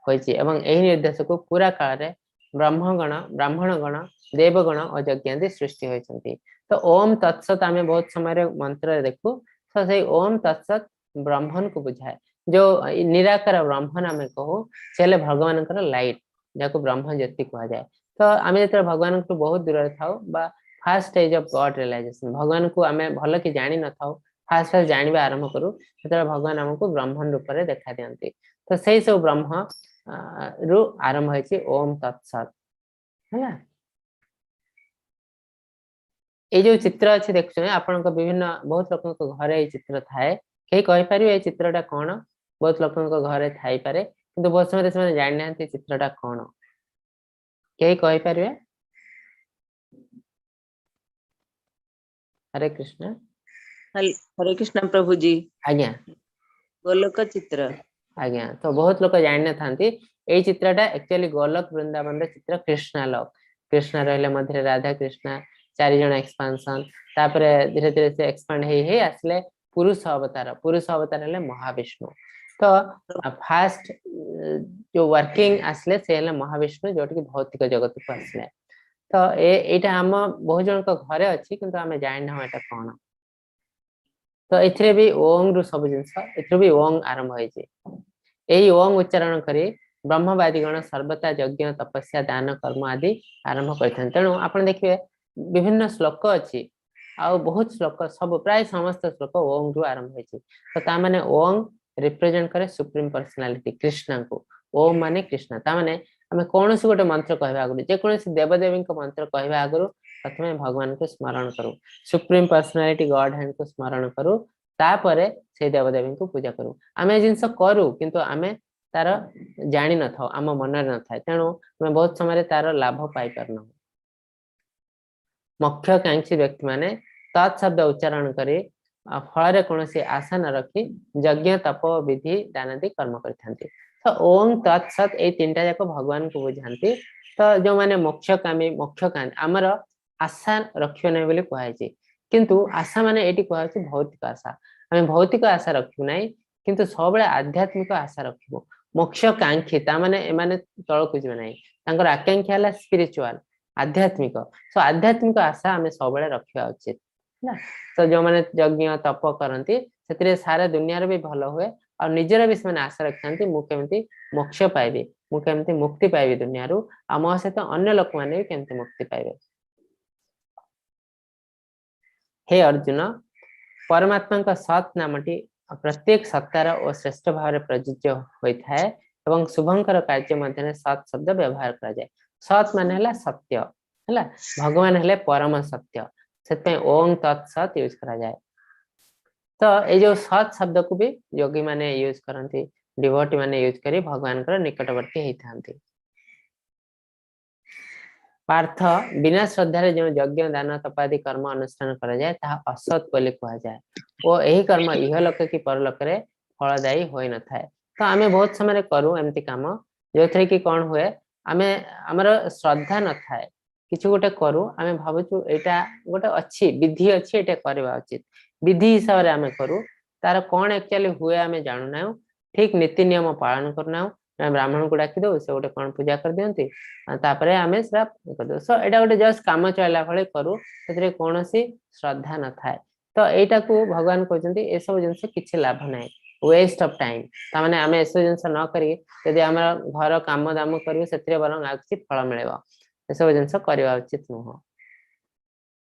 ହୋଇଛି ଏବଂ ଏହି ନିର୍ଦ୍ଦେଶକୁ ପୁରା କାଳରେ ବ୍ରହ୍ମଗଣ, ବ୍ରାହ୍ମଣଗଣ, ଦେବଗଣ ଓ ଯଜ୍ଞାଦି ସୃଷ୍ଟି ହୋଇଛନ୍ତି। ତ ଓମ୍ ତତ୍ସତ୍ ଆମେ ବହୁତ ସମୟରେ ମନ୍ତ୍ରରେ ଦେଖୁ। ତ ସେଇ ଓମ୍ ତତ୍ସତ୍ ବ୍ରହ୍ମନକୁ ବୁଝାଏ। ଯୋଉ ନିରାକାର ବ୍ରହ୍ମନ ଆମେ କହୁ, ସେ ହେଲେ ଭଗବାନଙ୍କର ଲାଇଟ, ଯାହାକୁ ବ୍ରହ୍ମ ଜ୍ୟୋତି କୁହାଯାଏ। ତ ଆମେ ଯେତେବେଳେ ଭଗବାନଙ୍କଠୁ ବହୁତ ଦୂରରେ ଥାଉ ବା first stage of God realization, ଭଗବାନଙ୍କୁ ଆମେ ଭଲ କି ଜାଣିନଥାଉ, ଫାଷ୍ଟ ଫାଷ୍ଟ ଜାଣିବା ଆରମ୍ଭ କରୁ, ସେତେବେଳେ ଭଗବାନ ଆମକୁ ବ୍ରହ୍ମନ ରୂପରେ ଦେଖା ଦିଅନ୍ତି। ତ ସେଇ ସବୁ ବ୍ରହ୍ମ ରୁ ଆରମ୍ଭ ହେଇଛି ଓମ୍ ତତ୍ସତ୍। ହେଲା, ଏଇ ଯୋଉ ଚିତ୍ର ଅଛି ଦେଖୁଛନ୍ତି ଆପଣଙ୍କ ବିଭିନ୍ନ ବହୁତ ଲୋକଙ୍କ ଘରେ ଏଇ ଚିତ୍ର ଥାଏ। କେହି କହିପାରିବେ ଏଇ ଚିତ୍ରଟା କଣ? ବହୁତ ଲୋକଙ୍କ ଘରେ ଥାଇପାରେ, କିନ୍ତୁ ବହୁତ ସମୟରେ ସେମାନେ ଜାଣିନାହାନ୍ତି ଚିତ୍ରଟା କଣ। କେହି କହିପାରିବେ? ହରେ କୃଷ୍ଣ। ହରେ କୃଷ୍ଣ ପ୍ରଭୁଜୀ। ଆଜ୍ଞା। ଗୋଲକ ଚିତ୍ର। ଆଜ୍ଞା, ତ ବହୁତ ଲୋକ ଜାଣିନଥାନ୍ତି ଏଇ ଚିତ୍ରଟା ଆକ୍ଚୁଆଲି ଗୋଲକ ବୃନ୍ଦାବନର ଚିତ୍ର, କୃଷ୍ଣାଲୋକ। କୃଷ୍ଣ ରହିଲେ ମଧ୍ୟରେ, ରାଧା କୃଷ୍ଣ ଚାରି ଜଣ ଏକ୍ସପାନସନ, ତାପରେ ଧୀରେ ଧୀରେ ସେ ଏକ୍ସପାଣ୍ଡ ହେଇ ହେଇ ଆସିଲେ ପୁରୁଷ ଅବତାର। ପୁରୁଷ ଅବତାର ହେଲେ ମହାବିଷ୍ଣୁ। ତ ଫାଷ୍ଟ ଯୋଉ ୱାର୍କିଂ ଆସିଲେ ସେ ହେଲେ ମହାବିଷ୍ଣୁ, ଯୋଉଠିକି ଭୌତିକ ଜଗତକୁ ଆସିଲେ। ତ ଏଇଟା ଆମ ବହୁତ ଜଣଙ୍କ ଘରେ ଅଛି, କିନ୍ତୁ ଆମେ ଜାଣିନାହୁଁ ଏଇଟା କଣ। ତ ଏଥିରେ ବି ଓଂ ରୁ ସବୁ ଜିନିଷ, ଏଥିରୁ ବି ଓଂ ଆରମ୍ଭ ହେଇଛି। ଏଇ ଓଂ ଉଚ୍ଚାରଣ କରି ବ୍ରହ୍ମବାଦୀ ଗଣ ସର୍ବଦା ଯଜ୍ଞ, ତପସ୍ୟା, ଦାନ, କର୍ମ ଆଦି ଆରମ୍ଭ କରିଥାନ୍ତି। ତେଣୁ ଆପଣ ଦେଖିବେ ବିଭିନ୍ନ ଶ୍ଲୋକ ଅଛି, ଆଉ ବହୁତ ଶ୍ଲୋକ, ସବୁ ପ୍ରାୟ ସମସ୍ତ ଶ୍ଲୋକ ଓଂ ରୁ ଆରମ୍ଭ ହେଇଛି। ତ ତା ମାନେ ଓଂ ରିପ୍ରେଜେଣ୍ଟ କରେ ସୁପ୍ରିମ ପର୍ସନାଲିଟି କୃଷ୍ଣଙ୍କୁ। ଓମ୍ ମାନେ କୃଷ୍ଣ। ତା ମାନେ ଆମେ କୌଣସି ଗୋଟେ ମନ୍ତ୍ର କହିବା ଆଗରୁ, ଯେକୌଣସି ଦେବଦେବୀଙ୍କ ମନ୍ତ୍ର କହିବା ଆଗରୁ ପ୍ରଥମେ ଭଗବାନଙ୍କୁ ସ୍ମରଣ କରୁ, ସୁପ୍ରିମ ପର୍ସନାଲିଟି ଗଡ ହ୍ୟାଣ୍ଡ କୁ ସ୍ମରଣ କରୁ, ତାପରେ ସେଇ ଦେବଦେବୀଙ୍କୁ ପୂଜା କରୁ। ଆମେ ଏ ଜିନିଷ କରୁ, କିନ୍ତୁ ଆମେ ତାର ଜାଣିନଥାଉ, ଆମ ମନରେ ନଥାଏ, ତେଣୁ ଆମେ ବହୁତ ସମୟରେ ତାର ଲାଭ ପାଇପାରୁନାହୁଁ। ମୋକ୍ଷକାଂକ୍ଷୀ ବ୍ୟକ୍ତି ମାନେ ତତ୍ ଶବ୍ଦ ଉଚ୍ଚାରଣ କରି ଫଳରେ କୌଣସି ଆଶା ନ ରଖି ଯଜ୍ଞ, ତପ, ବିଧି, ଦାନାଦି କର୍ମ କରିଥାନ୍ତି। ତ ଓଂ ତତ୍ ସତ୍ ଏଇ ତିନିଟା ଯାକ ଭଗବାନଙ୍କୁ ବୁଝାନ୍ତି। ତ ଯୋଉମାନେ ମୋକ୍ଷକାମୀ, ମୋକ୍ଷକାନ୍ତି, ଆମର ଆଶା ରଖିବ ନାହିଁ ବୋଲି କୁହାଯାଇଛି, କିନ୍ତୁ ଆଶା ମାନେ ଏଇଠି କୁହାଯାଉଛି ଭୌତିକ ଆଶା। ଆମେ ଭୌତିକ ଆଶା ରଖିବୁ ନାହିଁ, କିନ୍ତୁ ସବୁବେଳେ ଆଧ୍ୟାତ୍ମିକ ଆଶା ରଖିବୁ। ମୋକ୍ଷକାଂକ୍ଷୀ ତା ମାନେ ଏମାନେ ତଳକୁ ଯିବେ ନାହିଁ, ତାଙ୍କର ଆକାଂକ୍ଷା ହେଲା ସ୍ପିରିଚୁଆଲ, ଆଧ୍ୟାତ୍ମିକ। ସୋ ଆଧ୍ୟାତ୍ମିକ ଆଶା ଆମେ ସବୁବେଳେ ରଖିବା ଉଚିତ, ହେଲା। ତ ଯୋଉମାନେ ଯଜ୍ଞ ତପ କରନ୍ତି ସେଥିରେ ସାରା ଦୁନିଆର ବି ଭଲ ହୁଏ, ଆଉ ନିଜର ବି ସେମାନେ ଆଶା ରଖିଥାନ୍ତି ମୁଁ କେମିତି ମୋକ୍ଷ ପାଇବି, ମୁଁ କେମିତି ମୁକ୍ତି ପାଇବି ଦୁନିଆରୁ, ଆଉ ମୋ ସହିତ ଅନ୍ୟ ଲୋକମାନେ ବି କେମିତି ମୁକ୍ତି ପାଇବେ। ହେ ଅର୍ଜୁନ, ପରମାତ୍ମାଙ୍କ ସତ୍ ନାମଟି ପ୍ରତ୍ୟେକ ସତ୍ତାର ଓ ଶ୍ରେଷ୍ଠ ଭାବରେ ପ୍ରଯୁଜ୍ୟ ହୋଇଥାଏ। ଏବଂ ଶୁଭଙ୍କର କାର୍ଯ୍ୟ ମଧ୍ୟରେ ସତ୍ ଶବ୍ଦ ବ୍ୟବହାର କରାଯାଏ। ସତ୍ ମାନେ ହେଲା ସତ୍ୟ, ହେଲା। ଭଗବାନ ହେଲେ ପରମ ସତ୍ୟ, ସେଥିପାଇଁ ଓଂ ତତ୍ ସତ୍ ୟୁଜ କରାଯାଏ। ତ ଏଇ ଯୋଉ ସତ୍ ଶବ୍ଦକୁ ବି ଯୋଗୀ ମାନେ ୟୁଜ କରନ୍ତି, ଡିଭୋଟି ମାନେ ୟୁଜ କରି ଭଗବାନଙ୍କର ନିକଟବର୍ତ୍ତୀ ହେଇଥାନ୍ତି। ପାର୍ଥ, ବିନା ଶ୍ରଦ୍ଧାରେ ଯେଉଁ ଯଜ୍ଞ, ଦାନ, ତପାଦି କର୍ମ ଅନୁଷ୍ଠାନ କରାଯାଏ, ତାହା ଅସତ୍ ବୋଲି କୁହାଯାଏ ଓ ଏହି କର୍ମ ଇହଲୋକ କି ପରଲୋକରେ ଫଳଦାୟୀ ହୋଇନଥାଏ। ତ ଆମେ ବହୁତ ସମୟରେ କରୁ ଏମିତି କାମ, ଯୋଉଥିରେ କି କଣ ହୁଏ, ଆମେ ଆମର ଶ୍ରଦ୍ଧା ନଥାଏ। କିଛି ଗୋଟେ କରୁ, ଆମେ ଭାବୁଛୁ ଏଇଟା ଗୋଟେ ଅଛି, ବିଧି ଅଛି, ଏଇଟା କରିବା ଉଚିତ, ବିଧି ହିସାବରେ ଆମେ କରୁ। ତାର କଣ ଆକ୍ଚୁଆଲି ହୁଏ ଆମେ ଜାଣୁନାହୁଁ, ଠିକ ନୀତି ନିୟମ ପାଳନ କରୁନାହୁଁ। ଆମେ ବ୍ରାହ୍ମଣକୁ ଡାକି ଦଉ, ସେ ଗୋଟେ କଣ ପୂଜା କରିଦିଅନ୍ତି, ତାପରେ ଆମେ ସେଟା କରିଦଉ। ସୋ ଏଇଟା ଗୋଟେ ଜଷ୍ଟ କାମ ଚଳିଲା ଭଳି କରୁ, ସେଥିରେ କୌଣସି ଶ୍ରଦ୍ଧା ନଥାଏ। ତ ଏଇଟାକୁ ଭଗବାନ କହୁଛନ୍ତି ଏସବୁ ଜିନିଷ କିଛି ଲାଭ ନାହିଁ, ୱେଷ୍ଟ ଅଫ ଟାଇମ। ତାମାନେ ଆମେ ଏସବୁ ଜିନିଷ ନ କରିକି ଯଦି ଆମର ଘର କାମ ଦାମ କରିବୁ, ସେଥିରେ ବରଂ ଆଉ କିଛି ଫଳ ମିଳିବ। ଏସବୁ ଜିନିଷ କରିବା ଉଚିତ ନୁହଁ।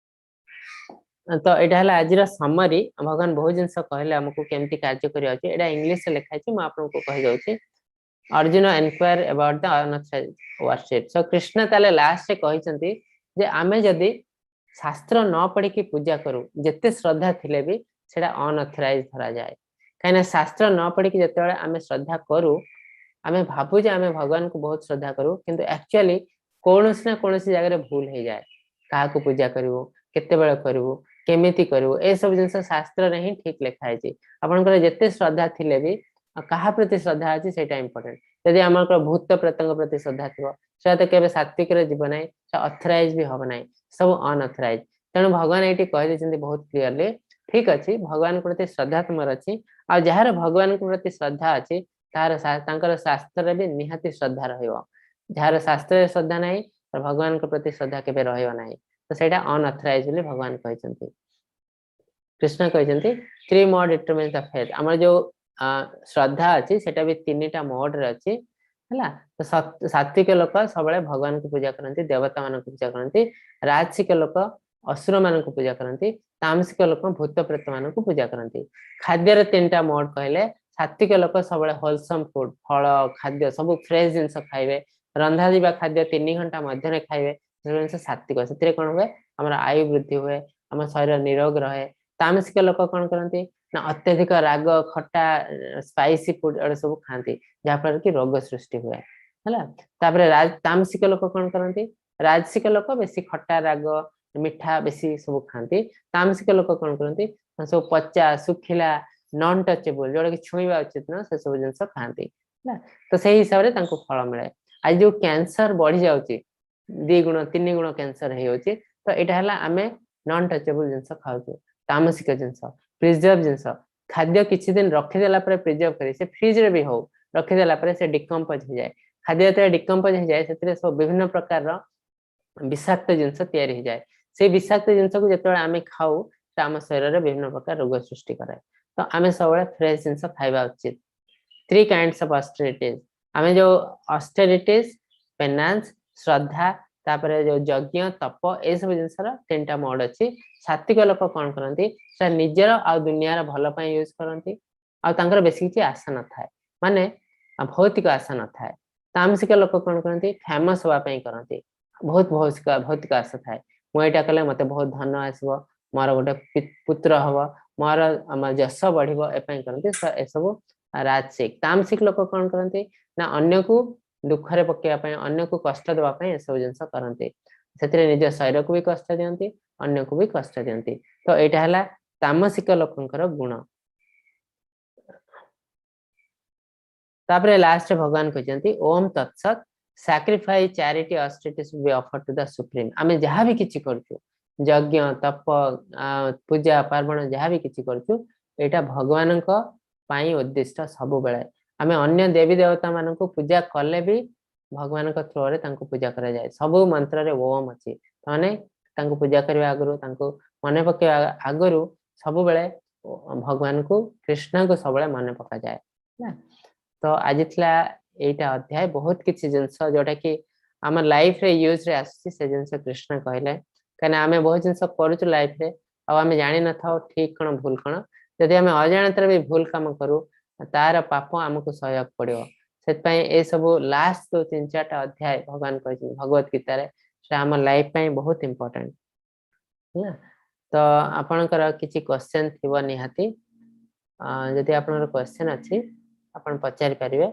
ତ ଏଇଟା ହେଲା ଆଜିର ସମରି। ଭଗବାନ ବହୁତ ଜିନିଷ କହିଲେ ଆମକୁ କେମିତି କାର୍ଯ୍ୟ କରିବା ଉଚିତ। ଏଇଟା ଇଂଲିଶରେ ଲେଖା ହେଇଛି, ମୁଁ ଆପଣଙ୍କୁ କହିଦଉଛି। Arjuna enquire about the unauthorized worship. So Krishna ତାହେଲେ ଲାଷ୍ଟରେ କହିଛନ୍ତି ଯେ ଆମେ ଯଦି ଶାସ୍ତ୍ର ନ ପଢିକି ପୂଜା କରୁ, ଯେତେ ଶ୍ରଦ୍ଧା ଥିଲେ ବି ସେଟା ଅନଅଥରାଇଜ ଧରାଯାଏ। କାହିଁକିନା ଶାସ୍ତ୍ର ନ ପଢିକି ଯେତେବେଳେ ଆମେ ଶ୍ରଦ୍ଧା କରୁ, ଆମେ ଭାବୁ ଯେ ଆମେ ଭଗବାନଙ୍କୁ ବହୁତ ଶ୍ରଦ୍ଧା କରୁ, କିନ୍ତୁ ଆକ୍ଚୁଆଲି କୌଣସି ନା କୌଣସି ଜାଗାରେ ଭୁଲ ହେଇଯାଏ। କାହାକୁ ପୂଜା କରିବୁ, କେତେବେଳେ କରିବୁ, କେମିତି କରିବୁ, ଏସବୁ ଜିନିଷ ଶାସ୍ତ୍ରରେ ହିଁ ଠିକ ଲେଖା ହେଇଛି। ଆପଣଙ୍କର ଯେତେ ଶ୍ରଦ୍ଧା ଥିଲେ ବି କାହା ପ୍ରତି ଶ୍ରଦ୍ଧା ଅଛି, ସେଇଟା ଇମ୍ପୋର୍ଟାଣ୍ଟ। ଯଦି ଆମର ଭୂତ ପ୍ରେତଙ୍କ ପ୍ରତି ଶ୍ରଦ୍ଧା ଥିବ, ସେଟା ତ କେବେ ସାତ୍ବିକରେ ଯିବ ନାହିଁ, ସେ ଅଥରାଇଜ ବି ହବ ନାହିଁ, ସବୁ ଅନଅଥରାଇଜ। ତେଣୁ ଭଗବାନ ଏଇଠି କହିଦେଇଛନ୍ତି ବହୁତ କ୍ଲିୟରଲି, ଠିକ ଅଛି, ଭଗବାନଙ୍କ ପ୍ରତି ଶ୍ରଦ୍ଧା ତୁମର ଅଛି, ଆଉ ଯାହାର ଭଗବାନଙ୍କ ପ୍ରତି ଶ୍ରଦ୍ଧା ଅଛି, ତାହାର ତାଙ୍କର ଶାସ୍ତ୍ରରେ ବି ନିହାତି ଶ୍ରଦ୍ଧା ରହିବ। ଯାହାର ଶାସ୍ତ୍ରରେ ଶ୍ରଦ୍ଧା ନାହିଁ, ଭଗବାନଙ୍କ ପ୍ରତି ଶ୍ରଦ୍ଧା କେବେ ରହିବ ନାହିଁ। ତ ସେଇଟା ଅନଅଥରାଇଜ ବୋଲି ଭଗବାନ କହିଛନ୍ତି। କୃଷ୍ଣ କହିଛନ୍ତି, "Three mode determines the faith." ଆମର ଯୋଉ ଶ୍ରଦ୍ଧା ଅଛି, ସେଟା ବି ତିନିଟା ମୋଡରେ ଅଛି, ହେଲା। ତ ସାତ୍ବିକ ଲୋକ ସବୁବେଳେ ଭଗବାନଙ୍କୁ ପୂଜା କରନ୍ତି, ଦେବତା ମାନଙ୍କୁ ପୂଜା କରନ୍ତି। ରାଜସିକ ଲୋକ ଅସୁର ମାନଙ୍କୁ ପୂଜା କରନ୍ତି। ତାମସିକ ଲୋକ ଭୂତ ପ୍ରେତ ମାନଙ୍କୁ ପୂଜା କରନ୍ତି। ଖାଦ୍ୟର ତିନିଟା ମୋଡ କହିଲେ, ସାତ୍ବିକ ଲୋକ ସବୁବେଳେ ହୋଲସମ ଫୁଡ, ଫଳ, ଖାଦ୍ୟ, ସବୁ ଫ୍ରେଶ ଜିନିଷ ଖାଇବେ। ରନ୍ଧା ଯିବା ଖାଦ୍ୟ 3 ଘଣ୍ଟା ମଧ୍ୟରେ ଖାଇବେ। ସେ ଜିନିଷ ସାତ୍ବିକ। ସେଥିରେ କଣ ହୁଏ? ଆମର ଆୟୁ ବୃଦ୍ଧି ହୁଏ, ଆମ ଶରୀର ନିରୋଗ ରହେ। ତାମସିକ ଲୋକ କଣ କରନ୍ତି ନା ଅତ୍ୟଧିକ ରାଗ, ଖଟା, ସ୍ପାଇସି ଫୁଡ ଏଗୁଡ଼ା ସବୁ ଖାଆନ୍ତି, ଯାହାଫଳରେ କି ରୋଗ ସୃଷ୍ଟି ହୁଏ, ହେଲା। ତାପରେ ତାମସିକ ଲୋକ କଣ କରନ୍ତି? ରାଜସିକ ଲୋକ ବେଶୀ ଖଟା, ରାଗ, ମିଠା ବେଶୀ ସବୁ ଖାଆନ୍ତି। ତାମସିକ ଲୋକ କଣ କରନ୍ତି? ସବୁ ପଚା, ଶୁଖିଲା, ନନ୍ ଟଚେବୁଲ, ଯୋଉଟା କି ଛୁଇଁବା ଉଚିତ ନୁହଁ, ସେ ସବୁ ଜିନିଷ ଖାଆନ୍ତି, ହେଲା। ତ ସେଇ ହିସାବରେ ତାଙ୍କୁ ଫଳ ମିଳେ। ଆଜି ଯୋଉ କ୍ୟାନ୍ସର ବଢି ଯାଉଛି, 2 ଗୁଣ 3 ଗୁଣ କ୍ୟାନ୍ସର ହେଇଯାଉଛି, ତ ଏଇଟା ହେଲା ଆମେ ନନ୍ ଟଚେବୁଲ ଜିନିଷ ଖାଉଛୁ, ତାମସିକ ଜିନିଷ, ପ୍ରିଜର୍ଭ ଜିନିଷ। ଖାଦ୍ୟ କିଛି ଦିନ ରଖିଦେଲା ପରେ, ପ୍ରିଜର୍ଭ କରି, ସେ ଫ୍ରିଜରେ ବି ହଉ, ରଖିଦେଲା ପରେ ସେ ଡିକମ୍ପୋଜ ହେଇଯାଏ। ଖାଦ୍ୟ ଯେତେବେଳେ ଡିକମ୍ପୋଜ ହେଇଯାଏ, ସେଥିରେ ସବୁ ବିଭିନ୍ନ ପ୍ରକାରର ବିଷାକ୍ତ ଜିନିଷ ତିଆରି ହେଇଯାଏ। ସେଇ ବିଷାକ୍ତ ଜିନିଷକୁ ଯେତେବେଳେ ଆମେ ଖାଉ, ସେ ଆମ ଶରୀରରେ ବିଭିନ୍ନ ପ୍ରକାର ରୋଗ ସୃଷ୍ଟି କରେ। ତ ଆମେ ସବୁବେଳେ ଫ୍ରେଶ ଜିନିଷ ଖାଇବା ଉଚିତ। Three kinds of austerities. ଆମେ ଯୋଉ ଅଷ୍ଟେରିଟିଜ, ପେନାନ୍ସ, ଶ୍ରଦ୍ଧା, ତାପରେ ଯୋଉ ଯଜ୍ଞ, ତପ, ଏସବୁ ଜିନିଷର ତିନିଟା ମୋଡ ଅଛି। ସାତ୍ବିକ ଲୋକ କଣ କରନ୍ତି? ସେଟା ନିଜର ଆଉ ଦୁନିଆର ଭଲ ପାଇଁ ୟୁଜ କରନ୍ତି, ଆଉ ତାଙ୍କର ବେଶୀ କିଛି ଆଶା ନଥାଏ, ମାନେ ଭୌତିକ ଆଶା ନଥାଏ। ତାମସିକ ଲୋକ କଣ କରନ୍ତି? ଫେମସ ହବା ପାଇଁ କରନ୍ତି, ବହୁତ ଭୌତିକ ଆଶା ଥାଏ। ମୁଁ ଏଇଟା କଲେ ମତେ ବହୁତ ଧନ ଆସିବ, ମୋର ଗୋଟେ ପୁତ୍ର ହବ, ମୋର ଆମ ଯଶ ବଢିବ, ଏ ପାଇଁ କରନ୍ତି। ଏସବୁ ରାଜସିକ। ତାମସିକ ଲୋକ କଣ କରନ୍ତି ନା ଅନ୍ୟକୁ ଦୁଃଖରେ ପକେଇବା ପାଇଁ, ଅନ୍ୟକୁ କଷ୍ଟ ଦେବା ପାଇଁ ଏସବୁ ଜିନିଷ କରନ୍ତି। ସେଥିରେ ନିଜ ଶରୀରକୁ ବି କଷ୍ଟ ଦିଅନ୍ତି, ଅନ୍ୟକୁ ବି କଷ୍ଟ ଦିଅନ୍ତି। ତ ଏଇଟା ହେଲା ତାମସିକ ଲୋକଙ୍କର ଗୁଣ। ତାପରେ ଲାଷ୍ଟରେ ଭଗବାନ କହିଛନ୍ତି, Om ତତ୍ସତ୍, sacrifice, charity, austerities be offer to the supreme. ଆମେ ଯାହା ବି କିଛି କରୁଛୁ, ଯଜ୍ଞ, ତପ, ପୂଜା ପାର୍ବଣ, ଯାହା ବି କିଛି କରୁଛୁ, ଏଇଟା ଭଗବାନଙ୍କ ପାଇଁ ଉଦ୍ଦିଷ୍ଟ ସବୁବେଳେ। ଆମେ ଅନ୍ୟ ଦେବୀ ଦେବତା ମାନଙ୍କୁ ପୂଜା କଲେ ବି ଭଗବାନଙ୍କ ଥ୍ରୋରେ ତାଙ୍କୁ ପୂଜା କରାଯାଏ। ସବୁ ମନ୍ତ୍ରରେ ଓମ୍ ଅଛି। ମାନେ ତାଙ୍କୁ ପୂଜା କରିବା ଆଗରୁ, ତାଙ୍କୁ ମନେ ପକେଇବା ଆଗରୁ ସବୁବେଳେ ଭଗବାନଙ୍କୁ, କୃଷ୍ଣଙ୍କୁ ସବୁବେଳେ ମନେ ପକାଯାଏ, ହେଲା। ତ ଆଜି ଥିଲା ଏଇଟା ଅଧ୍ୟାୟ। ବହୁତ କିଛି ଜିନିଷ ଯୋଉଟା କି ଆମ ଲାଇଫରେ ୟୁଜରେ ଆସୁଛି, ସେ ଜିନିଷ କୃଷ୍ଣ କହିଲେ। କାହିଁକିନା ଆମେ ବହୁତ ଜିନିଷ କରୁଛୁ ଲାଇଫରେ ଆଉ ଆମେ ଜାଣିନଥାଉ ଠିକ କଣ, ଭୁଲ କଣ। ଯଦି ଆମେ ଅଜାଣତରେ ବି ଭୁଲ କାମ କରୁ, ତାର ପାପ ଆମକୁ ସହିବାକୁ ପଡିବ। ସେଥିପାଇଁ ଏସବୁ ଲାଷ୍ଟ ଯୋଉ ତିନି ଚାରିଟା ଅଧ୍ୟାୟ ଭଗବାନ କହିଛନ୍ତି ଭଗବତ ଗୀତାରେ, ସେଟା ଆମ ଲାଇଫ ପାଇଁ ବହୁତ ଇମ୍ପୋର୍ଟାଣ୍ଟ ହେଲା। ତ ଆପଣଙ୍କର କିଛି କ୍ୱେଶ୍ଚନ ଥିବ ନିହାତି। ଯଦି ଆପଣଙ୍କର କ୍ୱେଶ୍ଚନ ଅଛି, ଆପଣ ପଚାରି ପାରିବେ।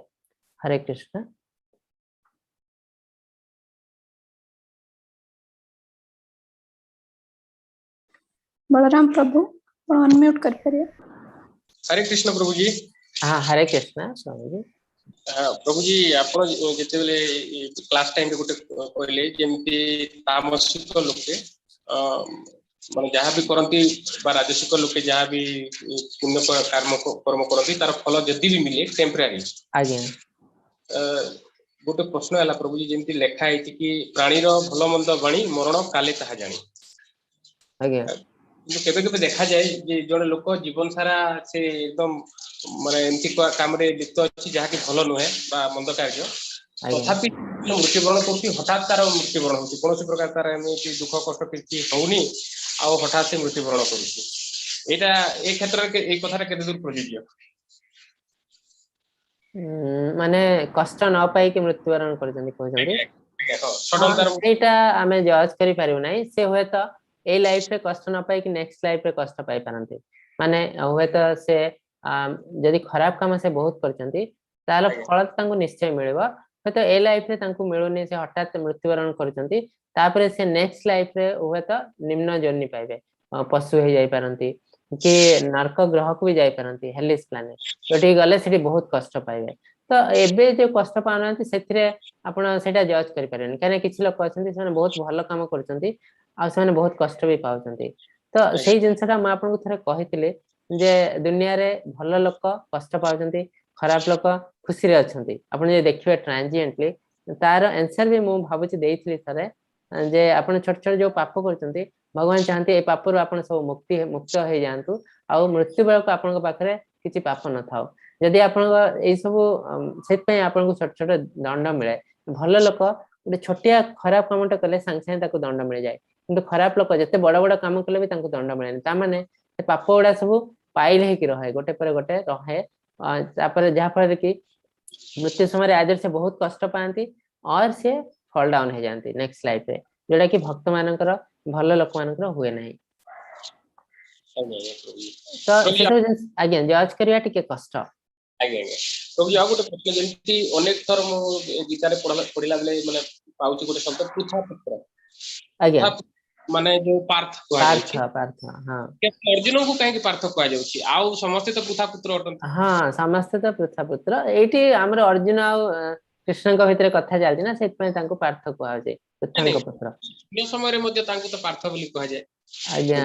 ହରେ କୃଷ୍ଣ। ବଳରାମ ପ୍ରଭୁ, ଆପଣ ଅନମ୍ୟୁଟ କରିପାରିବେ। ହରେ କୃଷ୍ଣ ପ୍ରଭୁଜୀ। ହଁ, ହରେ କୃଷ୍ଣ ସ୍ୱାମୀଜୀ। ପ୍ରଭୁଜୀ, ଆପଣ ଯେତେବେଳେ କ୍ଲାସ ଟାଇମରେ ଗୋଟେ କହିଲେ, ଯେମିତି ତାମସିକ ଲୋକେ ମାନେ ଯାହା ବି କରନ୍ତି ବା ରାଜସିକ ଲୋକେ ଯାହା ବି ପୁଣ୍ୟ କର୍ମ କରନ୍ତି, ତାର ଫଳ ଯଦି ବି ମିଳେ ଟେମ୍ପରାରୀ। ଗୋଟେ ପ୍ରଶ୍ନ ହେଲା ପ୍ରଭୁଜୀ, ଯେମିତି ଲେଖା ହେଇଛି କି ପ୍ରାଣୀର ଭଲ ମନ୍ଦ ବାଣୀ, ମରଣ କାଲେ ତାହା ଜାଣି। କିନ୍ତୁ କେବେ କେବେ ଦେଖାଯାଏ ଯେ ଜଣେ ଲୋକ ଜୀବନ ସାରା ସେ ଏକଦମ ମାନେ ଏମିତି କାମରେ ଲିପ୍ତ ଅଛି ଯାହାକି ଭଲ ନୁହେଁ ବା ମନ୍ଦ କାର୍ଯ୍ୟ, ତଥାପି ମୃତ୍ୟୁବରଣ କରୁଛି। ହଠାତ୍ ତାର ମୃତ୍ୟୁବରଣ ହଉଛି, କୌଣସି ପ୍ରକାର ତାର ଏମିତି ଦୁଃଖ କଷ୍ଟ କିଛି ହଉନି, ଆଉ ହଠାତ୍ ସେ ମୃତ୍ୟୁବରଣ କରୁଛି। ଏଇଟା ଏଇ କ୍ଷେତ୍ରରେ ଏଇ କଥାଟା କେତେ ଦୂର ପ୍ରଯୁଜ୍ୟ? ମାନେ କଷ୍ଟ ନ ପାଇକି ମୃତ୍ୟୁବରଣ କରୁଛନ୍ତି କହୁଛନ୍ତି? ଆଜ୍ଞା, ହଁ, ସଡନ ତାର। ସେଇଟା ଆମେ ଜଜ୍ କରିପାରିବୁ ନାହିଁ। ସେ ହୁଏତ ଏଇ ଲାଇଫରେ କଷ୍ଟ ନ ପାଇକି ନେକ୍ସଟ ଲାଇଫରେ କଷ୍ଟ ପାଇପାରନ୍ତି। ମାନେ ହୁଏତ ସେ ଯଦି ଖରାପ କାମ ସେ ବହୁତ କରିଛନ୍ତି, ତାହେଲେ ଫଳ ତ ତାଙ୍କୁ ନିଶ୍ଚୟ ମିଳିବ। ହୁଏତ ଏ ଲାଇଫରେ ତାଙ୍କୁ ମିଳୁନି, ସେ ହଠାତ୍ ମୃତ୍ୟୁବରଣ କରୁଛନ୍ତି, ତାପରେ ସେ ନେକ୍ସଟ ଲାଇଫରେ ହୁଏତ ନିମ୍ନ ଯୋନି ପାଇବେ, ପଶୁ ହେଇଯାଇପାରନ୍ତି କି ନର୍କ ଗ୍ରହକୁ ବି ଯାଇପାରନ୍ତି, ହେଲିସ୍ ପ୍ଲାନେଟ, ଯୋଉଠିକି ଗଲେ ସେଠି ବହୁତ କଷ୍ଟ ପାଇବେ। ତ ଏବେ ଯୋଉ କଷ୍ଟ ପାଉନାହାନ୍ତି, ସେଥିରେ ଆପଣ ସେଇଟା ଜଜ୍ କରିପାରିବେନି, କାହିଁକିନା କିଛି ଲୋକ ଅଛନ୍ତି, ସେମାନେ ବହୁତ ଭଲ କାମ କରୁଛନ୍ତି ଆଉ ସେମାନେ ବହୁତ କଷ୍ଟ ବି ପାଉଛନ୍ତି। ତ ସେଇ ଜିନିଷଟା ମୁଁ ଆପଣଙ୍କୁ ଥରେ କହିଥିଲି ଯେ ଦୁନିଆରେ ଭଲ ଲୋକ କଷ୍ଟ ପାଉଛନ୍ତି, ଖରାପ ଲୋକ ଖୁସିରେ ଅଛନ୍ତି। ଆପଣ ଯଦି ଦେଖିବେ ଟ୍ରାନଜିଏଣ୍ଟଲି, ତାର ଆନ୍ସର ବି ମୁଁ ଭାବୁଛି ଦେଇଥିଲି ଥରେ ଯେ ଆପଣ ଛୋଟ ଛୋଟ ଯୋଉ ପାପ କରୁଛନ୍ତି, ଭଗବାନ ଚାହାନ୍ତି ଏ ପାପରୁ ଆପଣ ସବୁ ମୁକ୍ତ ହେଇଯାଆନ୍ତୁ ଆଉ ମୃତ୍ୟୁ ବେଳକୁ ଆପଣଙ୍କ ପାଖରେ କିଛି ପାପ ନଥାଉ। ଯଦି ଆପଣଙ୍କ ଏଇ ସବୁ, ସେଥିପାଇଁ ଆପଣଙ୍କୁ ଛୋଟ ଛୋଟ ଦଣ୍ଡ ମିଳେ। ଭଲ ଲୋକ ଗୋଟେ ଛୋଟିଆ ଖରାପ କାମଟା କଲେ ସାଙ୍ଗେ ସାଙ୍ଗେ ତାକୁ ଦଣ୍ଡ ମିଳିଯାଏ, କିନ୍ତୁ ଖରାପ ଲୋକ ଯେତେ ବଡ ବଡ କାମ କଲେ ବି ତାଙ୍କୁ ଦଣ୍ଡ ମିଳେନି। ତା ମାନେ ସେ ପାପ ଗୁଡା ସବୁ ପାଇଲ ହେଇକି ରହେ, ଗୋଟେ ପରେ ଗୋଟେ ରହେ। ତାପରେ ଯାହା ଫଳରେ କି ମୃତ୍ୟୁ ସମୟରେ ଆଇଦର ସେ ବହୁତ କଷ୍ଟ ପାଆନ୍ତି ଅର୍ ସେ ଫଲ୍ ଡାଉନ ହେଇଯାଆନ୍ତି ନେକ୍ସଟ ଲାଇଫରେ, ଯୋଉଟା କି ଭକ୍ତ ମାନଙ୍କର, ଭଲ ଲୋକମାନଙ୍କର ହୁଏ ନାହିଁ। ଆଜ୍ଞା ପ୍ରଭୁଜୀ। ତ ସେସବୁ ଜିନିଷ ଆଜ୍ଞା ଜଜ୍ କରିବା ଟିକେ କଷ୍ଟ। ଆଜ୍ଞା ପ୍ରଭୁଜୀ, ଆଉ ଗୋଟେ ପ୍ରଶ୍ନ। ଯେମିତି ଅନେକ ଥର ମୁଁ ଗୀତାରେ ପଢିଲା ବେଳେ ମାନେ ପାଉଛି ଗୋଟେ ଶବ୍ଦ ପୃଥା ପୁତ୍ର। ମାନେ ଯୋଉ ପାର୍ଥ କୁହାଯାଉଛି। ପାର୍ଥ, ପାର୍ଥ, ହଁ। ଅର୍ଜୁନଙ୍କୁ କାହିଁକି ପାର୍ଥ କୁହାଯାଉଛି? ଆଉ ସମସ୍ତେ ତ ପୃଥା ପୁତ୍ର ଅଟନ୍ତି। ହଁ, ସମସ୍ତେ ତ ପୃଥା ପୁତ୍ର। ଏଇଠି ଆମର ଅର୍ଜୁନ ଆଉ କୃଷ୍ଣଙ୍କ ଭିତରେ କଥା ଚାଲିଛି ନା, ସେଥିପାଇଁ ତାଙ୍କୁ ପାର୍ଥ କୁହାଯାଉଛି, ପୃଥାଙ୍କ ପୁତ୍ର। ଅନ୍ୟ ସମୟରେ ମଧ୍ୟ ତାଙ୍କୁ ତ ପାର୍ଥ ବୋଲି କୁହାଯାଏ। ଆଜ୍ଞା,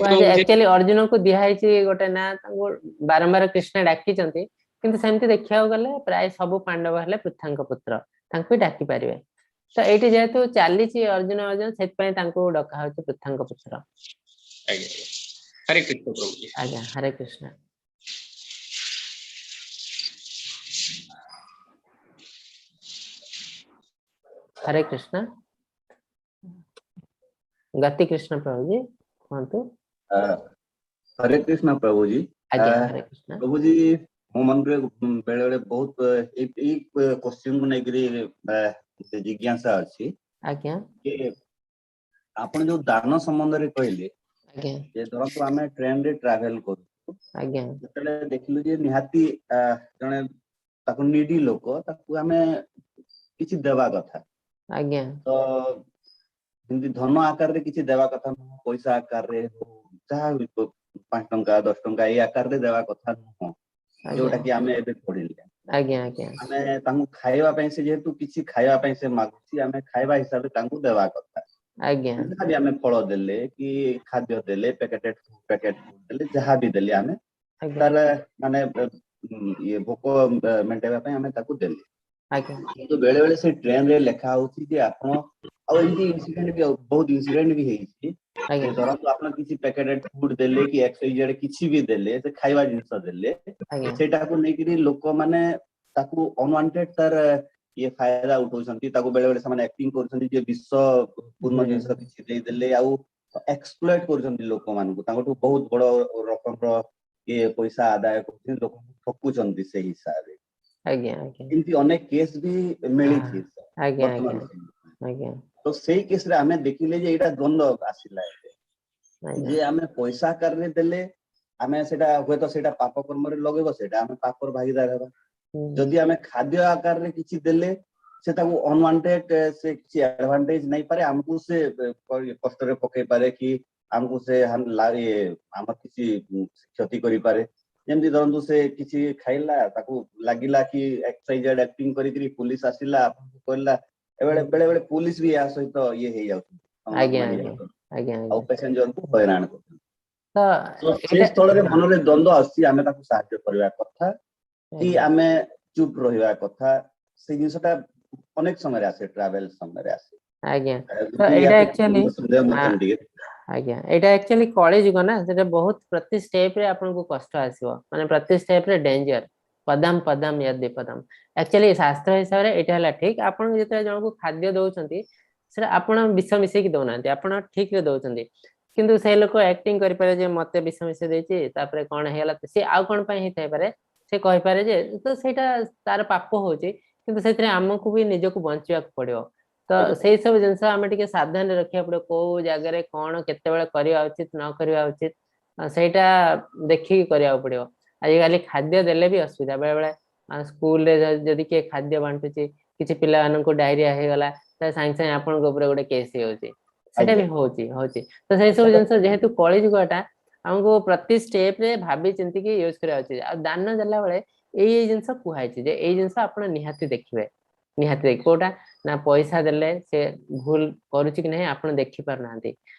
କୁହାଯାଏ। ଆକ୍ଚୁଆଲି ଅର୍ଜୁନଙ୍କୁ ଦିଆହେଇଛି ଗୋଟେ ନାଁ, ତାଙ୍କୁ ବାରମ୍ବାର କୃଷ୍ଣ ଡାକିଛନ୍ତି, କିନ୍ତୁ ସେମିତି ଦେଖିବାକୁ ଗଲେ ପ୍ରାୟ ସବୁ ପାଣ୍ଡବ ହେଲେ ପୃଥାଙ୍କ ପୁତ୍ର, ତାଙ୍କୁ ବି ଡାକି ପାରିବେ। ତ ଏଇଠି ଯେହେତୁ ଚାଲିଛି ଅର୍ଜୁନ ଅର୍ଜୁନ, ସେଥିପାଇଁ ତାଙ୍କୁ ଡକା ହଉଛି ପୃଥାଙ୍କ ପୁତ୍ର। ଆଜ୍ଞା, ହରେ କୃଷ୍ଣ ପ୍ରଭୁଜୀ। ଆଜ୍ଞା, ହରେ କୃଷ୍ଣ। ହରେ କୃଷ୍ଣ। ଗତି କୃଷ୍ଣ ପ୍ରଭୁଜୀ, କୁହନ୍ତୁ। ହରେ କୃଷ୍ଣ ପ୍ରଭୁଜୀ। ଆଜ୍ଞା, ହରେ କୃଷ୍ଣ। ପ୍ରଭୁଜୀ, ମୋ ମନରେ ବେଳେ ବେଳେ ବହୁତ ଏଇ କ୍ୱେଶ୍ଚିନ୍ କୁ ନେଇକରି ଜିଜ୍ଞାସା ଅଛି ଯେ ଆପଣ ଯୋଉ ଦାନ ସମ୍ବନ୍ଧରେ କହିଲେ ଯେ ଧରନ୍ତୁ ଆମେ ଟ୍ରେନରେ ଟ୍ରାଭେଲ କରୁଛୁ, ଯେତେବେଳେ ଦେଖିଲୁ ଯେ ନିହାତି ଜଣେ ତାକୁ ନିଡି ଲୋକ, ତାକୁ ଆମେ କିଛି ଦେବା କଥା। ତ ଯେମିତି ଧନ ଆକାରରେ କିଛି ଦେବା କଥା ନୁହଁ, ପଇସା ଆକାରରେ ହଉ, ଯାହା ବି 5 ଟଙ୍କା 10 ଟଙ୍କା ଏଇ ଆକାରରେ ଦେବା କଥା ନୁହଁ, ଯୋଉଟା କି ଆମେ ଏବେ ପଢିଲେ। ଆଜ୍ଞା ଆଜ୍ଞା ଆମେ ତାଙ୍କୁ ଖାଇବା ପାଇଁ, ସେ ଯେହେତୁ କିଛି ଖାଇବା ପାଇଁ ସେ ମାଗୁଛି, ଆମେ ଖାଇବା ହିସାବରେ ତାଙ୍କୁ ଦେବା କଥା। ଯାହା ବି ଆମେ ଫଳ ଦେଲେ କି ଖାଦ୍ୟ ଦେଲେ, ପ୍ୟାକେଟ ଦେଲେ, ଯାହା ବି ଦେଲେ ଆମେ ତାର ମାନେ ଇଏ ଭୋକ ମେଣ୍ଟାଇବା ପାଇଁ ଆମେ ତାକୁ ଦେଲେ। କିନ୍ତୁ ବେଳେ ବେଳେ ସେ ଟ୍ରେନ ରେ ଲେଖା ହଉଛି ଯେ ଆପଣ, ଆଉ ଏମିତି ଇନସିଡେଣ୍ଟ ବି ବହୁତ ଇନସିଡେଣ୍ଟ ବି ହେଇଛି, ଧରନ୍ତୁ ଆପଣ କିଛି ପ୍ୟାକେଟେଡ ଫୁଡ ଦେଲେ କି ଏକ୍ସ ୱାଇ ଜେଡ କିଛି ବି ଦେଲେ, ସେ ଖାଇବା ଜିନିଷ ଦେଲେ, ସେଇଟାକୁ ନେଇକିରି ଲୋକମାନେ ତାକୁ ଅନୱାଣ୍ଟେଡ ତାର ଇଏ ଫାଇଦା ଉଠଉଛନ୍ତି। ତାକୁ ବେଳେ ବେଳେ ସେମାନେ ଆକ୍ଟିଂ କରୁଛନ୍ତି ଯେ ବିଷ ପୂର୍ଣ୍ଣ ଜିନିଷ କିଛି ଦେଇଦେଲେ, ଆଉ ଏକ୍ସପ୍ଲଏଟ କରୁଛନ୍ତି ଲୋକମାନଙ୍କୁ, ତାଙ୍କଠୁ ବହୁତ ବଡ ରକମର ଇଏ ପଇସା ଆଦାୟ କରୁଛନ୍ତି, ଲୋକଙ୍କୁ ଠକୁଛନ୍ତି ସେଇ ହିସାବରେ। ଆଜ୍ଞା ଆଜ୍ଞା ଏମିତି ଅନେକ କେସ୍ ବି ମିଳିଛି ଆଜ୍ଞା ଆଜ୍ଞା ବର୍ତ୍ତମାନ। ତ ସେଇ କେସରେ ଆମେ ଦେଖିଲେ ଯେ ଏଇଟା ଦ୍ୱନ୍ଦ୍ୱ ଆସିଲା ଏବେ ଯେ ଆମେ ପଇସା ଆକାରରେ ଦେଲେ ଆମେ ସେଇଟା ହୁଏତ ସେଇଟା ପାପ କର୍ମରେ ଲଗେଇବ, ସେଇଟା ଆମେ ପାପର ଭାଗିଦାର ହେବା। ଯଦି ଆମେ ଖାଦ୍ୟ ଆକାରରେ କିଛି ଦେଲେ, ସେ ତାକୁ ଅନୱାଣ୍ଟେଡ ସେ କିଛି ଆଡଭାଣ୍ଟେଜ ନେଇପାରେ, ଆମକୁ ସେ କଷ୍ଟରେ ପକେଇ ପାରେ କି ଆମକୁ ସେ ଇଏ ଆମର କିଛି କ୍ଷତି କରିପାରେ। ଯେମିତି ଧରନ୍ତୁ, ସେ କିଛି ଖାଇଲା, ତାକୁ ଲାଗିଲା କି ଏକ୍ସ ୱାଇ ଜେଡ ଆକ୍ଟିଂ କରିକିରି ପୋଲିସ ଆସିଲା, ଆପଣଙ୍କୁ କହିଲା, ବେଳେ ବେଳେ ବେଳେ ପୋଲିସ ବି ଏହା ସହିତ ଇଏ ହେଇଯାଉଛନ୍ତି, ମାଡ଼ି ଯାଉଛନ୍ତି ଆଉ ପ୍ୟାସେଞ୍ଜରକୁ ହଇରାଣ କରୁଛନ୍ତି। ତ ତ ସେ ଏଇଟା ସ୍ଥଳରେ ମନରେ ଦ୍ୱନ୍ଦ୍ୱ ଆସୁଛି, ଆମେ ତାକୁ ସାହାଯ୍ୟ କରିବା କଥା କି ଆମେ ଚୁପ୍ ରହିବା କଥା? ସେଇ ଜିନିଷଟା ଅନେକ ସମୟରେ ଆସେ, ଟ୍ରାଭେଲ ସମୟରେ ଆସେ। ତ ଏଇଟା ୟାକୁ ଆକ୍ଚୁଆଲି ସନ୍ଦେହ ମଧ୍ୟ ଟିକେ। ଆଜ୍ଞା, ଏଇଟା ଆକ୍ଚୁଆଲି କଳି ଯୁଗ ନା, ସେଟା ବହୁତ ପ୍ରତି ଷ୍ଟେପ ରେ ଆପଣଙ୍କୁ କଷ୍ଟ ଆସିବ, ମାନେ ପ୍ରତି ଷ୍ଟେପ ରେ ଡେଞ୍ଜର। ପଦମ ପଦମ ୟଦ ବିପଦମ। ଆକ୍ଚୁଆଲି ଶାସ୍ତ୍ର ହିସାବରେ ଏଇଟା ହେଲା ଠିକ। ଆପଣ ଯେତେବେଳେ ଜଣକୁ ଖାଦ୍ୟ ଦଉଛନ୍ତି, ସେଟା ଆପଣ ବିଷ ମିଶେଇକି ଦଉନାହାନ୍ତି, ଆପଣ ଠିକ ରେ ଦଉଛନ୍ତି। କିନ୍ତୁ ସେ ଲୋକ ଆକ୍ଟିଂ କରିପାରେ ଯେ ମତେ ବିଷ ମିଶେଇ ଦେଇଛି, ତାପରେ କଣ ହେଇଗଲା, ସେ ଆଉ କଣ ପାଇଁ ହେଇଥାଇପାରେ, ସେ କହିପାରେ ଯେ। ତ ସେଇଟା ତାର ପାପ ହଉଛି, କିନ୍ତୁ ସେଥିରେ ଆମକୁ ବି ନିଜକୁ ବଞ୍ଚିବାକୁ ପଡିବ। ତ ସେଇ ସବୁ ଜିନିଷ ଆମେ ଟିକେ ସାବଧାନରେ ରଖିବାକୁ ପଡିବ। କୋଉ ଜାଗାରେ କଣ କେତେବେଳେ କରିବା ଉଚିତ, ନ କରିବା ଉଚିତ, ସେଇଟା ଦେଖିକି କରିବାକୁ ପଡିବ। ଆଜିକାଲି ଖାଦ୍ୟ ଦେଲେ ବି ଅସୁବିଧା। ବେଳେ ବେଳେ ସ୍କୁଲରେ ଯଦି କିଏ ଖାଦ୍ୟ ବାଣ୍ଟୁଛି, କିଛି ପିଲାମାନଙ୍କୁ ଡାଇରିଆ ହେଇଗଲା, ତାହେଲେ ସାଙ୍ଗେ ସାଙ୍ଗେ ଆପଣଙ୍କ ଉପରେ ଗୋଟେ କେସ୍ ହେଇଯାଉଛି। ସେଇଟା ବି ହଉଛି ହଉଛି। ତ ସେଇ ସବୁ ଜିନିଷ, ଯେହେତୁ କଳି ଯୁଗଟା, ଆମକୁ ପ୍ରତି ଷ୍ଟେପ ରେ ଭାବି ଚିନ୍ତିକି ୟୁଜ କରିବା ଉଚିତ। ଆଉ ଦାନ ଦେଲା ବେଳେ ଏଇ ଏଇ ଜିନିଷ କୁହାଯାଇଛି ଯେ ଏଇ ଜିନିଷ ଆପଣ ନିହାତି ଦେଖିବେ, ନିହାତି ଦେଖିବେ। କୋଉଟା ନା ପଇସା ଦେଲେ ସେ ଭୁଲ କରୁଛି କି ନାହିଁ ଆପଣ ଦେଖି ପାରୁନାହାନ୍ତି।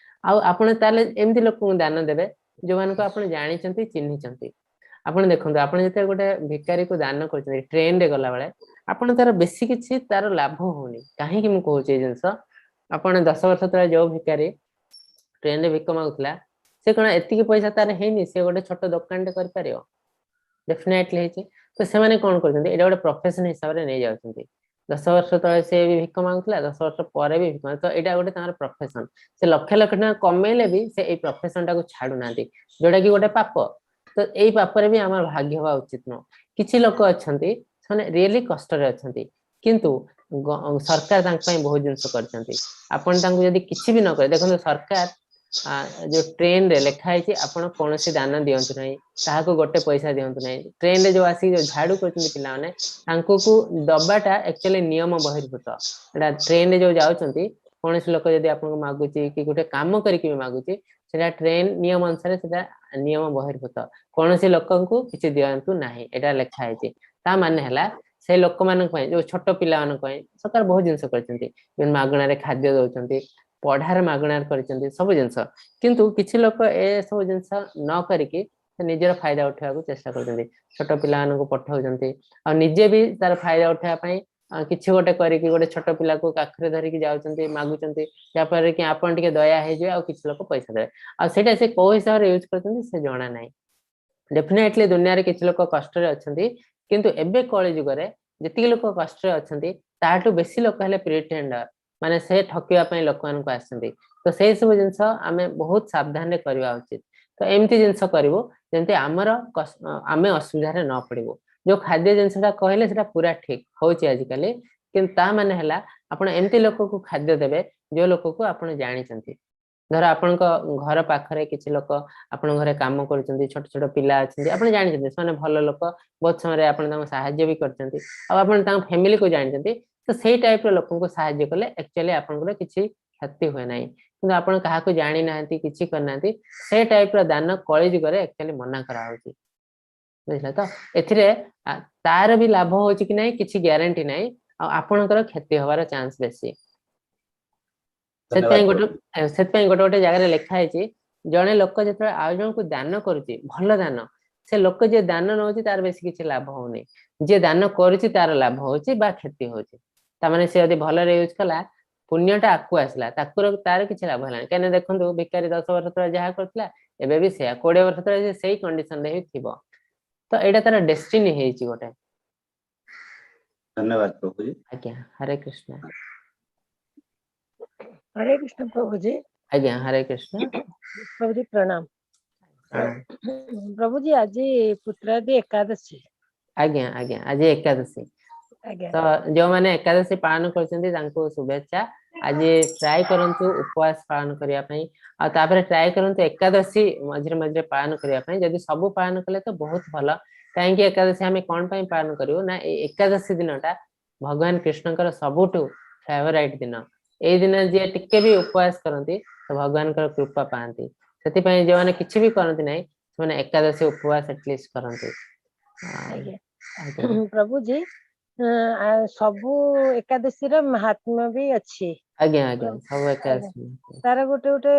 ଆଉ ଆପଣ ତାହେଲେ ଏମିତି ଲୋକଙ୍କୁ ଦାନ ଦେବେ ଯୋଉମାନଙ୍କୁ ଆପଣ ଜାଣିଛନ୍ତି, ଚିହ୍ନିଛନ୍ତି। ଆପଣ ଦେଖନ୍ତୁ, ଆପଣ ଯେତେବେଳେ ଗୋଟେ ଭିକାରୀକୁ ଦାନ କରୁଛନ୍ତି ଟ୍ରେନରେ ଗଲାବେଳେ, ଆପଣ ତାର ବେଶୀ କିଛି ତାର ଲାଭ ହଉନି। କାହିଁକି ମୁଁ କହୁଛି ଏଇ ଜିନିଷ? ଆପଣ 10 ବର୍ଷ ତଳେ ଯୋଉ ଭିକାରୀ ଟ୍ରେନରେ ଭିକ ମାଗୁଥିଲା, ସେ କଣ ଏତିକି ପଇସା ତାର ହେଇନି ସେ ଗୋଟେ ଛୋଟ ଦୋକାନଟେ କରିପାରିବ? ଡେଫିନେଟଲି ହେଇଛି। ତ ସେମାନେ କଣ କରୁଛନ୍ତି, ଏଇଟା ଗୋଟେ ପ୍ରଫେସନ ହିସାବରେ ନେଇଯାଉଛନ୍ତି। 10 ବର୍ଷ ତଳେ ସେ ବି ଭିକ ମାଗୁଥିଲା, 10 ବର୍ଷ ପରେ ବି ଭିକ ମାଗୁ। ତ ଏଇଟା ଗୋଟେ ତାଙ୍କର ପ୍ରଫେସନ। ସେ ଲକ୍ଷ ଲକ୍ଷ ଟଙ୍କା କମେଇଲେ ବି ସେ ଏଇ ପ୍ରଫେସନ ଟାକୁ ଛାଡୁନାହାନ୍ତି, ଯୋଉଟା କି ଗୋଟେ ପାପ। ତ ଏଇ ପାପରେ ବି ଆମର ଭାଗି ହବା ଉଚିତ ନୁହଁ। କିଛି ଲୋକ ଅଛନ୍ତି, ସେମାନେ ରିଏଲି କଷ୍ଟରେ ଅଛନ୍ତି, କିନ୍ତୁ ସରକାର ତାଙ୍କ ପାଇଁ ବହୁତ ଜିନିଷ କରିଛନ୍ତି। ଆପଣ ତାଙ୍କୁ ଯଦି କିଛି ବି ନ କରେ, ଦେଖନ୍ତୁ, ସରକାର ଯୋଉ ଟ୍ରେନରେ ଲେଖା ହେଇଛି, ଆପଣ କୌଣସି ଦାନ ଦିଅନ୍ତୁ ନାହିଁ, କାହାକୁ ଗୋଟେ ପଇସା ଦିଅନ୍ତୁ ନାହିଁ। ଟ୍ରେନରେ ଯୋଉ ଆସିକି ଯୋଉ ଝାଡୁ କରୁଛନ୍ତି ପିଲାମାନେ, ତାଙ୍କୁ ଦବାଟା ଆକ୍ଚୁଆଲି ନିୟମ ବହିର୍ଭୂତ। ଏଟା ଟ୍ରେନରେ ଯୋଉ ଯାଉଛନ୍ତି, କୌଣସି ଲୋକ ଯଦି ଆପଣଙ୍କୁ ମାଗୁଛି କି ଗୋଟେ କାମ କରିକି ବି ମାଗୁଛି, ସେଟା ଟ୍ରେନ ନିୟମ ଅନୁସାରେ ସେଟା ନିୟମ ବହିର୍ଭୂତ। କୌଣସି ଲୋକଙ୍କୁ କିଛି ଦିଅନ୍ତୁ ନାହିଁ, ଏଇଟା ଲେଖା ହେଇଛି। ତା ମାନେ ହେଲା ସେ ଲୋକମାନଙ୍କ ପାଇଁ, ଯୋଉ ଛୋଟ ପିଲାମାନଙ୍କ ପାଇଁ ସରକାର ବହୁତ ଜିନିଷ କରିଛନ୍ତି। ମାଗଣାରେ ଖାଦ୍ୟ ଦଉଛନ୍ତି, ପଢାରେ ମାଗଣାରେ କରିଛନ୍ତି, ସବୁ ଜିନିଷ। କିନ୍ତୁ କିଛି ଲୋକ ଏ ସବୁ ଜିନିଷ ନ କରିକି ସେ ନିଜର ଫାଇଦା ଉଠେଇବାକୁ ଚେଷ୍ଟା କରୁଛନ୍ତି। ଛୋଟ ପିଲାମାନଙ୍କୁ ପଠଉଛନ୍ତି ଆଉ ନିଜେ ବି ତାର ଫାଇଦା ଉଠେଇବା ପାଇଁ କିଛି ଗୋଟେ କରିକି ଗୋଟେ ଛୋଟ ପିଲାକୁ କାଖରେ ଧରିକି ଯାଉଛନ୍ତି, ମାଗୁଛନ୍ତି, ଯାହାଫଳରେ କି ଆପଣ ଟିକେ ଦୟା ହେଇଯିବେ ଆଉ କିଛି ଲୋକ ପଇସା ଦେବେ। ଆଉ ସେଇଟା ସେ କୋଉ ହିସାବରେ ୟୁଜ କରୁଛନ୍ତି, ସେ ଜଣା ନାହିଁ। ଡେଫିନେଟଲି ଦୁନିଆରେ କିଛି ଲୋକ କଷ୍ଟରେ ଅଛନ୍ତି, କିନ୍ତୁ ଏବେ କଳି ଯୁଗରେ ଯେତିକି ଲୋକ କଷ୍ଟରେ ଅଛନ୍ତି, ତାଠୁ ବେଶୀ ଲୋକ ହେଲେ ପ୍ରିଟେଣ୍ଡର, ମାନେ ସେ ଠକିବା ପାଇଁ ଲୋକମାନଙ୍କୁ ଆସନ୍ତି। ତ ସେଇ ସବୁ ଜିନିଷ ଆମେ ବହୁତ ସାବଧାନରେ କରିବା ଉଚିତ। ତ ଏମିତି ଜିନିଷ କରିବୁ ଯେମିତି ଆମର ଆମେ ଅସୁବିଧାରେ ନ ପଡିବୁ। ଯୋଉ ଖାଦ୍ୟ ଜିନିଷଟା କହିଲେ, ସେଟା ପୁରା ଠିକ ହଉଛି ଆଜିକାଲି। କିନ୍ତୁ ତା ମାନେ ହେଲା ଆପଣ ଏମିତି ଲୋକକୁ ଖାଦ୍ୟ ଦେବେ ଯୋଉ ଲୋକକୁ ଆପଣ ଜାଣିଛନ୍ତି। ଧର ଆପଣଙ୍କ ଘର ପାଖରେ କିଛି ଲୋକ ଆପଣଙ୍କ ଘରେ କାମ କରୁଛନ୍ତି, ଛୋଟ ଛୋଟ ପିଲା ଅଛନ୍ତି, ଆପଣ ଜାଣିଛନ୍ତି ସେମାନେ ଭଲ ଲୋକ, ବହୁତ ସମୟରେ ଆପଣ ତାଙ୍କୁ ସାହାଯ୍ୟ ବି କରିଛନ୍ତି ଆଉ ଆପଣ ତାଙ୍କ ଫ୍ୟାମିଲିକୁ ଜାଣିଛନ୍ତି, ତ ସେଇ ଟାଇପର ଲୋକଙ୍କୁ ସାହାଯ୍ୟ କଲେ ଆକ୍ଚୁଆଲି ଆପଣଙ୍କର କିଛି କ୍ଷତି ହୁଏ ନାହିଁ। କିନ୍ତୁ ଆପଣ କାହାକୁ ଜାଣିନାହାନ୍ତି, କିଛି କରିନାହାନ୍ତି, ସେ ଟାଇପର ଦାନ କଳି ଯୁଗରେ ଆକ୍ଚୁଆଲି ମନା କରାହଉଛି, ବୁଝିଲେ ତ? ଏଥିରେ ତାର ବି ଲାଭ ହଉଛି କି ନାହିଁ କିଛି ଗ୍ୟାରେଣ୍ଟି ନାହିଁ, ଆଉ ଆପଣଙ୍କର କ୍ଷତି ହବାର ଚାନ୍ସ ବେଶୀ। ସେଥିପାଇଁ ଧନ୍ୟବାଦ। ଗୋଟେ ସେଥିପାଇଁ ଗୋଟେ ଗୋଟେ ଜାଗାରେ ଲେଖା ହେଇଛି, ଜଣେ ଲୋକ ଯେତେବେଳେ ଆଉ ଜଣକୁ ଦାନ କରୁଛି, ଭଲ ଦାନ, ସେ ଲୋକ ଯିଏ ଦାନ ନଉଛି ତାର ବେଶୀ କିଛି ଲାଭ ହଉନି, ଯିଏ ଦାନ କରୁଛି ତାର ଲାଭ ହଉଛି ବା କ୍ଷତି ହଉଛି। ତାମାନେ ସେ ଯଦି ଭଲରେ ୟୁଜ କଲା, ପୁଣ୍ୟଟା ଆକୁ ଆସିଲା, ତାକୁ ତାର କିଛି ଲାଭ ହେଲାନି। କାହିଁକିନା ଦେଖନ୍ତୁ, ଭିକାରୀ 10 ବର୍ଷ ତଳେ ଯାହା କରୁଥିଲା ଏବେ ବି ସେୟା, 20 ବର୍ଷ ତଳେ ସେ ସେଇ କଣ୍ଡିସନରେ ହିଁ ଥିବ। ତ ଏଇଟା ତାର ଡେଷ୍ଟିନି ହେଇଛି ଗୋଟେ। ଧନ୍ୟବାଦ ପ୍ରଭୁଜୀ। ଆଜ୍ଞା, ହରେ କୃଷ୍ଣ। ହରେ କୃଷ୍ଣ ପ୍ରଭୁଜୀ। ଆଜ୍ଞା, ହରେ କୃଷ୍ଣ। ପ୍ରଭୁଜୀ, ପ୍ରଣାମ। ପ୍ରଣାମ। ପ୍ରଭୁଜୀ, ଆଜି ପୁତ୍ରାଦି ଏକାଦଶୀ। ଆଜ୍ଞା ଆଜ୍ଞା, ଆଜି ଏକାଦଶୀ। ଆଜ୍ଞା। ତ ଯୋଉମାନେ ଏକାଦଶୀ ପାଳନ କରୁଛନ୍ତି, ତାଙ୍କୁ ଶୁଭେଚ୍ଛା। ଆଜି ଟ୍ରାଏ କରନ୍ତୁ ଉପବାସ ପାଳନ କରିବା ପାଇଁ, ଆଉ ତାପରେ ଟ୍ରାଏ କରନ୍ତୁ ଏକାଦଶୀ ମଝିରେ ମଝିରେ ପାଳନ କରିବା ପାଇଁ। ଯଦି ସବୁ ପାଳନ କଲେ ତ ବହୁତ ଭଲ। କାହିଁକି ଏକାଦଶୀ ଆମେ କଣ ପାଇଁ ପାଳନ କରିବୁ ନା, ଏଇ ଏକାଦଶୀ ଦିନଟା ଭଗବାନ କୃଷ୍ଣଙ୍କର ସବୁଠୁ ଫେଭରାଇଟ ଦିନ। ଏଇ ଦିନ ଯିଏ ଟିକେ ବି ଉପବାସ କରନ୍ତି, ତ ଭଗବାନଙ୍କର କୃପା ପାଆନ୍ତି। ସେଥିପାଇଁ ଯୋଉମାନେ କିଛି ବି କରନ୍ତି ନାହିଁ, ସେମାନେ ଏକାଦଶୀ ଉପବାସ ଆଟଲିଷ୍ଟ କରନ୍ତି। ଆଜ୍ଞା। ଆଜ୍ଞା। ପ୍ରଭୁଜୀ, ସବୁ ଏକାଦଶୀର ମହାତ୍ମ୍ୟ ବି ଅଛି। ଆଜ୍ଞା ଆଜ୍ଞା, ସବୁ ଏକାଦଶୀ। ତାର ଗୋଟେ ଗୋଟେ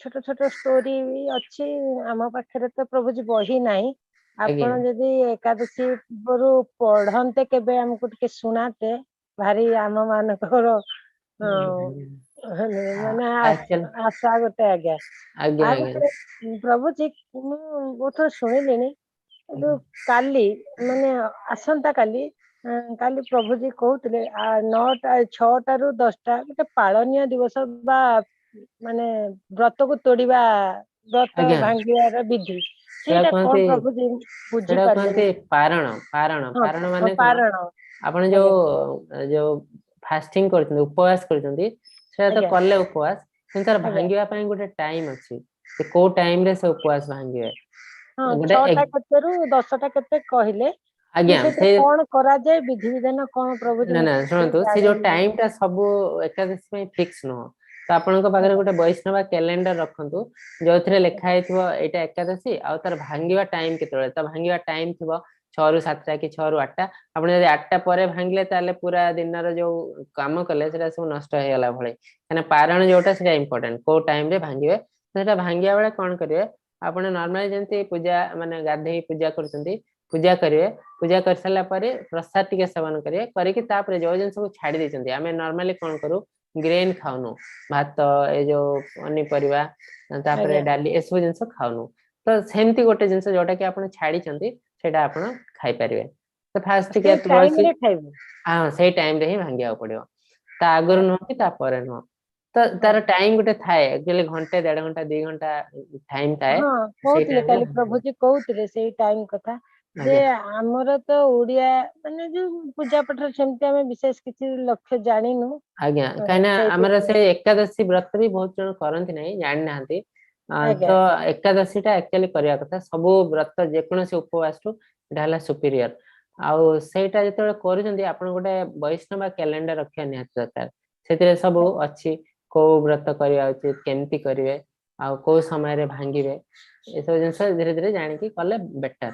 ଛୋଟ ଛୋଟ ଷ୍ଟୋରି ବି ଅଛି। ଆମ ପାଖରେ ତ ପ୍ରଭୁଜୀ ବହି ନାହିଁ। ଆପଣ ଯଦି ଏକାଦଶୀ ପୂର୍ବରୁ ପଢନ୍ତେ, କେବେ ଆମକୁ ଟିକେ ଶୁଣାନ୍ତେ, ଭାରି ଆମ ମାନଙ୍କର ମାନେ ଆଶା ଗୋଟେ ଆଜ୍ଞା। ଆଉ ଗୋଟେ ପ୍ରଭୁଜୀ, ମୁଁ ବହୁତ ଥର ଶୁଣିଲିଣି, କିନ୍ତୁ କାଲି ମାନେ ଆସନ୍ତା କାଲି, କାଲି ପ୍ରଭୁଜୀ କହୁଥିଲେ 9ଟା, 6ଟାରୁ 10ଟା ଗୋଟେ ପାଳନୀୟ ଦିବସ ବା ମାନେ ବ୍ରତକୁ ତୋଡିବା, ବ୍ରତ ଭାଙ୍ଗିବାର ବିଧି, ସେଟା ସେଇଟା କଣ କୁହନ୍ତି ପ୍ରଭୁଜୀ? ସେଟା ବୁଝିପାରିଲିନି। କୁହନ୍ତି ପାରଣ। ପାରଣ। ପାରଣ ମାନେ କଣ? ପାରଣ। ଆପଣ ଯୋଉ ଯୋଉ ଫାଷ୍ଟିଂ କରୁଛନ୍ତି, ଉପବାସ କରୁଛନ୍ତି, ସେଟା ତ କଲେ ଉପବାସ, କିନ୍ତୁ ତାର ଭାଙ୍ଗିବା ପାଇଁ ଗୋଟେ ଟାଇମ ଅଛି, ସେ କୋଉ ଟାଇମ ରେ ସେ ଉପବାସ ଭାଙ୍ଗିବେ। ଗୋଟେ 6ଟା କେତେରୁ 10ଟା କେତେ କହିଲେ। ସେଥିରେ କଣ କରାଯାଏ, ବିଧି ବିଧାନ କଣ ପ୍ରଭୁଜୀ? ନା ମୁଁ ନା, ଟିକେ ଶୁଣନ୍ତୁ, ସେ ଯୋଉ ଜାଣିନି। ଟାଇମ ଟା ସବୁ ଏକାଦଶୀ ପାଇଁ ଫିକ୍ସ ନୁହଁ। ତ ଆପଣଙ୍କ ପାଖରେ ଗୋଟେ ବୈଷ୍ଣବ କ୍ୟାଲେଣ୍ଡର ରଖନ୍ତୁ, ଯୋଉଥିରେ ଲେଖା ହେଇଥିବ ଏଇଟା ଏକାଦଶୀ ଆଉ ତାର ଭାଙ୍ଗିବା ଟାଇମ କେତେବେଳେ। ତ ଭାଙ୍ଗିବା ଟାଇମ ଥିବ 6ରୁ 7ଟା କି 6ରୁ 8ଟା। ଆପଣ ଯଦି 8ଟା ପରେ ଭାଙ୍ଗିଲେ, ତାହେଲେ ପୁରା ଦିନର ଯୋଉ କାମ କଲେ ସେଟା ସବୁ ନଷ୍ଟ ହେଇଗଲା ଭଳି। କାହିଁକିନା ପାରଣ ଯୋଉଟା, ସେଟା ଇମ୍ପୋର୍ଟାଣ୍ଟ, କୋଉ ଟାଇମ ରେ ଭାଙ୍ଗିବେ। ସେଟା ଭାଙ୍ଗିବା ବେଳେ କଣ କରିବେ? ଆପଣ ନର୍ମାଲି ଯେମିତି ପୂଜା, ମାନେ ଗାଧେଇ ପୂଜା କରୁଛନ୍ତି, ପୂଜା କରିବେ। ପୂଜା କରିସାରିଲା ପରେ ପ୍ରସାଦ ଟିକେ ସେବନ କରିବେ। କରିକି ତାପରେ ଯୋଉ ଜିନିଷକୁ ଛାଡି ଦେଇଛନ୍ତି, ଆମେ ନର୍ମାଲି କଣ କରୁ? ଗ୍ରେନ୍ ଖାଉନୁ, ଭାତ, ଏ ଯୋଉ ପନିପରିବା, ତାପରେ ଡାଲି, ଏସବୁ ଜିନିଷ ଖାଉନୁ। ତ ସେମିତି ଗୋଟେ ଜିନିଷ ଯୋଉଟା କି ଆପଣ ଛାଡିଛନ୍ତି, ସେଇଟା ଆପଣ ଖାଇପାରିବେ। ତ ଫାଷ୍ଟ ଟିକେ ସେଇ ତୁଳସୀ ଟାଇମ ରେ ଖାଇବୁ? ହଁ, ସେଇ ଟାଇମ ରେ ହିଁ ଭାଙ୍ଗିବାକୁ ପଡିବ। ତା ଆଗରୁ ନୁହଁ କି ତା ପରେ ନୁହଁ। ତ ତାର ଟାଇମ ଗୋଟେ ଥାଏ, ଆକ୍ଚୁଆଲି ଘଣ୍ଟେ, 1.5 ଘଣ୍ଟା, 2 ଘଣ୍ଟା ଟାଇମ ଥାଏ। ହଁ, ସେଇ କହୁଥିଲେ ଟାଇମରେ କାଲି ପ୍ରଭୁଜୀ କହୁଥିଲେ ସେଇ ଟାଇମ କଥା ଯେ ଆମର ତ ଓଡିଆ ମାନେ ଯୋଉ ପୂଜା ପାଠରେ ସେମିତି ଆମେ ବିଶେଷ କିଛି ଲକ୍ଷ୍ୟ ଜାଣିନୁ। ଆଜ୍ଞା, କାହିଁକିନା ଆମର ସେ ଏକାଦଶୀ ବ୍ରତ ବି ବହୁତ ଜଣ କରନ୍ତି ନାହିଁ, ଜାଣିନାହାନ୍ତି। ତ ଏକାଦଶୀ ଟା ଆକ୍ଚୁଆଲି କରିବା କଥା। ସବୁ ବ୍ରତ, ଯେକୌଣସି ଉପବାସଠୁ ଏଟା ହେଲା ସୁପିରିୟର। ଆଉ ସେଇଟା ଯେତେବେଳେ କରୁଛନ୍ତି, ଆପଣ ଗୋଟେ ବୈଷ୍ଣବ କ୍ୟାଲେଣ୍ଡର ରଖିବା ନିହାତି ଦରକାର। ସେଥିରେ ସବୁ ଅଛି, କୋଉ ବ୍ରତ କରିବା ଉଚିତ, କେମିତି କରିବେ ଆଉ କୋଉ ସମୟରେ ଭାଙ୍ଗିବେ। ଏସବୁ ଜିନିଷ ଧୀରେ ଧୀରେ ଜାଣିକି କଲେ ବେଟର,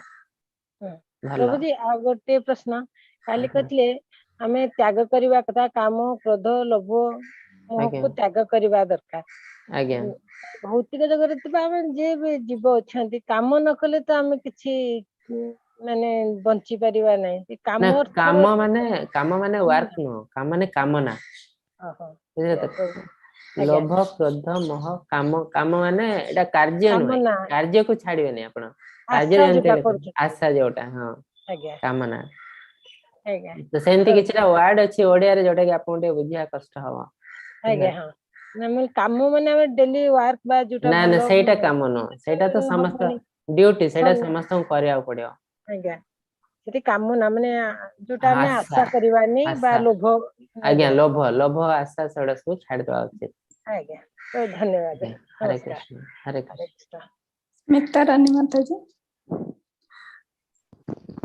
ଭଲ। ପ୍ରଭୁଜୀ, ଆଉ ଗୋଟେ ପ୍ରଶ୍ନ। କାଲି କହିଥିଲେ ଆମେ ତ୍ୟାଗ କରିବା କଥା କାମ, କ୍ରୋଧ, ଲୋଭ, ମୋହକୁ ତ୍ୟାଗ କରିବା ଦରକାର। ଭୌତିକ ଜଗତରେ ଥିବା ଆମେ ଯିଏ ବି ଜୀବ ଅଛନ୍ତି, କାମ ନ କଲେ ତ ଆମେ କିଛି ମାନେ ବଞ୍ଚି ପାରିବା ନାହିଁ। ନା, କାମ ଅର୍ଥ କାମ ମାନେ, କାମ ମାନେ ୱାର୍କ ନୁହଁ, କାମ ମାନେ କାମନା। ବୁଝିଲେ ତ? ଲୋଭ, କ୍ରୋଧ, ମୋହ, କାମ। କାମ ମାନେ ଏଇଟା କାର୍ଯ୍ୟ ନୁହେଁ। କାମନା। କାର୍ଯ୍ୟକୁ ଛାଡିବେନି ଆପଣ, କାର୍ଯ୍ୟ ଆଶା ଯେମିତି ଯୋଉଟା ହେଲେ କରୁଛନ୍ତି। ଆଶା ଯୋଉଟା, ହଁ, କାମନା। ତ ସେମିତି କିଛିଟା ୱାର୍ଡ ଅଛି ଓଡିଆରେ, ଯୋଉଟା କି ଆପଣଙ୍କୁ ଟିକେ ବୁଝିବା କଷ୍ଟ ହବ, ବୁଝିଲେ? ଆଜ୍ଞା, ହଁ। ନା, ମୁଁ କାମ ମାନେ ଆମେ ଡେଲି ୱାର୍କ ବା ଯୋଉଟା ନା ନା, ଭଲ ସେଇଟା କାମ ନୁହଁ। ସେଇଟା ତ ସମସ୍ତ ହବନି। ଡ୍ୟୁଟି, ସେଇଟା ସମସ୍ତଙ୍କୁ କରିବାକୁ ପଡିବ। ଆଜ୍ଞା, ସେଠି କାମ ନା ମାନେ ଯୋଉଟା ଆମେ ଆଶା। ଆଶା କରିବାନି ବା ଆଶା। ଲୋଭ। ଆଜ୍ଞା, ଲୋଭ, ଲୋଭ, ଆଶା, ସେଗୁଡା ସବୁ ଛାଡିଦବା ଉଚିତ। ଆଜ୍ଞା, ତ ଧନ୍ୟବାଦ। ଆଜ୍ଞା, ହରେ ନମସ୍କାର। କୃଷ୍ଣ, ହରେ ହରେ କୃଷ୍ଣ। କୃଷ୍ଣ। ସ୍ମିତା ରାନୀ ମାତାଜୀ।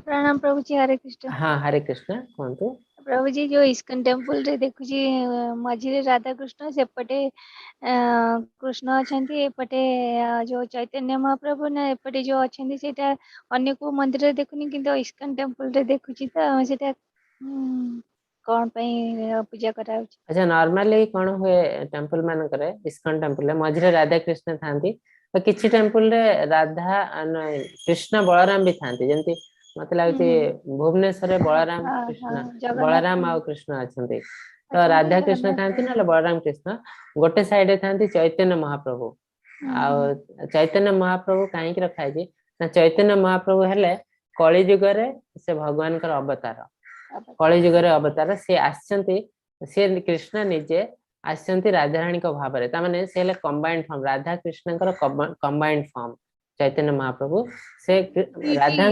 ପ୍ରଣାମ ପ୍ରଭୁଜୀ, ହରେ କୃଷ୍ଣ। ହଁ, ହରେ କୃଷ୍ଣ, କୁହନ୍ତୁ। ପ୍ରଭୁଜୀ, ଯୋଉ ଇସ୍କନ ଟେମ୍ପଲ ରେ ଦେଖୁଛି, ମଝିରେ ରାଧାକୃଷ୍ଣ, ସେପଟେ କୃଷ୍ଣ ଅଛନ୍ତି, ଏପଟେ ଯୋଉ ଚୈତନ୍ୟ ମହାପ୍ରଭୁ ନା ଏପଟେ ଯୋଉ ଅଛନ୍ତି, ସେଇଟା ଅନ୍ୟ କୋଉ ମନ୍ଦିରରେ ଦେଖୁନି, କିନ୍ତୁ ଇସ୍କନ ଟେମ୍ପଲ ରେ ଦେଖୁଛି। ତ ସେଇଟା କଣ ପାଇଁ ପୂଜା କରାହଉଛି? ଆଚ୍ଛା, ନର୍ମାଲି କଣ ହୁଏ, ଟେମ୍ପଲ ମାନଙ୍କରେ, ଇସ୍କନ ଟେମ୍ପଲରେ ମଝିରେ ରାଧା କୃଷ୍ଣ ଥାନ୍ତି। ତ କିଛି ଟେମ୍ପଲ ରେ ରାଧା ନାଇଁ, କୃଷ୍ଣ ବଳରାମ ବି ଥାନ୍ତି। ଯେମିତି ମତେ ଲାଗୁଛି ଭୁବନେଶ୍ୱରରେ ବଳରାମ କୃଷ୍ଣ, ଜଗନ୍ନାଥ ବଳରାମ ଆଉ କୃଷ୍ଣ ଅଛନ୍ତି। ତ ଅଛନ୍ତି। ରାଧା କୃଷ୍ଣ ଜଗନ୍ନାଥ ଥାନ୍ତି, ନହେଲେ ବଳରାମ କୃଷ୍ଣ। ଗୋଟେ ସାଇଡ ରେ ଥାନ୍ତି ଚୈତନ୍ୟ ମହାପ୍ରଭୁ। ଆଉ ଚୈତନ୍ୟ ମହାପ୍ରଭୁ କାହିଁକି ରଖା ହେଇଛି ନା, ଚୈତନ୍ୟ ମହାପ୍ରଭୁ ହେଲେ କଳି ଯୁଗରେ ସେ ଭଗବାନଙ୍କର ଅବତାର। କଳି ଯୁଗରେ ଅବତାର ସିଏ ଆସିଛନ୍ତି। ସିଏ କୃଷ୍ଣ ନିଜେ ଆସିଛନ୍ତି ରାଧାରାଣୀଙ୍କ ଭାବରେ। ତାମାନେ ସେ ହେଲେ କମ୍ବାଇଣ୍ଡ ଫର୍ମ, ରାଧା କୃଷ୍ଣଙ୍କର କମ୍ବାଇଣ୍ଡ ଫର୍ମ ଚୈତନ୍ୟ ମହାପ୍ରଭୁ। ସେ ଦୁଇଟି ରାଧା,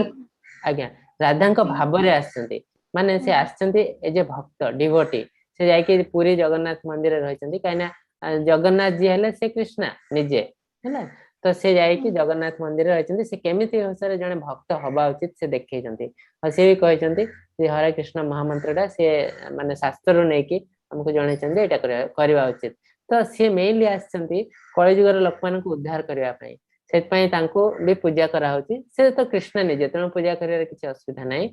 ଆଜ୍ଞା। ରାଧାଙ୍କ ଭାବରେ ଆସିଛନ୍ତି, ମାନେ ସେ ଆସିଛନ୍ତି ଏଜ ଏ ଭକ୍ତ, ଡିଭୋଟି। ସେ ଯାଇକି ପୁରୀ ଜଗନ୍ନାଥ ମନ୍ଦିରରେ ରହିଛନ୍ତି, କାହିଁକିନା ଜଗନ୍ନାଥ ଯିଏ ହେଲେ ସେ କୃଷ୍ଣା ନିଜେ ହେଲା। ତ ସେ ଯାଇକି ଜଗନ୍ନାଥ ମନ୍ଦିରରେ ରହିଛନ୍ତି। ସେ କେମିତି ଅନୁସାରେ ଜଣେ ଭକ୍ତ ହବା ଉଚିତ ସେ ଦେଖେଇଛନ୍ତି। ଆଉ ସେ ବି କହିଛନ୍ତି ଯେ ହରେ କୃଷ୍ଣ ମହାମନ୍ତ୍ର ଟା ସେ ମାନେ ଶାସ୍ତ୍ରରୁ ନେଇକି ଆମକୁ ଜଣେଇଛନ୍ତି ଏଇଟା କରିବା ଉଚିତ। ତ ସିଏ ମେନଲି ଆସିଛନ୍ତି କଳିଯୁଗର ଲୋକମାନଙ୍କୁ ଉଦ୍ଧାର କରିବା ପାଇଁ, ସେଥିପାଇଁ ତାଙ୍କୁ ବି ପୂଜା କରାହଉଛି। ସେ ତ କୃଷ୍ଣ ନିଜେ, ତେଣୁ ପୂଜା କରିବାରେ କିଛି ଅସୁବିଧା ନାହିଁ।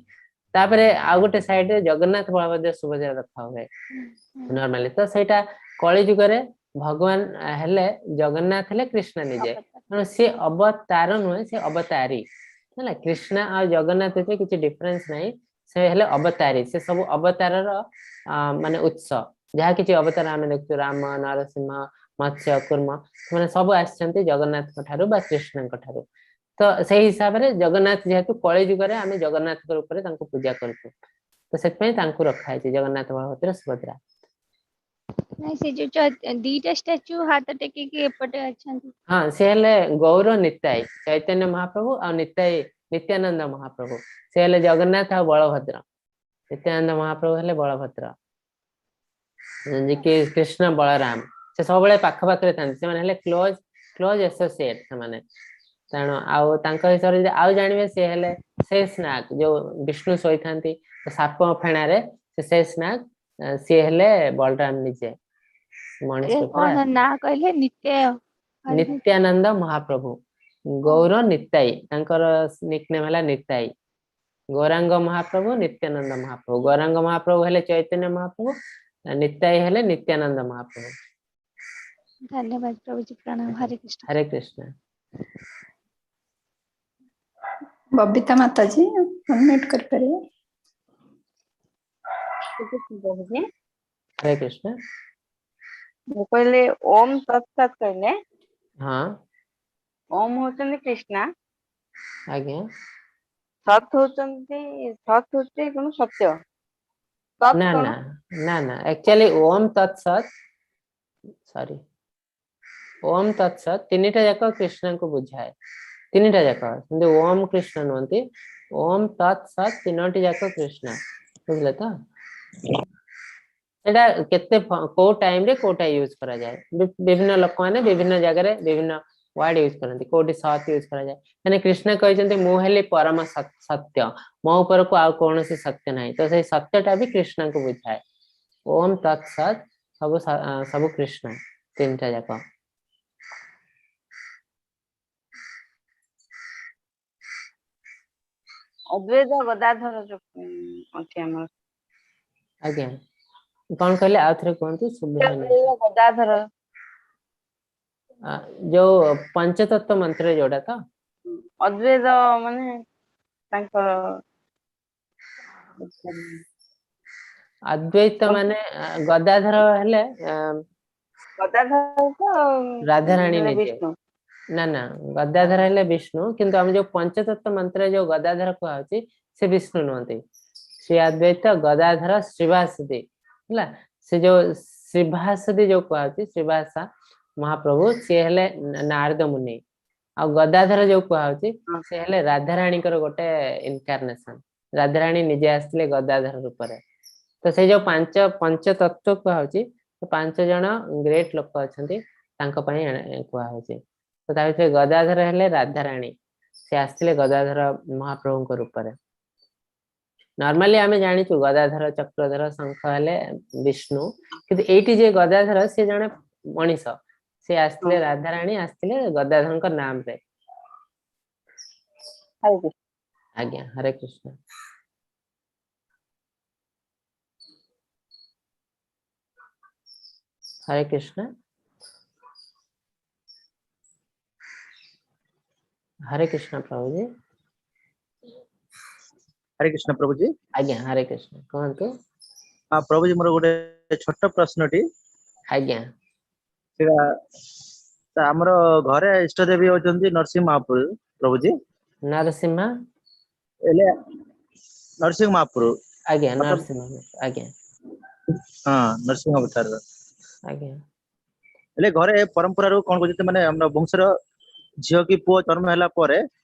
ତାପରେ ଆଉ ଗୋଟେ ସାଇଡରେ ଜଗନ୍ନାଥ, ବଳଭଦ୍ର, ସୁଭଦ୍ରା ରଖା ହୁଏ ନର୍ମାଲି। ତ ସେଇଟା କଳିଯୁଗରେ ଭଗବାନ ହେଲେ ଜଗନ୍ନାଥ ହେଲେ କୃଷ୍ଣ ନିଜେ, ତେଣୁ ସିଏ ଅବତାର ନୁହେଁ, ସେ ଅବତାରୀ ହେଲା। କୃଷ୍ଣ ଆଉ ଜଗନ୍ନାଥ ଭିତରେ କିଛି ଡିଫରେନ୍ସ ନାହିଁ, ସେ ହେଲେ ଅବତାରୀ। ସେ ସବୁ ଅବତାରର ମାନେ ଉତ୍ସ। ଯାହା କିଛି ଅବତାର ଆମେ ଦେଖୁଛୁ, ରାମ, ନରସିଂହ, ମତ୍ସ୍ୟ, କୁର୍ମ, ସେମାନେ ସବୁ ଆସିଛନ୍ତି ଜଗନ୍ନାଥଙ୍କ ଠାରୁ ବା କୃଷ୍ଣଙ୍କ ଠାରୁ। ତ ସେଇ ହିସାବରେ ଜଗନ୍ନାଥ ଯେହେତୁ କଳି ଯୁଗରେ ଆମେ ଜଗନ୍ନାଥଙ୍କ ରୂପରେ ତାଙ୍କୁ ପୂଜା କରୁଛୁ, ତ ସେଥିପାଇଁ ତାଙ୍କୁ ରଖା ହେଇଛି ଜଗନ୍ନାଥ, ବଳଭଦ୍ର, ସୁଭଦ୍ରା। ନାଇଁ, ସେ ଯୋଉ ଦିଟା ଷ୍ଟାଚୁ ହାତ ଟେକିକି ଏପଟେ ଅଛନ୍ତି। ହଁ, ସେ ହେଲେ ଗୌର ନିତାଇ, ଚୈତନ୍ୟ ମହାପ୍ରଭୁ ଆଉ ନିତାଇ ନିତ୍ୟାନନ୍ଦ ମହାପ୍ରଭୁ। ସେ ହେଲେ ଜଗନ୍ନାଥ ଆଉ ବଳଭଦ୍ର। ନିତ୍ୟାନନ୍ଦ ମହାପ୍ରଭୁ ହେଲେ ବଳଭଦ୍ର, କି କୃଷ୍ଣ ବଳରାମ, ସେ ସବୁବେଳେ ପାଖ ପାଖରେ ଥାନ୍ତି। ସେମାନେ ହେଲେ କ୍ଲୋଜ କ୍ଲୋଜ ଆସୋସିଏଟ ସେମାନେ। ତେଣୁ ଆଉ ତାଙ୍କ ହିସାବରେ ଯଦି ଆଉ ଜାଣିବେ, ସେ ହେଲେ ଶେଷ ନାଗ, ଯୋଉ ବିଷ୍ଣୁ ଶୋଇଥାନ୍ତି ସାପ ଫେଣାରେ, ସେ ଶେଷ ନାଗ, ସିଏ ହେଲେ ବଳରାମ ନିଜେ ମଣିଷ। କଣ ନା କହିଲେ? ନିତ୍ୟ ନିତ୍ୟାନନ୍ଦ ମହାପ୍ରଭୁ, ଗୌର ନିତାଇ, ତାଙ୍କର ନିକ୍ ନେମ୍ ହେଲା ନିତାଇ। ଗୌରାଙ୍ଗ ମହାପ୍ରଭୁ, ନିତ୍ୟାନନ୍ଦ ମହାପ୍ରଭୁ। ଗୌରାଙ୍ଗ ମହାପ୍ରଭୁ ହେଲେ ଚୈତନ୍ୟ ମହାପ୍ରଭୁ, ନିତାଇ ହେଲେ ନିତ୍ୟାନନ୍ଦ ମହାପ୍ରଭୁ। ଧନ୍ୟବାଦ ପ୍ରଭୁଜୀ, ପ୍ରଣାମ। ହରେ କୃଷ୍ଣ। ହରେ କୃଷ୍ଣ। ବବିତା ମାତାଜୀ, ଅନମ୍ୟୁଟ କରିପାରିବେ। ହରେ କୃଷ୍ଣ। ମୁଁ କହିଲି ଓମ ତତ୍ ସତ୍ କହିଲେ। ହଁ। ଓମ ହଉଛନ୍ତି କୃଷ୍ଣା। ଆଜ୍ଞା। ସତ୍ ହଉଛନ୍ତି, ସତ୍ ହଉଛି କଣ? ସତ୍ୟ। ନା ନା ନା ନା, ଆକ୍ଚୁଆଲି ଓମ ତତ୍ ସତ୍, ସରି, ଓମ ତତ୍ ସତ୍ ତିନିଟା ଯାକ କୃଷ୍ଣଙ୍କୁ ବୁଝାଏ, ତିନିଟା ଯାକ। କିନ୍ତୁ ଓମ କୃଷ୍ଣ ନୁହନ୍ତି, ଓମ ତତ୍ ସତ୍ ତିନୋଟି ଯାକ କୃଷ୍ଣ, ବୁଝିଲେ ତ? ସେଟା କେତେ କୋଉ ଟାଇମ ରେ କୋଉଟା ୟୁଜ କରାଯାଏ, ବିଭିନ୍ନ ଲୋକମାନେ ବିଭିନ୍ନ ଜାଗାରେ ବିଭିନ୍ନ ୱାର୍ଡ ୟୁଜ କରନ୍ତି। କୋଉଠି ସତ୍ ୟୁଜ କରାଯାଏ, ମାନେ କୃଷ୍ଣ କହିଛନ୍ତି ମୁଁ ହେଲି ପରମ ସତ୍ୟ, ମୋ ଉପରକୁ ଆଉ କୌଣସି ସତ୍ୟ ନାହିଁ। ତ ସେଇ ସତ୍ୟଟା ବି କୃଷ୍ଣଙ୍କୁ ବୁଝାଏ। ଓମ ତତ୍ ସତ୍ ସବୁ ସବୁ କୃଷ୍ଣ, ତିନିଟା ଯାକ। ଅଦ୍ୱୈତ ଗଦାଧର ଯୋଉ ଅଛି ଆମର। ଆଜ୍ଞା, କଣ କହିଲେ? ଆଉ ଥରେ କୁହନ୍ତୁ, ଶୁଭିଲାନି। ଗଦାଧର ଯୋଉ ପଞ୍ଚତତ୍ଵ ମନ୍ତ୍ର ଯୋଉଟା ତ? ଅଦ୍ୱୈତ ମାନେ ତାଙ୍କର ଅଦ୍ୱୈତ ମାନେ ଗଦାଧର ହେଲେ ଗଦାଧର ତ ରାଧାରାଣୀ ନିଜେ। ବିଷ୍ଣୁ। ନା ନା, ଗଦାଧର ହେଲେ ବିଷ୍ଣୁ, କିନ୍ତୁ ଆମେ ଯୋଉ ପଞ୍ଚତତ୍ଵ ମନ୍ତ୍ର ଯୋଉ ଗଦାଧର କୁହାହଉଛି ସେ ବିଷ୍ଣୁ ନୁହନ୍ତି। ଶ୍ରୀ ଅଦ୍ୱୈତ ଗଦାଧର ଶ୍ରୀବାସଦି ହେଲା। ସେ ଯୋଉ ଶ୍ରୀଭାସଦି ଯୋଉ କୁହାହଉଛି, ଶ୍ରୀବାସା ମହାପ୍ରଭୁ, ସିଏ ହେଲେ ନାରଦ ମୁନି। ଆଉ ଗଦାଧର ଯୋଉ କୁହାହଉଛି ସେ ହେଲେ ରାଧାରାଣୀଙ୍କର ଗୋଟେ ଇନକାରନେସନ। ରାଧାରାଣୀ ନିଜେ ଆସିଥିଲେ ଗଦାଧର ରୂପରେ। ତ ସେଇ ଯୋଉ ପଞ୍ଚ ତତ୍ଵ କୁହାହଉଛି, ପାଞ୍ଚ ଜଣ ଗ୍ରେଟ ଲୋକ ଅଛନ୍ତି, ତାଙ୍କ ପାଇଁ କୁହାହଉଛି। ତ ତା ଭିତରେ ଗଦାଧର ହେଲେ ରାଧାରାଣୀ, ସେ ଆସିଥିଲେ ଗଦାଧର ମହାପ୍ରଭୁଙ୍କ ରୂପରେ। ନର୍ମାଲି ଆମେ ଜାଣିଛୁ ଗଦାଧର, ଚକ୍ରଧର, ଶଙ୍ଖ ହେଲେ ବିଷ୍ଣୁ, କିନ୍ତୁ ଏଇଠି ଯିଏ ଗଦାଧର ସେ ଜଣେ ମଣିଷ। ସେ ଆସିଥିଲେ, ରାଧାରାଣୀ ଆସିଥିଲେ ଗଦାଧରଙ୍କ ନାମରେ। ଆଜ୍ଞା, ହରେ କୃଷ୍ଣ। ହରେ କୃଷ୍ଣ। ହରେ କୃଷ୍ଣ ପ୍ରଭୁଜୀ। ହରେ କୃଷ୍ଣ ପ୍ରଭୁଜୀ। ଆଜ୍ଞା, ହରେ କୃଷ୍ଣ, କୁହନ୍ତୁ। ହଁ ପ୍ରଭୁଜୀ, ମୋର ଗୋଟେ ଛୋଟ ପ୍ରଶ୍ନଟି। ଆଜ୍ଞା। ସେଟା ଆମର ଘରେ ଇଷ୍ଟ ଦେବୀ ହଉଛନ୍ତି ନରସିଂହ ମହାପ୍ରଭୁ ପ୍ରଭୁଜୀ। ନରସିଂହ ହେଲେ ନରସିଂହ ମହାପ୍ରଭୁ। ଆଜ୍ଞା, ନରସିଂହ, ଆଜ୍ଞା। ହଁ, ନରସିଂହ ଅବତାର। ଆଜ୍ଞା। ହେଲେ ଘରେ ପରମ୍ପରାରୁ କଣ କରୁଛନ୍ତି, ମାନେ ଆମର ବଂଶର ଝିଅ କି ପୁଅ ଜନ୍ମ ହେଲା ପରେ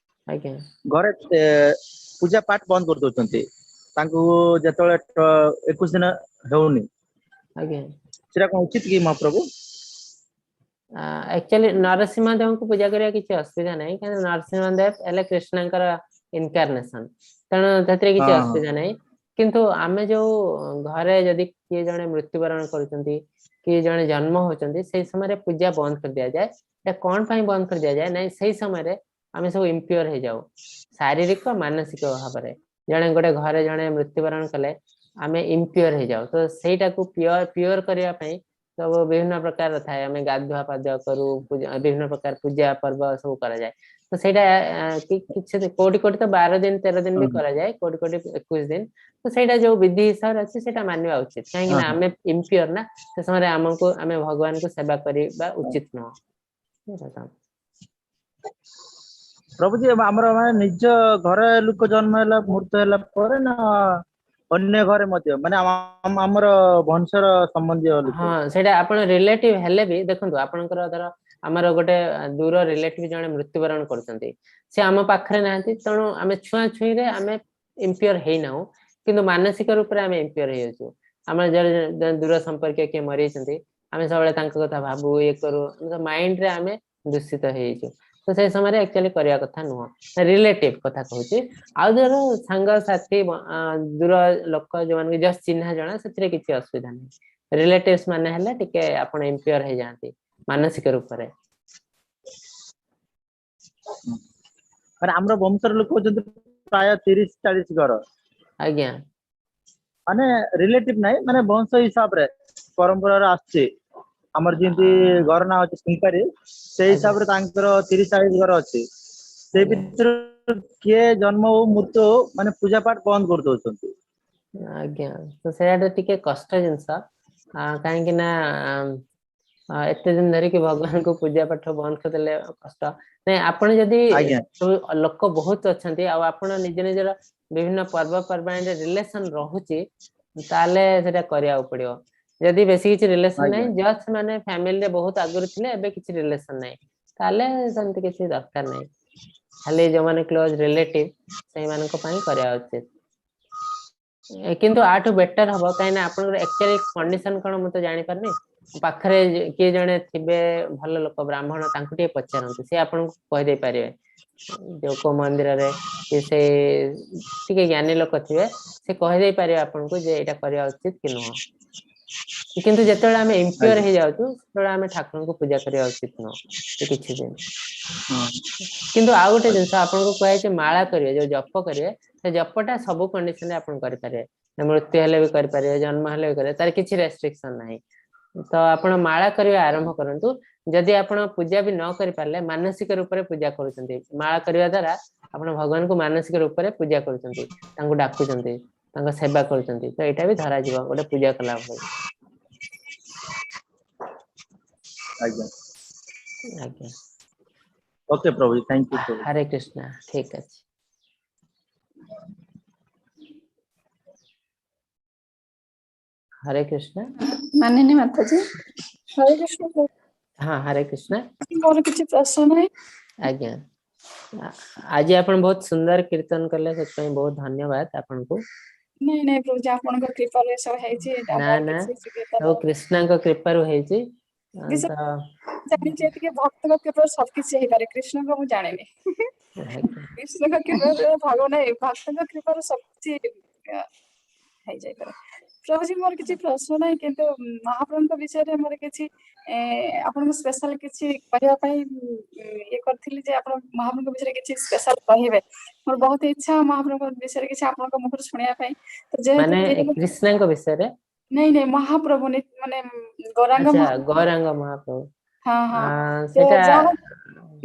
ଆଜ୍ଞା ଘରେ ପୂଜା ପାଠ ବନ୍ଦ କରିଦଉଛନ୍ତି ତାଙ୍କୁ ଯେତେବେଳେ 21 ଦିନ ହେଉନି। ସେଟା କଣ ଉଚିତ କି ମହାପ୍ରଭୁ? ଆକ୍ଚୁଆଲି ନରସିଂହ ଦେବଙ୍କୁ ପୂଜା କରିବା କିଛି ଅସୁବିଧା ନାହିଁ, କାହିଁକି ନରସିଂହ ଦେବ ହେଲେ କୃଷ୍ଣଙ୍କର ଇନକାରନେସନ, ତେଣୁ ସେଥିରେ କିଛି ଅସୁବିଧା ନାହିଁ। କିନ୍ତୁ ଆମେ ଯୋଉ ଘରେ ଯଦି କିଏ ଜଣେ ମୃତ୍ୟୁବରଣ କରୁଛନ୍ତି କି ଜଣେ ଜନ୍ମ ହଉଛନ୍ତି, ସେଇ ସମୟରେ ପୂଜା ବନ୍ଦ କରିଦିଆଯାଏ। ଏଟା କଣ ପାଇଁ ବନ୍ଦ କରିଦିଆଯାଏ? ନାଇଁ, ସେଇ ସମୟରେ ଆମେ ସବୁ ଇମ୍ପ୍યોର ହେଇଯାଉ ଶାରୀରିକ ମାନସିକ ଭାବରେ। ଜଣେ ଗୋଟେ ଘରେ ଜଣେ ମୃତ୍ୟୁବରଣ କଲେ ଆମେ ଇମ୍ପ୍યોର ହେଇଯାଉ, ତ ସେଇଟାକୁ ପିଓର ପିଓର କରିବା ପାଇଁ ସବୁ ବିଭିନ୍ନ ପ୍ରକାର ଥାଏ। ଆମେ ଗାଧୁଆ ପାଧୁଆ କରୁ, ପୂଜା, ବିଭିନ୍ନ ପ୍ରକାର ପୂଜା ପର୍ବ ସବୁ କରାଯାଏ। ତ ସେଇଟା କିଛି କୋଉଠି କୋଉଠି ତ 12 ଦିନ 13 ଦିନ ବି କରାଯାଏ, କୋଉଠି କୋଉଠି 21 ଦିନ। ତ ସେଇଟା ଯୋଉ ବିଧି ହିସାବରେ ଅଛି ସେଇଟା ମାନିବା ଉଚିତ, କାହିଁକି ନା ଆମେ ଇମ୍ପ୍યોର ନା, ସେ ସମୟରେ ଆମକୁ ଆମେ ଭଗବାନଙ୍କୁ ସେବା କରିବା ଉଚିତ ନୁହଁ। ପ୍ରଭୁଜୀ, ଆମର ମାନେ ନିଜ ଘରେ ଲୋକ ଜନ୍ମ ହେଲା ମୃତ୍ୟୁ ହେଲା ପରେ ନା ଅନ୍ୟ ଘରେ ମଧ୍ୟ, ମାନେ ଆମର ବଂଶର ସମ୍ବନ୍ଧୀୟ ଲୋକ? ହଁ, ସେଇଟା ଆପଣ ରିଲେଟିଭ ହେଲେ ବି, ଦେଖନ୍ତୁ ଆପଣଙ୍କର ଧର ଆମର ଗୋଟେ ଦୂର ରିଲେଟିଭ ଜଣେ ମୃତ୍ୟୁବରଣ କରୁଛନ୍ତି, ସେ ଆମ ପାଖରେ ନାହାନ୍ତି, ତେଣୁ ଆମେ ଛୁଆଁ ଛୁଇଁରେ ଆମେ ଇମ୍ପ୍યોର ହେଇନାହୁଁ, କିନ୍ତୁ ମାନସିକ ରୂପରେ ଆମେ ଇମ୍ପ୍યોର ହେଇଯାଉଛୁ। ଆମର ଜଣେ ଦୂର ସମ୍ପର୍କୀୟ କିଏ ମରିଯାଇଛନ୍ତି, ଆମେ ସବୁବେଳେ ତାଙ୍କ କଥା ଭାବୁ, ଇଏ କରୁ, ମାଇଣ୍ଡରେ ଆମେ ଦୂଷିତ ହେଇଯାଇଛୁ। ତ ସେଇ ସମୟରେ ଆକ୍ଚୁଆଲି କରିବା କଥା ନୁହଁ, ରିଲେଟିଭ କଥା କହୁଛି। ଆଉ ଧର ସାଙ୍ଗସାଥି, ଦୂର ଲୋକ ଯୋଉମାନଙ୍କୁ ଜଷ୍ଟ ଚିହ୍ନା ଜଣା, ସେଥିରେ କିଛି ଅସୁବିଧା ନାହିଁ। ରିଲେଟିଭସ ମାନେ ହେଲେ ଟିକେ ଆପଣ ଇମ୍ପ୍યોର ହେଇଯାଆନ୍ତି ମାନସିକ ରୂପରେ। ମାନେ ଆମର ବଂଶର ଲୋକ ହଉଛନ୍ତି ପ୍ରାୟ 30-40 ଘର। ମାନେ ରିଲେଟିଭ ନାହିଁ, ମାନେ ବଂଶ ହିସାବରେ ପରମ୍ପରାରେ ଆସୁଛି। ଆମର ଯେମିତି ଘର ନାଁ ଅଛି ସୁଙ୍କାରୀ, ସେଇ ହିସାବରେ ତାଙ୍କର 30-40 ଘର ଅଛି। ସେଇ ଭିତରୁ କିଏ ଜନ୍ମ ହଉ ମୃତ୍ୟୁ ହଉ, ମାନେ ପୂଜା ପାଠ ବନ୍ଦ କରିଦଉଛନ୍ତି। ଆଜ୍ଞା, ତ ସେଇଟା ଟିକେ କଷ୍ଟ ଜିନିଷ, କାହିଁକି ନା ଏତେ ଦିନ ଧରିକି ଭଗବାନଙ୍କୁ ପୂଜା ପାଠ ବନ୍ଦ କରିଦେଲେ କଷ୍ଟ। ନାଇଁ, ଆପଣ ଯଦି ସବୁ ଲୋକ ବହୁତ ଅଛନ୍ତି ଆଉ ଆପଣ ନିଜ ନିଜର ବିଭିନ୍ନ ପର୍ବପର୍ବାଣିରେ ରିଲେସନ ରହୁଛି, ତାହେଲେ ସେଟା କରିବାକୁ ପଡିବ। ଯଦି ବେଶୀ କିଛି ରିଲେସନ ନାହିଁ, ଜଷ୍ଟ ମାନେ ଫ୍ୟାମିଲିରେ ବହୁତ ଆଗରୁ ଥିଲେ, ଏବେ କିଛି ରିଲେସନ ନାହିଁ, ତାହେଲେ ସେମିତି କିଛି ଦରକାର ନାହିଁ। ଖାଲି ଯୋଉମାନେ କ୍ଲୋଜ ରିଲେଟିଭ ସେଇମାନଙ୍କ ପାଇଁ କରିବା ଉଚିତ। କିନ୍ତୁ ଆଠୁ ବେଟର ହବ, କାହିଁକି ନା ଆପଣଙ୍କର ଆକ୍ଚୁଆଲି କଣ୍ଡିସନ କଣ ମୁଁ ତ ଜାଣିପାରୁନି। ପାଖରେ କିଏ ଜଣେ ଥିବେ ଭଲ ଲୋକ ବ୍ରାହ୍ମଣ, ତାଙ୍କୁ ଟିକେ ପଚାରନ୍ତୁ, ସେ ଆପଣଙ୍କୁ କହିଦେଇ ପାରିବେ। ଯୋଉ କୋଉ ମନ୍ଦିରରେ କି ସେ ଟିକେ ଜ୍ଞାନୀ ଲୋକ ଥିବେ, ସେ କହିଦେଇ ପାରିବେ ଆପଣଙ୍କୁ ଯେ ଏଇଟା କରିବା ଉଚିତ କି ନୁହଁ। କିନ୍ତୁ ଯେତେବେଳେ ଆମେ ଇମ୍ପ୍યોର ହେଇଯାଉଛୁ, ସେତେବେଳେ ଆମେ ଠାକୁରଙ୍କୁ ପୂଜା କରିବା ଉଚିତ ନୁହଁ ସେ କିଛି ଦିନ। କିନ୍ତୁ ଆଉ ଗୋଟେ ଜିନିଷ ଆପଣଙ୍କୁ କୁହାଯାଇଛି, ମାଳା କରିବେ, ଯୋଉ ଜପ କରିବେ, ସେ ଜପଟା ସବୁ କଣ୍ଡିସନରେ ଆପଣ କରିପାରିବେ। ମୃତ୍ୟୁ ହେଲେ ବି କରିପାରିବେ, ଜନ୍ମ ହେଲେ ବି କରିବେ, ତାର କିଛି ରେଷ୍ଟ୍ରିକ୍ସନ ନାହିଁ। ତ ଆପଣ ମାଳା କରିବା ଆରମ୍ଭ କରନ୍ତୁ। ଯଦି ଆପଣ ପୂଜା ବି ନ କରିପାରିଲେ, ମାନସିକ ରୂପରେ ପୂଜା କରୁଛନ୍ତି। ମାଳା କରିବା ଦ୍ଵାରା ଆପଣ ଭଗବାନଙ୍କୁ ମାନସିକ ରୂପରେ ପୂଜା କରୁଛନ୍ତି, ତାଙ୍କୁ ଡାକୁଛନ୍ତି, ତାଙ୍କ ସେବା କରୁଛନ୍ତି, ତ ଏଇଟା ବି ଧରାଯିବ ଗୋଟେ ପୂଜା କଲା ଭଳି। ଆଜ୍ଞା। ଓକେ ପ୍ରଭୁ, thank you ପ୍ରଭୁ। ହରେ କୃଷ୍ଣ, ଠିକ ଅଛି। ହରେ କୃଷ୍ଣ। ମାନିନୀ ମାତାଜୀ। ହରେ କୃଷ୍ଣ। ହଁ, ହରେ କୃଷ୍ଣ। ମୋର କିଛି ପ୍ରଶ୍ନ ନାହିଁ। ଆଜ୍ଞା, ଆଜି ଆପଣ ବହୁତ ସୁନ୍ଦର କୀର୍ତ୍ତନ କଲେ, ସେଥିପାଇଁ ବହୁତ ଧନ୍ୟବାଦ ଆପଣଙ୍କୁ। ନାଇଁ ନାଇଁ ପ୍ରଭୁଜୀ, ଆପଣଙ୍କ କୃପାରୁ ଏସବୁ ହେଇଛି, ଏଇଟା ନା ମୋର ନା, କିଛି ଯୋଗ୍ୟତା ସବୁ ନାହିଁ। କୃଷ୍ଣଙ୍କ କୃପାରୁ ହେଇଛି। ତ ଜାଣିଛି ଟିକେ ଭକ୍ତଙ୍କ କୃପାରୁ ସବୁ କିଛି ହେଇପାରେ, କୃଷ୍ଣଙ୍କ ମୁଁ ଜାଣିନି। କୃଷ୍ଣଙ୍କ କୃପାରୁ ଭଗବାନ, ଭକ୍ତଙ୍କ କୃପାରୁ ସବୁ କିଛି ହେଇଯାଇପାରେ। ପ୍ରଭୁଜୀ, ମୋର କିଛି ପ୍ରଶ୍ନ ନାହିଁ, କିନ୍ତୁ ମହାପ୍ରଭୁଙ୍କ ବିଷୟରେ ମୋର କିଛି ଆପଣଙ୍କୁ ସ୍ପେଶାଲ କିଛି କହିବା ପାଇଁ ଇଏ କରିଥିଲି ଯେ ଆପଣ ମହାପ୍ରଭୁଙ୍କ ବିଷୟରେ କିଛି ସ୍ପେଶାଲ କହିବେ। ମୋର ବହୁତ ଇଚ୍ଛା ମହାପ୍ରଭୁଙ୍କ ବିଷୟରେ କିଛି ଆପଣଙ୍କ ମୁଖରୁ ଶୁଣିବା ପାଇଁ। ତ ଯେହେତୁ ମାନେ କୃଷ୍ଣଙ୍କ ବିଷୟରେ? ନାଇଁ ନାଇଁ, ମହାପ୍ରଭୁ ମାନେ ଗୌରାଙ୍ଗ। ଗୌରାଙ୍ଗ ମହାପ୍ରଭୁ। ହଁ ହଁ। ସେଇଟା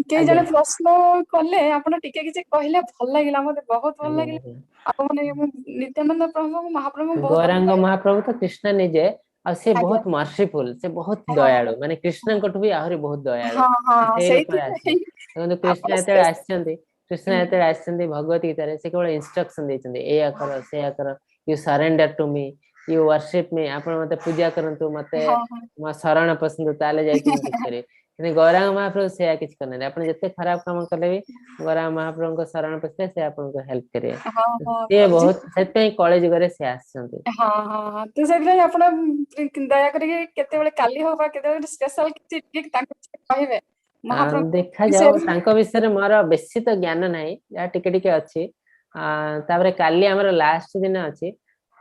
କେହି ଜଣେ ପ୍ରଶ୍ନ କଲେ, ଆପଣ ଟିକେ କିଛି କହିଲେ ଭଲ ଲାଗିଲା, ମତେ ବହୁତ ଭଲ ଲାଗିଲା। ଆଉ ମାନେ ମୁଁ ନିତ୍ୟାନନ୍ଦ ପ୍ରଭୁ ମହାପ୍ରଭୁ ବହୁତ ଗୌରାଙ୍ଗ ମହାପ୍ରଭୁ ତ କୃଷ୍ଣ ନିଜେ, ଆଉ ସେ ବହୁତ ମର୍ସିଫୁଲ, ସେ ବହୁତ ଦୟାଳୁ, ମାନେ କୃଷ୍ଣଙ୍କଠୁ ବି ଆହୁରି ବହୁତ ଦୟାଳୁ ସେଇ ରୂପରେ ଆସିଛନ୍ତି। ଦେଖନ୍ତୁ କୃଷ୍ଣ ଯେତେବେଳେ ଆସିଛନ୍ତି, କୃଷ୍ଣ ଯେତେବେଳେ ଆସିଛନ୍ତି ଭଗବତ ଗୀତାରେ, ସେ କେବଳ ଇନଷ୍ଟ୍ରକ୍ସନ ଦେଇଛନ୍ତି, ଏଇଆ କର ସେଇଆ କର, you surrender to me, you worship me, ଆପଣ ମତେ ପୂଜା କରନ୍ତୁ, ମତେ ମୋ ଶରଣ ପଶନ୍ତୁ, ତାହେଲେ ଯାଇକି ମୁଁ କିଛି କରିବି। କିନ୍ତୁ ଗୌରାଙ୍ଗ ମହାପ୍ରଭୁ ସେୟା କିଛି କରିନାହାନ୍ତି। ଆପଣ ଯେତେ ଖରାପ କାମ କଲେ ବି ଗୌରାଙ୍ଗ ମହାପ୍ରଭୁଙ୍କ ଶରଣ ପଶିଲେ ସେ ଆପଣଙ୍କୁ ହେଲ୍ପ କରିବେ। ହଁ ହଁ ସିଏ ପ୍ରଭୁଜୀ। ବହୁତ, ସେଥିପାଇଁ କଳି ଯୁଗରେ ସେ ଆସିଛନ୍ତି। ହଁ, ତ ସେଥିପାଇଁ ଆପଣ ଦୟା କରିକି କେତେବେଳେ କାଲି ହଉ ବା କେତେବେଳେ ସ୍ପେଶାଲ କିଛି ଟିକେ ତାଙ୍କ ବିଷୟରେ କହିବେ, ମହାପ୍ରଭୁ ଦେଖାଯାଉ। ବିଷୟରେ। ତାଙ୍କ ବିଷୟରେ ମୋର ବେଶୀ ତ ଜ୍ଞାନ ନାହିଁ, ଯାହା ଟିକେ ଟିକେ ଅଛି। ତାପରେ କାଲି ଆମର ଲାଷ୍ଟ ଦିନ ଅଛି,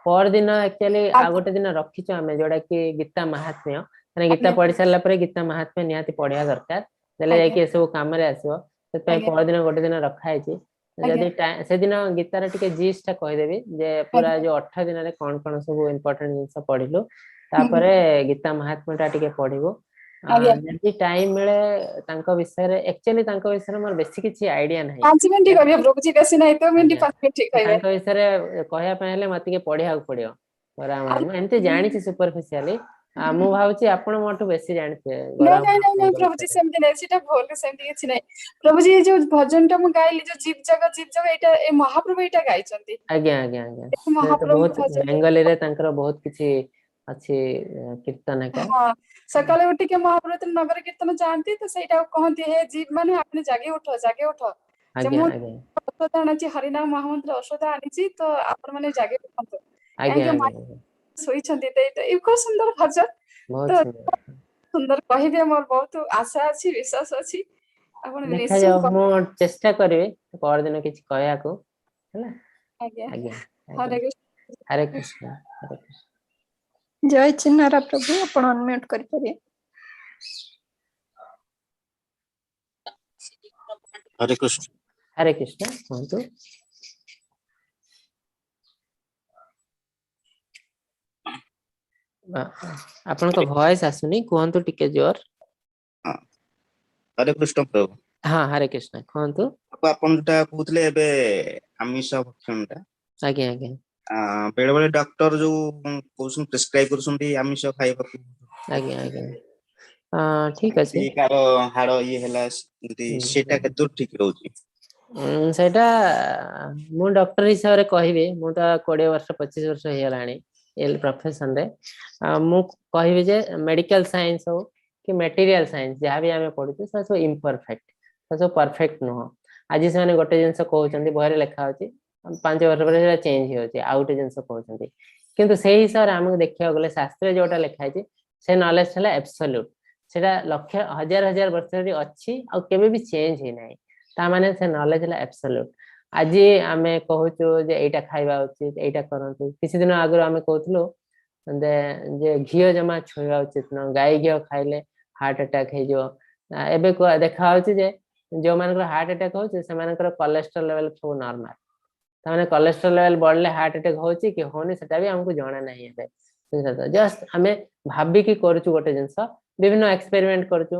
ପର ଦିନ ଆକ୍ଚୁଆଲି ଆଉ ଗୋଟେ ଦିନ ରଖିଛୁ ଆମେ, ଯୋଉଟା କି ଗୀତା ମାହାତ୍ମ୍ୟ। ମାନେ ଗୀତା ପଢି ସାରିଲା ପରେ ଗୀତା ମାହାତ୍ମ୍ୟ ନିହାତି ପଢିବା ଦରକାର, ଦେଲେ ଯାଇକି ଏସବୁ କାମରେ ଆସିବ। ସେଥିପାଇଁ ପରଦିନ ଗୋଟେ ଦିନ ରଖା ହେଇଛି। ଯଦି ସେଦିନ ଗୀତାର ଟିକେ ଜିସ୍ ଟା କହିଦେବି ଯେ ପୁରା ଯୋଉ 18 ଦିନରେ କଣ କଣ ସବୁ ଇମ୍ପୋର୍ଟାଣ୍ଟ ଜିନିଷ ପଢିଲୁ, ତାପରେ ଗୀତା ମାହାତ୍ମ୍ୟ ଟା ଟିକେ ପଢିବୁ। ଯଦି ଟାଇମ ମିଳେ ତାଙ୍କ ବିଷୟରେ, ଆକ୍ଚୁଆଲି ତାଙ୍କ ବିଷୟରେ ମୋର ବେଶୀ କିଛି ଆଇଡିଆ ନାହିଁ। 5 ମିନିଟ୍ କହିବେ ପ୍ରଭୁଜୀ, ବେଶୀ ନାହିଁ ତ ମିନିଟ୍, 5 ମିନିଟ୍ କହିବେ। ତାଙ୍କ ବିଷୟରେ କହିବା ପାଇଁ ହେଲେ ମତେ ଟିକେ ପଢିବାକୁ ପଡିବ। ମୁଁ ଏମିତି ଜାଣିଛି ସୁପରଫିସିଆଲି। ମୁଁ ଭାବୁଛି ଆପଣ ମୋଠୁ ବେଶୀ ଜାଣିଥିବେ ନାଇଁ। ଗୌରାଙ୍ଗ ନାଇଁ ନାଇଁ ନାଇଁ ମହାପ୍ରଭୁଙ୍କ ପ୍ରଭୁଜୀ, ବିଷୟରେ। ସେମିତି ନାଇଁ, ସେଟା ଭୁଲ, ସେମିତି କିଛି ନାଇଁ ପ୍ରଭୁଜୀ। ଏଇ ଯୋଉ ଭଜନ ଟା ମୁଁ ଗାଇଲି, ଯୋଉ ଜୀବ ଜାଗ ଜୀବ ଜାଗ, ଏଇଟା ଏ ମହାପ୍ରଭୁ ଏଇଟା ଗାଇଛନ୍ତି। ଆଜ୍ଞା, ସେ ତ ମହାପ୍ରଭୁଙ୍କ ବହୁତ ଭଜନ। ବେଙ୍ଗଲୀରେ ତାଙ୍କର ବହୁତ କିଛି ଅଛି କୀର୍ତ୍ତନ ଏକା। ହଁ, ସକାଳେ ଉଠିକି ମହାପ୍ରଭୁ ଯେତେବେଳେ ନଗର କୀର୍ତ୍ତନ ଯାଆନ୍ତି, ତ ସେଇଟା କହନ୍ତି, "ହେ ଜୀବ ମାନେ, ଆପଣ ଜାଗି ଉଠ, ଜାଗି ଉଠ, ଯେ ମୁଁ ଔଷଧ ଆଣିଛି, ହରିନାମ ମହାମନ୍ତ୍ର ଔଷଧ ଆଣିଛି, ତ ଆପଣ ମାନେ ଜାଗି ଉଠନ୍ତୁ।" କାହିଁକି ମା ଶୋଇଛନ୍ତି। ତ ଏଇଟା ଏ ଖୁବ ସୁନ୍ଦର ଭଜନ। ବହୁତ ତ ସୁନ୍ଦର। ସୁନ୍ଦର କହିବେ, ମୋର ବହୁତ ଆଶା ଅଛି, ବିଶ୍ୱାସ ଅଛି, ଆପଣ ଦେଖାଯାଉ। ନିଶ୍ଚୟ। ମୁଁ ଚେଷ୍ଟା କରିବି ପରଦିନ କିଛି କହିବାକୁ, ହେଲା? ଆଜ୍ଞା। ଆଜ୍ଞା। ହରେ କୃଷ୍ଣ। ହରେ କୃଷ୍ଣ, ହରେ କୃଷ୍ଣ। ଜୟ ଚିନ୍ନାରା ପ୍ରଭୁ, ଆପଣ ଅନମ୍ୟୁଟ କରିପାରିବେ। ହରେ କୃଷ୍ଣ। ହରେ କୃଷ୍ଣ, କୁହନ୍ତୁ। ଆପଣଙ୍କ ଭଏସ ଆସୁନି, କୁହନ୍ତୁ ଟିକେ ଜୋର। ହଁ, ହରେ କୃଷ୍ଣ ପ୍ରଭୁ। ହଁ, ହରେ କୃଷ୍ଣ, କୁହନ୍ତୁ। ଆପଣ ଯୋଉଟା କହୁଥିଲେ ଏବେ ଆମିଷ ଭକ୍ଷଣ ଟା, ଆଜ୍ଞା ଆଜ୍ଞା ବେଳେ ବେଳେ ଡକ୍ଟର ଯୋଉ କହୁଛନ୍ତି, ପ୍ରେସକ୍ରାଇବ କରୁଛନ୍ତି ଆମିଷ ଖାଇବାକୁ। ଆଜ୍ଞା ଆଜ୍ଞା ଠିକ ଅଛି। ଏମିତି କାର ହାଡ ଇଏ ହେଲା ଏମିତି, ସେଇଟା କେତେ ଦୂର ଠିକ ରହୁଛି? ସେଇଟା ମୁଁ ଡକ୍ଟର ହିସାବରେ କହିବି, ମୁଁ ତ 20 ବର୍ଷ 25 ବର୍ଷ ହେଇଗଲାଣି ଏ ପ୍ରଫେସନରେ, ମୁଁ କହିବି ଯେ ମେଡିକାଲ ସାଇନ୍ସ ହଉ କି ମେଟେରିଆଲ ସାଇନ୍ସ, ଯାହା ବି ଆମେ ପଢୁଛୁ ସେଟା ସବୁ ଇମ୍ପରଫେକ୍ଟ, ସେ ସବୁ ପରଫେକ୍ଟ ନୁହଁ। ଆଜି ସେମାନେ ଗୋଟେ ଜିନିଷ କହୁଛନ୍ତି, ବହିରେ ଲେଖା ହଉଛି, 5 ବର୍ଷ ପରେ ସେଟା ଚେଞ୍ଜ ହେଇଯାଉଛି, ଆଉ ଗୋଟେ ଜିନିଷ କହୁଛନ୍ତି। କିନ୍ତୁ ସେଇ ହିସାବରେ ଆମକୁ ଦେଖିବାକୁ ଗଲେ ଶାସ୍ତ୍ରରେ ଯୋଉଟା ଲେଖା ହେଇଛି, ସେ ନଲେଜ ହେଲା ଏବସଲ୍ୟୁଟ। ସେଟା ଲକ୍ଷ ହଜାର ହଜାର ବର୍ଷ ଧରି ଅଛି ଆଉ କେବେ ବି ଚେଞ୍ଜ ହେଇନାହିଁ। ତା ମାନେ ସେ ନଲେଜ ହେଲା ଏବସଲ୍ୟୁଟ। ଆଜି ଆମେ କହୁଛୁ ଯେ ଏଇଟା ଖାଇବା ଉଚିତ, ଏଇଟା କରନ୍ତୁ। କିଛି ଦିନ ଆଗରୁ ଆମେ କହୁଥିଲୁ ଯେ ଘିଅ ଜମା ଛୁଇଁବା ଉଚିତ ନୁହଁ, ଗାଈ ଘିଅ ଖାଇଲେ ହାର୍ଟ ଆଟାକ ହେଇଯିବ। ଏବେ ଦେଖା ହଉଛି ଯେ ଯୋଉମାନଙ୍କର ହାର୍ଟ ଆଟାକ ହଉଛି, ସେମାନଙ୍କର କୋଲେଷ୍ଟ୍ରଲ ଲେଭେଲ ସବୁ ନର୍ମାଲ। ତାମାନେ କୋଲେଷ୍ଟ୍ରଲ ଲେଭେଲ ବଢିଲେ ହାର୍ଟ ଆଟାକ ହଉଛି କି ହଉନି, ସେଟା ବି ଆମକୁ ଜଣା ନାହିଁ ଏବେ। ଜଷ୍ଟ ଆମେ ଭାବିକି କରୁଛୁ ଗୋଟେ ଜିନିଷ, ବିଭିନ୍ନ ଏକ୍ସପେରିମେଣ୍ଟ କରୁଛୁ।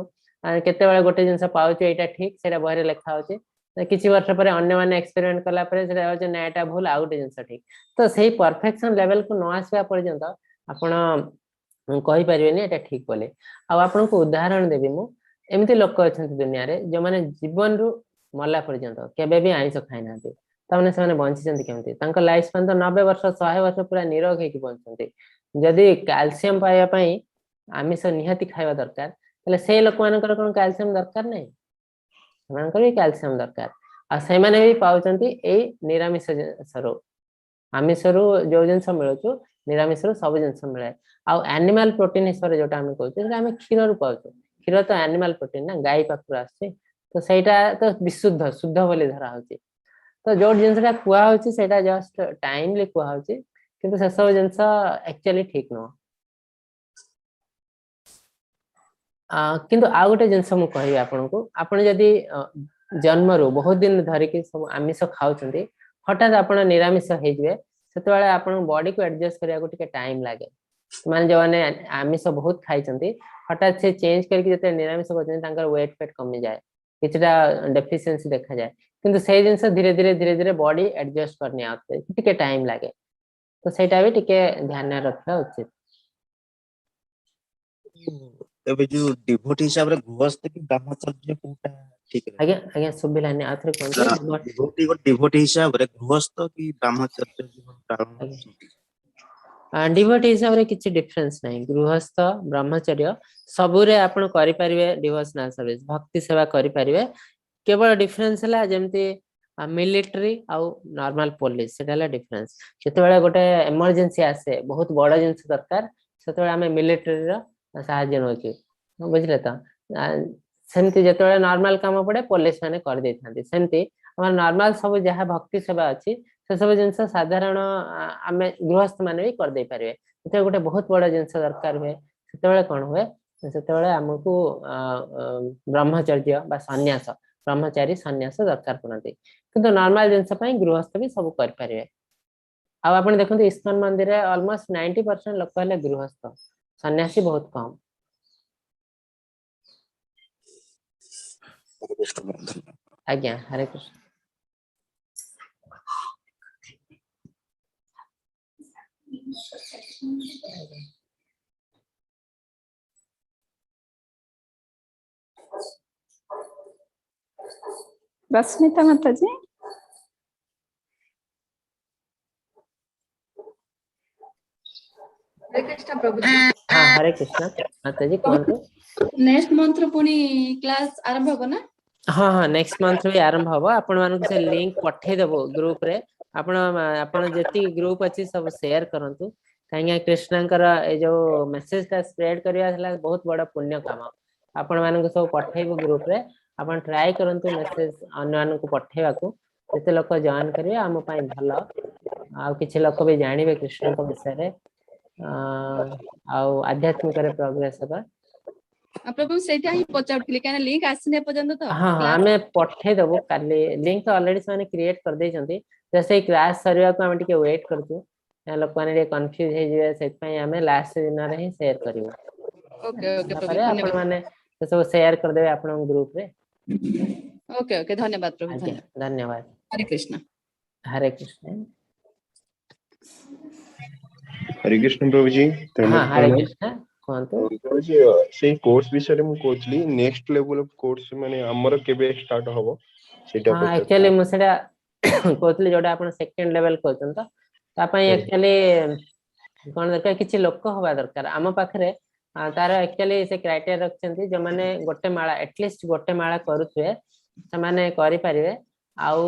କେତେବେଳେ ଗୋଟେ ଜିନିଷ ପାଉଛୁ ଏଇଟା ଠିକ, ସେଇଟା ବହିରେ ଲେଖା ହଉଛି। କିଛି ବର୍ଷ ପରେ ଅନ୍ୟମାନେ ଏକ୍ସପେରିମେଣ୍ଟ କଲା ପରେ ସେଟା ହଉଛି ନା ଏଇଟା ଭୁଲ, ଆଉ ଗୋଟେ ଜିନିଷ ଠିକ। ତ ସେଇ ପରଫେକ୍ସନ ଲେଭେଲକୁ ନ ଆସିବା ପର୍ଯ୍ୟନ୍ତ ଆପଣ କହିପାରିବେନି ଏଇଟା ଠିକ ବୋଲି। ଆଉ ଆପଣଙ୍କୁ ଉଦାହରଣ ଦେବି ମୁଁ। ଏମିତି ଲୋକ ଅଛନ୍ତି ଦୁନିଆରେ ଯୋଉମାନେ ଜୀବନରୁ ମଲା ପର୍ଯ୍ୟନ୍ତ କେବେ ବି ଆଇଁଷ ଖାଇନାହାନ୍ତି। ତାମାନେ ସେମାନେ ବଞ୍ଚିଛନ୍ତି କେମିତି? ତାଙ୍କ ଲାଇଫ ସ୍ପାନ ତ 90 ବର୍ଷ, 100 ବର୍ଷ, ପୁରା ନିରୋଗ ହେଇକି ବଞ୍ଚନ୍ତି। ଯଦି କ୍ୟାଲସିୟମ ପାଇବା ପାଇଁ ଆମିଷ ନିହାତି ଖାଇବା ଦରକାର, ତାହେଲେ ସେଇ ଲୋକମାନଙ୍କର କଣ କ୍ୟାଲସିୟମ ଦରକାର ନାହିଁ? ସେମାନଙ୍କର ବି କ୍ୟାଲସିୟମ ଦରକାର। ଆଉ ସେମାନେ ବି ପାଉଛନ୍ତି ଏଇ ନିରାମିଷ ଜିନିଷରୁ। ଆମିଷରୁ ଯୋଉ ଜିନିଷ ମିଳୁଛୁ, ନିରାମିଷରୁ ସବୁ ଜିନିଷ ମିଳେ। ଆଉ ଆନିମାଲ ପ୍ରୋଟିନ ହିସାବରେ ଯୋଉଟା ଆମେ କହୁଛେ, ସେଟା ଆମେ କ୍ଷୀରରୁ ପାଉଛୁ। କ୍ଷୀର ତ ଆନିମାଲ ପ୍ରୋଟିନ ନା, ଗାଈ ପାଖରୁ ଆସୁଛି। ତ ସେଇଟା ତ ବିଶୁଦ୍ଧ, ଶୁଦ୍ଧ ବୋଲି ଧରା ହଉଛି। ତ ଯୋଉ ଜିନିଷଟା କୁହା ହଉଛି, ସେଇଟା ଜଷ୍ଟ ଟାଇମଲି କୁହା ହଉଛି, କିନ୍ତୁ ସେସବୁ ଜିନିଷ ଆକ୍ଚୁଆଲି ଠିକ ନୁହଁ। କିନ୍ତୁ ଆଉ ଗୋଟେ ଜିନିଷ ମୁଁ କହିବି ଆପଣଙ୍କୁ। ଆପଣ ଯଦି ଜନ୍ମରୁ ବହୁତ ଦିନ ଧରିକି ସବୁ ଆମିଷ ଖାଉଛନ୍ତି, ହଠାତ୍ ଆପଣ ନିରାମିଷ ହେଇଯିବେ, ସେତେବେଳେ ଆପଣଙ୍କ ବଡିକୁ ଆଡଜଷ୍ଟ କରିବାକୁ ଟିକେ ଟାଇମ ଲାଗେ। ମାନେ ଯୋଉମାନେ ଆମିଷ ବହୁତ ଖାଇଛନ୍ତି, ହଠାତ୍ ସେ ଚେଞ୍ଜ କରିକି ଯେତେବେଳେ ନିରାମିଷ କରୁଛନ୍ତି, ତାଙ୍କର ୱେଟ ଫେଟ କମିଯାଏ, କିଛିଟା ଡେଫିସିଏନ୍ସି ଦେଖାଯାଏ। କିନ୍ତୁ ସେଇ ଜିନିଷ ଧୀରେ ଧୀରେ ଧୀରେ ଧୀରେ ବଡି ଆଡଜଷ୍ଟ କରିନିଏ ଆଉଥରେ, ଟିକେ ଟାଇମ ଲାଗେ। ତ ସେଇଟା ବି ଟିକେ ଧ୍ୟାନରେ ରଖିବା ଉଚିତ। ଏବେ ଯୋଉ ଡିଭୋଟି ହିସାବରେ ଗୃହସ୍ଥ କି ବ୍ରହ୍ମଚର୍ଯ୍ୟ, କୋଉଟା ଠିକ ରହିବ? ଆଜ୍ଞା, ଶୁଭିଲାନି, ଆଉଥରେ କୁହନ୍ତୁ। ଡିଭୋଟି, ଗୋଟେ ଡିଭୋଟି ହିସାବରେ ଗୃହସ୍ଥ କି ବ୍ରହ୍ମଚର୍ଯ୍ୟ ଜୀବନ ପାଳନ କରୁଛନ୍ତି? ଡିଭୋଟି ହିସାବରେ କିଛି ଡିଫରେନ୍ସ ନାହିଁ। ଗୃହସ୍ଥ, ବ୍ରହ୍ମଚର୍ଯ୍ୟ ସବୁରେ ଆପଣ କରିପାରିବେ ଡିଭୋସନାଲ ସର୍ଭିସ, ଭକ୍ତି ସେବା କରିପାରିବେ। କେବଳ ଡିଫରେନ୍ସ ହେଲା ଯେମିତି ମିଲିଟାରୀ ଆଉ ନର୍ମାଲ ପୋଲିସ, ସେଟା ହେଲା ଡିଫରେନ୍ସ। ଯେତେବେଳେ ଗୋଟେ ଏମରଜେନ୍ସି ଆସେ, ବହୁତ ବଡ ଜିନିଷ ଦରକାର, ସେତେବେଳେ ଆମେ ମିଲିଟାରୀର ସାହାଯ୍ୟ ନଉଛୁ, ବୁଝିଲେ ତ? ସେମିତି ଯେତେବେଳେ ନର୍ମାଲ କାମ ପଡେ, ପୋଲିସ ମାନେ କରିଦେଇଥାନ୍ତି। ସେମିତି ଆମର ନର୍ମାଲ ସବୁ ଯାହା ଭକ୍ତି ସେବା ଅଛି, ସେସବୁ ଜିନିଷ ସାଧାରଣ ଆମେ ଗୃହସ୍ଥ ମାନେ ବି କରିଦେଇ ପାରିବେ। ଯେତେବେଳେ ଗୋଟେ ବହୁତ ବଡ ଜିନିଷ ଦରକାର ହୁଏ, ସେତେବେଳେ କଣ ହୁଏ, ସେତେବେଳେ ଆମକୁ ବ୍ରହ୍ମଚର୍ଯ୍ୟ ବା ସନ୍ନ୍ୟାସ, ବ୍ରହ୍ମଚାରୀ ସନ୍ନ୍ୟାସ ଦରକାର ପଡନ୍ତି। କିନ୍ତୁ ନର୍ମାଲ ଜିନିଷ ପାଇଁ ଗୃହସ୍ଥ ବି ସବୁ କରିପାରିବେ। ଆଉ ଆପଣ ଦେଖନ୍ତୁ, ଇସ୍କନ ମନ୍ଦିରରେ ଅଲମୋଷ୍ଟ 90% ଲୋକ ହେଲେ ଗୃହସ୍ଥ, ସନ୍ନ୍ୟାସୀ ବହୁତ କମ। ହରେ କୃଷ୍ଣ, ଧନ୍ୟବାଦ। ଆଜ୍ଞା, ହରେ କୃଷ୍ଣ। ରଶ୍ମିତା ମାତାଜୀ। ହରେ କୃଷ୍ଣ ପ୍ରଭୁଜୀ। ହଁ, ହରେ କୃଷ୍ଣ ମାତାଜୀ, କୁହନ୍ତୁ। ନେକ୍ସଟ ମନ୍ଥ ରୁ ପୁଣି କ୍ଲାସ ଆରମ୍ଭ ହବ ନା? ହଁ, ନେକ୍ସଟ ମନ୍ଥ ବି ଆରମ୍ଭ ହବ। ଆପଣ ମାନଙ୍କୁ ସେ ଲିଙ୍କ ପଠେଇଦବୁ ଗ୍ରୁପ ରେ। ଆପଣ ଯେତିକି ଗ୍ରୁପ ଅଛି ସବୁ ସେୟାର କରନ୍ତୁ, କାହିଁକି କୃଷ୍ଣଙ୍କର ଏଇ ଯୋଉ ମେସେଜ ଟା ସ୍ପ୍ରେଡ କରିବା ହେଲା ବହୁତ ବଡ ପୁଣ୍ୟ କାମ। ଆପଣ ମାନଙ୍କୁ ସବୁ ପଠେଇବୁ ଗ୍ରୁପ ରେ, ଆପଣ ଟ୍ରାଏ କରନ୍ତୁ ମେସେଜ ଅନ୍ୟମାନଙ୍କୁ ପଠେଇବାକୁ। ଯେତେ ଲୋକ ଜଏନ କରିବେ ଆମ ପାଇଁ ଭଲ, ଆଉ କିଛି ଲୋକ ବି ଜାଣିବେ କୃଷ୍ଣଙ୍କ ବିଷୟରେ, ଆଉ ଆଧ୍ୟାତ୍ମିକରେ ପ୍ରୋଗ୍ରେସ ହବା। ପ୍ରଭୁ, ସେଇଟା ହିଁ ପଚାରୁଥିଲି, କାହିଁକିନା ଲିଙ୍କ ଆସିନି ଏପର୍ଯ୍ୟନ୍ତ ତ। ହଁ, ଆମେ ପଠେଇଦବୁ କାଲି। ଲିଙ୍କ ତ ଅଲରେଡି ସେମାନେ କ୍ରିଏଟ କରିଦେଇଛନ୍ତି। ତ ସେଇ କ୍ଲାସ ସରିବାକୁ ଆମେ ଟିକେ ୱେଟ କରୁଛୁ, ଲୋକମାନେ ଟିକେ କନଫ୍ୟୁଜ ହେଇଯିବେ, ସେଥିପାଇଁ ଆମେ ଲାଷ୍ଟ ଦିନରେ ହିଁ ସେୟାର କରିବୁ। ଓକେ ଓକେ ତାପରେ ଆପଣ ମାନେ ସବୁ ସେୟାର କରିଦେବେ ଆପଣଙ୍କ ଗ୍ରୁପରେ। ଓକେ ଓକେ, ଧନ୍ୟବାଦ ପ୍ରଭୁ। ଆଜ୍ଞା, ଧନ୍ୟବାଦ। ହରେ କୃଷ୍ଣ। ହରେ କୃଷ୍ଣ। ହରେ କୃଷ୍ଣ ପ୍ରଭୁଜୀ। ହଁ, ହରେ କୃଷ୍ଣ, କୁହନ୍ତୁ। ପ୍ରଭୁଜୀ, ସେଇ କୋର୍ସ ବିଷୟରେ ମୁଁ କହୁଥିଲି, ନେକ୍ସଟ ଲେଭେଲ ଅଫ କୋର୍ସ ମାନେ ଆମର କେବେ ଷ୍ଟାର୍ଟ ହବ, ସେଇଟା ହଁ, ଆକ୍ଚୁଆଲି ମୁଁ ସେଇଟା କହୁଥିଲି, ଯୋଉଟା ଆପଣ ସେକେଣ୍ଡ ଲେଭେଲ କହୁଛନ୍ତି ତ, ତା ପାଇଁ ଆକ୍ଚୁଆଲି କଣ ଦରକାର, କିଛି ଲୋକ ହବା ଦରକାର ଆମ ପାଖରେ। ତାର ଆକ୍ଚୁଆଲି ସେ କ୍ରାଇଟେରିଆ ରଖିଛନ୍ତି, ଯୋଉମାନେ ଗୋଟେ ମାଳା, ଆଟଲିଷ୍ଟ ଗୋଟେ ମାଳା କରୁଥିବେ, ସେମାନେ କରିପାରିବେ। ଆଉ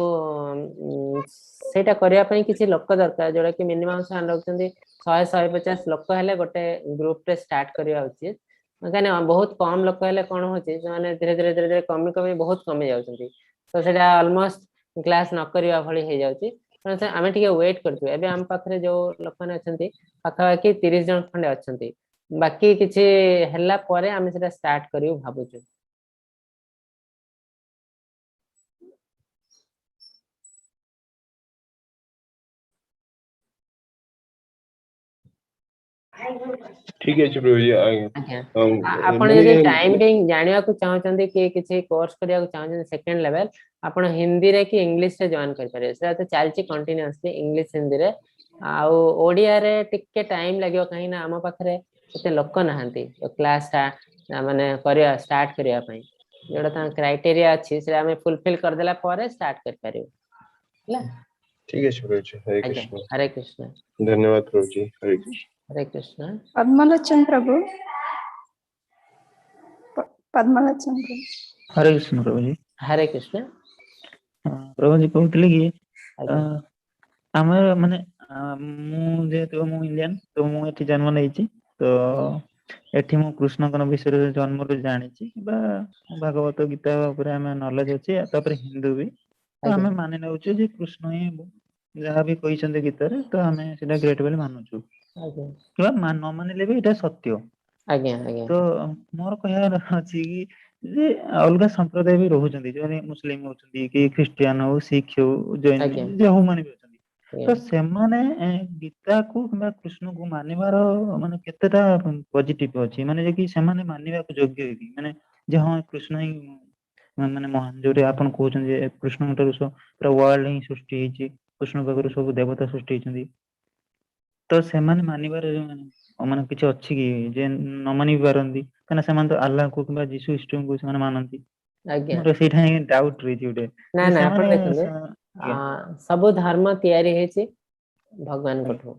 ସେଇଟା କରିବା ପାଇଁ କିଛି ଲୋକ ଦରକାର, ଯୋଉଟା କି ମିନିମମ୍ ସେମାନେ ରଖୁଛନ୍ତି 100 150 ଲୋକ ହେଲେ ଗୋଟେ ଗ୍ରୁପରେ ଷ୍ଟାର୍ଟ କରିବା ଉଚିତ। କାହିଁକିନା ବହୁତ କମ ଲୋକ ହେଲେ କଣ ହଉଛି, ସେମାନେ ଧୀରେ ଧୀରେ ଧୀରେ ଧୀରେ କମି କମି ବହୁତ କମି ଯାଉଛନ୍ତି। ତ ସେଇଟା ଅଲମୋଷ୍ଟ କ୍ଲାସ ନ କରିବା ଭଳି ହେଇଯାଉଛି। ତେଣୁ ଆମେ ଟିକେ ୱେଟ୍ କରୁଛୁ। ଏବେ ଆମ ପାଖରେ ଯୋଉ ଲୋକମାନେ ଅଛନ୍ତି, ପାଖାପାଖି 30 ଜଣ ଖଣ୍ଡେ ଅଛନ୍ତି। ବାକି କିଛି ହେଲା ପରେ ଆମେ ସେଟା ଷ୍ଟାର୍ଟ କରିବୁ ଭାବୁଛୁ। ଠିକ ଅଛି ପ୍ରଭୁଜୀ। ଆଜ୍ଞା, ଆପଣ ଯଦି ଟାଇମ ବିଙ୍ଗ ଜାଣିବାକୁ ଚାହୁଁଛନ୍ତି କି କିଛି କୋର୍ସ କରିବାକୁ ଚାହୁଁଛନ୍ତି ସେକେଣ୍ଡ ଲେଭେଲ, ଆପଣ ହିନ୍ଦୀରେ କି ଇଂଲିଶରେ ଜଏନ କରିପାରିବେ। ସେଟା ତ ଚାଲିଛି କଣ୍ଟିନ୍ୟୁଅସଲି ଇଂଲିଶ, ହିନ୍ଦୀରେ। ଆଉ ଓଡିଆରେ ଟିକେ ଟାଇମ ଲାଗିବ, କାହିଁକି ନା ଆମ ପାଖରେ ଏତେ ଲୋକ ନାହାନ୍ତି କ୍ଲାସ ମାନେ କରିବା, ଷ୍ଟାର୍ଟ କରିବା ପାଇଁ। ଯୋଉଟା ତାଙ୍କ କ୍ରାଇଟେରିଆ ଅଛି, ସେଟା ଆମେ ଫୁଲଫିଲ କରିଦେଲା ପରେ ଷ୍ଟାର୍ଟ କରିପାରିବୁ, ହେଲା? ଠିକ ଅଛି ପ୍ରଭୁଜୀ, ହରେ ଆଜ୍ଞା। କୃଷ୍ଣ। ହରେ କୃଷ୍ଣ। ଧନ୍ୟବାଦ ପ୍ରଭୁଜୀ, ହରେ କୃଷ୍ଣ। ହରେ କୃଷ୍ଣ। ପଦ୍ମଲୋଚନ ପ୍ରଭୁ, ପଦ୍ମଲୋଚନ ପ୍ରଭୁ। ହରେ କୃଷ୍ଣ ପ୍ରଭୁଜୀ। ହରେ କୃଷ୍ଣ। ପ୍ରଭୁଜୀ, କହୁଥିଲି କି ଆମେ ମାନେ ମୁଁ ଯେହେତୁ ମୁଁ ଇଣ୍ଡିଆନ, ତ ମୁଁ ଏଠି ଜନ୍ମ ନେଇଛି, ତ ଏଠି ମୁଁ କୃଷ୍ଣଙ୍କର ବିଷୟରେ ଜନ୍ମରୁ ଜାଣିଛି ବା ଭାଗବତ ଗୀତା ଉପରେ ଆମେ ନଲେଜ ଅଛି, ତାପରେ ହିନ୍ଦୁ ବି ତ। ଆମେ ମାନି ନେଉଛୁ ଯେ କୃଷ୍ଣ ହିଁ ଯାହା ବି କହିଛନ୍ତି ଗୀତାରେ, ତ ଆମେ ସେଇଟା ଗ୍ରେଟ ବୋଲି ମାନୁଛୁ କିମ୍ବା ନ ମାନିଲେ ବି ଏଇଟା ସତ୍ୟ। ଆଜ୍ଞା ଆଜ୍ଞା ତ ମୋର କହିବାର ଅଛି କି ଯେ ଅଲଗା ସମ୍ପ୍ରଦାୟ ବି ରହୁଛନ୍ତି, ଯୋଉମାନେ ମୁସଲିମ ହଉଛନ୍ତି କି ଖ୍ରୀଷ୍ଟିଆନ ହଉ, ଶିଖ ହଉ, ଜୈନ, ଯେଉଁମାନେ ବି ଅଛନ୍ତି, ତ ସେମାନେ ଗୀତାକୁ କିମ୍ବା କୃଷ୍ଣକୁ ମାନିବାର ମାନେ କେତେଟା ପଜିଟିଭ ଅଛି, ମାନେ ଯେ କି ସେମାନେ ମାନିବାକୁ ଯୋଗ୍ୟ କି, ମାନେ ଯେ ହଁ, କୃଷ୍ଣ ହିଁ ମାନେ ମହାନ, ଯୋଉଠି ଆପଣ କହୁଛନ୍ତି ଯେ କୃଷ୍ଣଙ୍କ ଠାରୁ ପୁରା ୱାର୍ଲଡ ହିଁ ସୃଷ୍ଟି ହେଇଛି, କୃଷ୍ଣ ପାଖରୁ ସବୁ ଦେବତା ସୃଷ୍ଟି ହେଇଛନ୍ତି, ତ ସେମାନେ ମାନିବାରେ ମାନେ କିଛି ଅଛି କି ଯେ ନ ମାନି ବି ପାରନ୍ତି, କାହିଁକିନା ସେମାନେ ତ ଆଲ୍ଲାହଙ୍କୁ କିମ୍ବା ଯୀଶୁ ଖ୍ରୀଷ୍ଟଙ୍କୁ ସେମାନେ ମାନନ୍ତି। ମୋର ସେଇଟା ହିଁ ଡାଉଟ ରହିଛି ଗୋଟେ ନା ଯେ ନା, ଆପଣ ସେମାନେ ଦେଖନ୍ତୁ, ସବୁ ଧର୍ମ ତିଆରି ହେଇଛି ଭଗବାନଙ୍କଠୁ।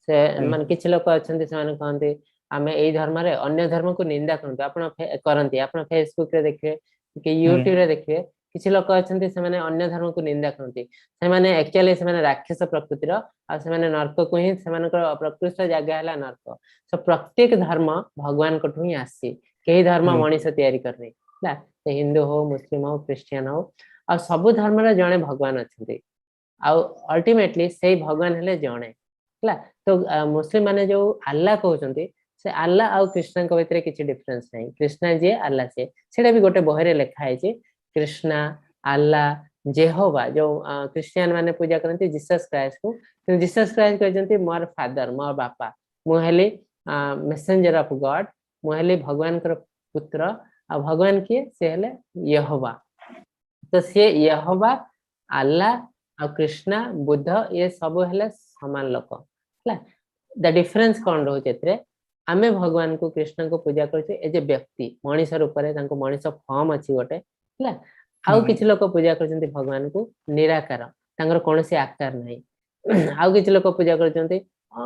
ସେ ମାନେ କିଛି ଲୋକ ଅଛନ୍ତି, ସେମାନେ କହନ୍ତି ଆମେ ଏଇ ଧର୍ମରେ ଅନ୍ୟ ଧର୍ମକୁ ନିନ୍ଦା କରନ୍ତୁ ଆପଣ କରନ୍ତି। ଆପଣ ଫେସବୁକ ରେ ଦେଖିବେ କି ୟୁଟ୍ୟୁବ ରେ ଦେଖିବେ, କିଛି ଲୋକ ଅଛନ୍ତି, ସେମାନେ ଅନ୍ୟ ଧର୍ମକୁ ନିନ୍ଦା କରନ୍ତି। ସେମାନେ ଆକ୍ଚୁଆଲି ସେମାନେ ରାକ୍ଷସ ପ୍ରକୃତିର, ଆଉ ସେମାନେ ନର୍କକୁ ହିଁ, ସେମାନଙ୍କର ପ୍ରକୃଷ୍ଟ ଜାଗା ହେଲା ନର୍କ। ତ ପ୍ରତ୍ୟେକ ଧର୍ମ ଭଗବାନଙ୍କଠୁ ହିଁ ଆସିଛି। କେହି ଧର୍ମ ମଣିଷ ତିଆରି କରିନି, ହେଲା। ସେ ହିନ୍ଦୁ ହଉ, ମୁସଲିମ ହଉ, ଖ୍ରୀଷ୍ଟିଆନ ହଉ, ଆଉ ସବୁ ଧର୍ମର ଜଣେ ଭଗବାନ ଅଛନ୍ତି, ଆଉ ଅଲ୍ଟିମେଟଲି ସେଇ ଭଗବାନ ହେଲେ ଜଣେ, ହେଲା। ତ ମୁସଲିମ ମାନେ ଯୋଉ ଆଲ୍ଲାହ କହୁଛନ୍ତି, ସେ ଆଲ୍ଲାହ ଆଉ କୃଷ୍ଣଙ୍କ ଭିତରେ କିଛି ଡିଫରେନ୍ସ ନାହିଁ। କୃଷ୍ଣ ଯିଏ, ଆଲ୍ଲାହ ସିଏ। ସେଇଟା ବି ଗୋଟେ ବହିରେ ଲେଖା ହେଇଛି। କୃଷ୍ଣା, ଆଲ୍ଲାହ, ଜେହୋବା, ଯୋଉ ଖ୍ରୀଷ୍ଟିଆନ ମାନେ ପୂଜା କରନ୍ତି ଜିସସ୍ କୁ, କିନ୍ତୁ ଜିସସ୍ କ୍ରାଇଷ୍ଟ କହିଛନ୍ତି ମୋର ଫାଦର, ମୋର ବାପା, ମୁଁ ହେଲି ମେସେଞ୍ଜର ଅଫ ଗଡ, ମୁଁ ହେଲି ଭଗବାନଙ୍କର ପୁତ୍ର। ଆଉ ଭଗବାନ କିଏ? ସେ ହେଲେ ୟେହୋବା। ତ ସିଏ ୟେହୋବା, ଆଲ୍ଲାହ ଆଉ କୃଷ୍ଣା, ବୁଦ୍ଧ, ଇଏ ସବୁ ହେଲେ ସମାନ ଲୋକ, ହେଲା। ଦ ଡିଫରେନ୍ସ କଣ ରହୁଛି ଏଥିରେ? ଆମେ ଭଗବାନଙ୍କୁ, କୃଷ୍ଣଙ୍କୁ ପୂଜା କରୁଛୁ ଏଜ ଏ ବ୍ୟକ୍ତି, ମଣିଷ ରୂପରେ, ତାଙ୍କୁ ମଣିଷ ଫର୍ମ ଅଛି ଗୋଟେ, ହେଲା। ଆଉ କିଛି ଲୋକ ପୂଜା କରୁଛନ୍ତି ଭଗବାନଙ୍କୁ ନିରାକାର, ତାଙ୍କର କୌଣସି ଆକାର ନାହିଁ। ଆଉ କିଛି ଲୋକ ପୂଜା କରୁଛନ୍ତି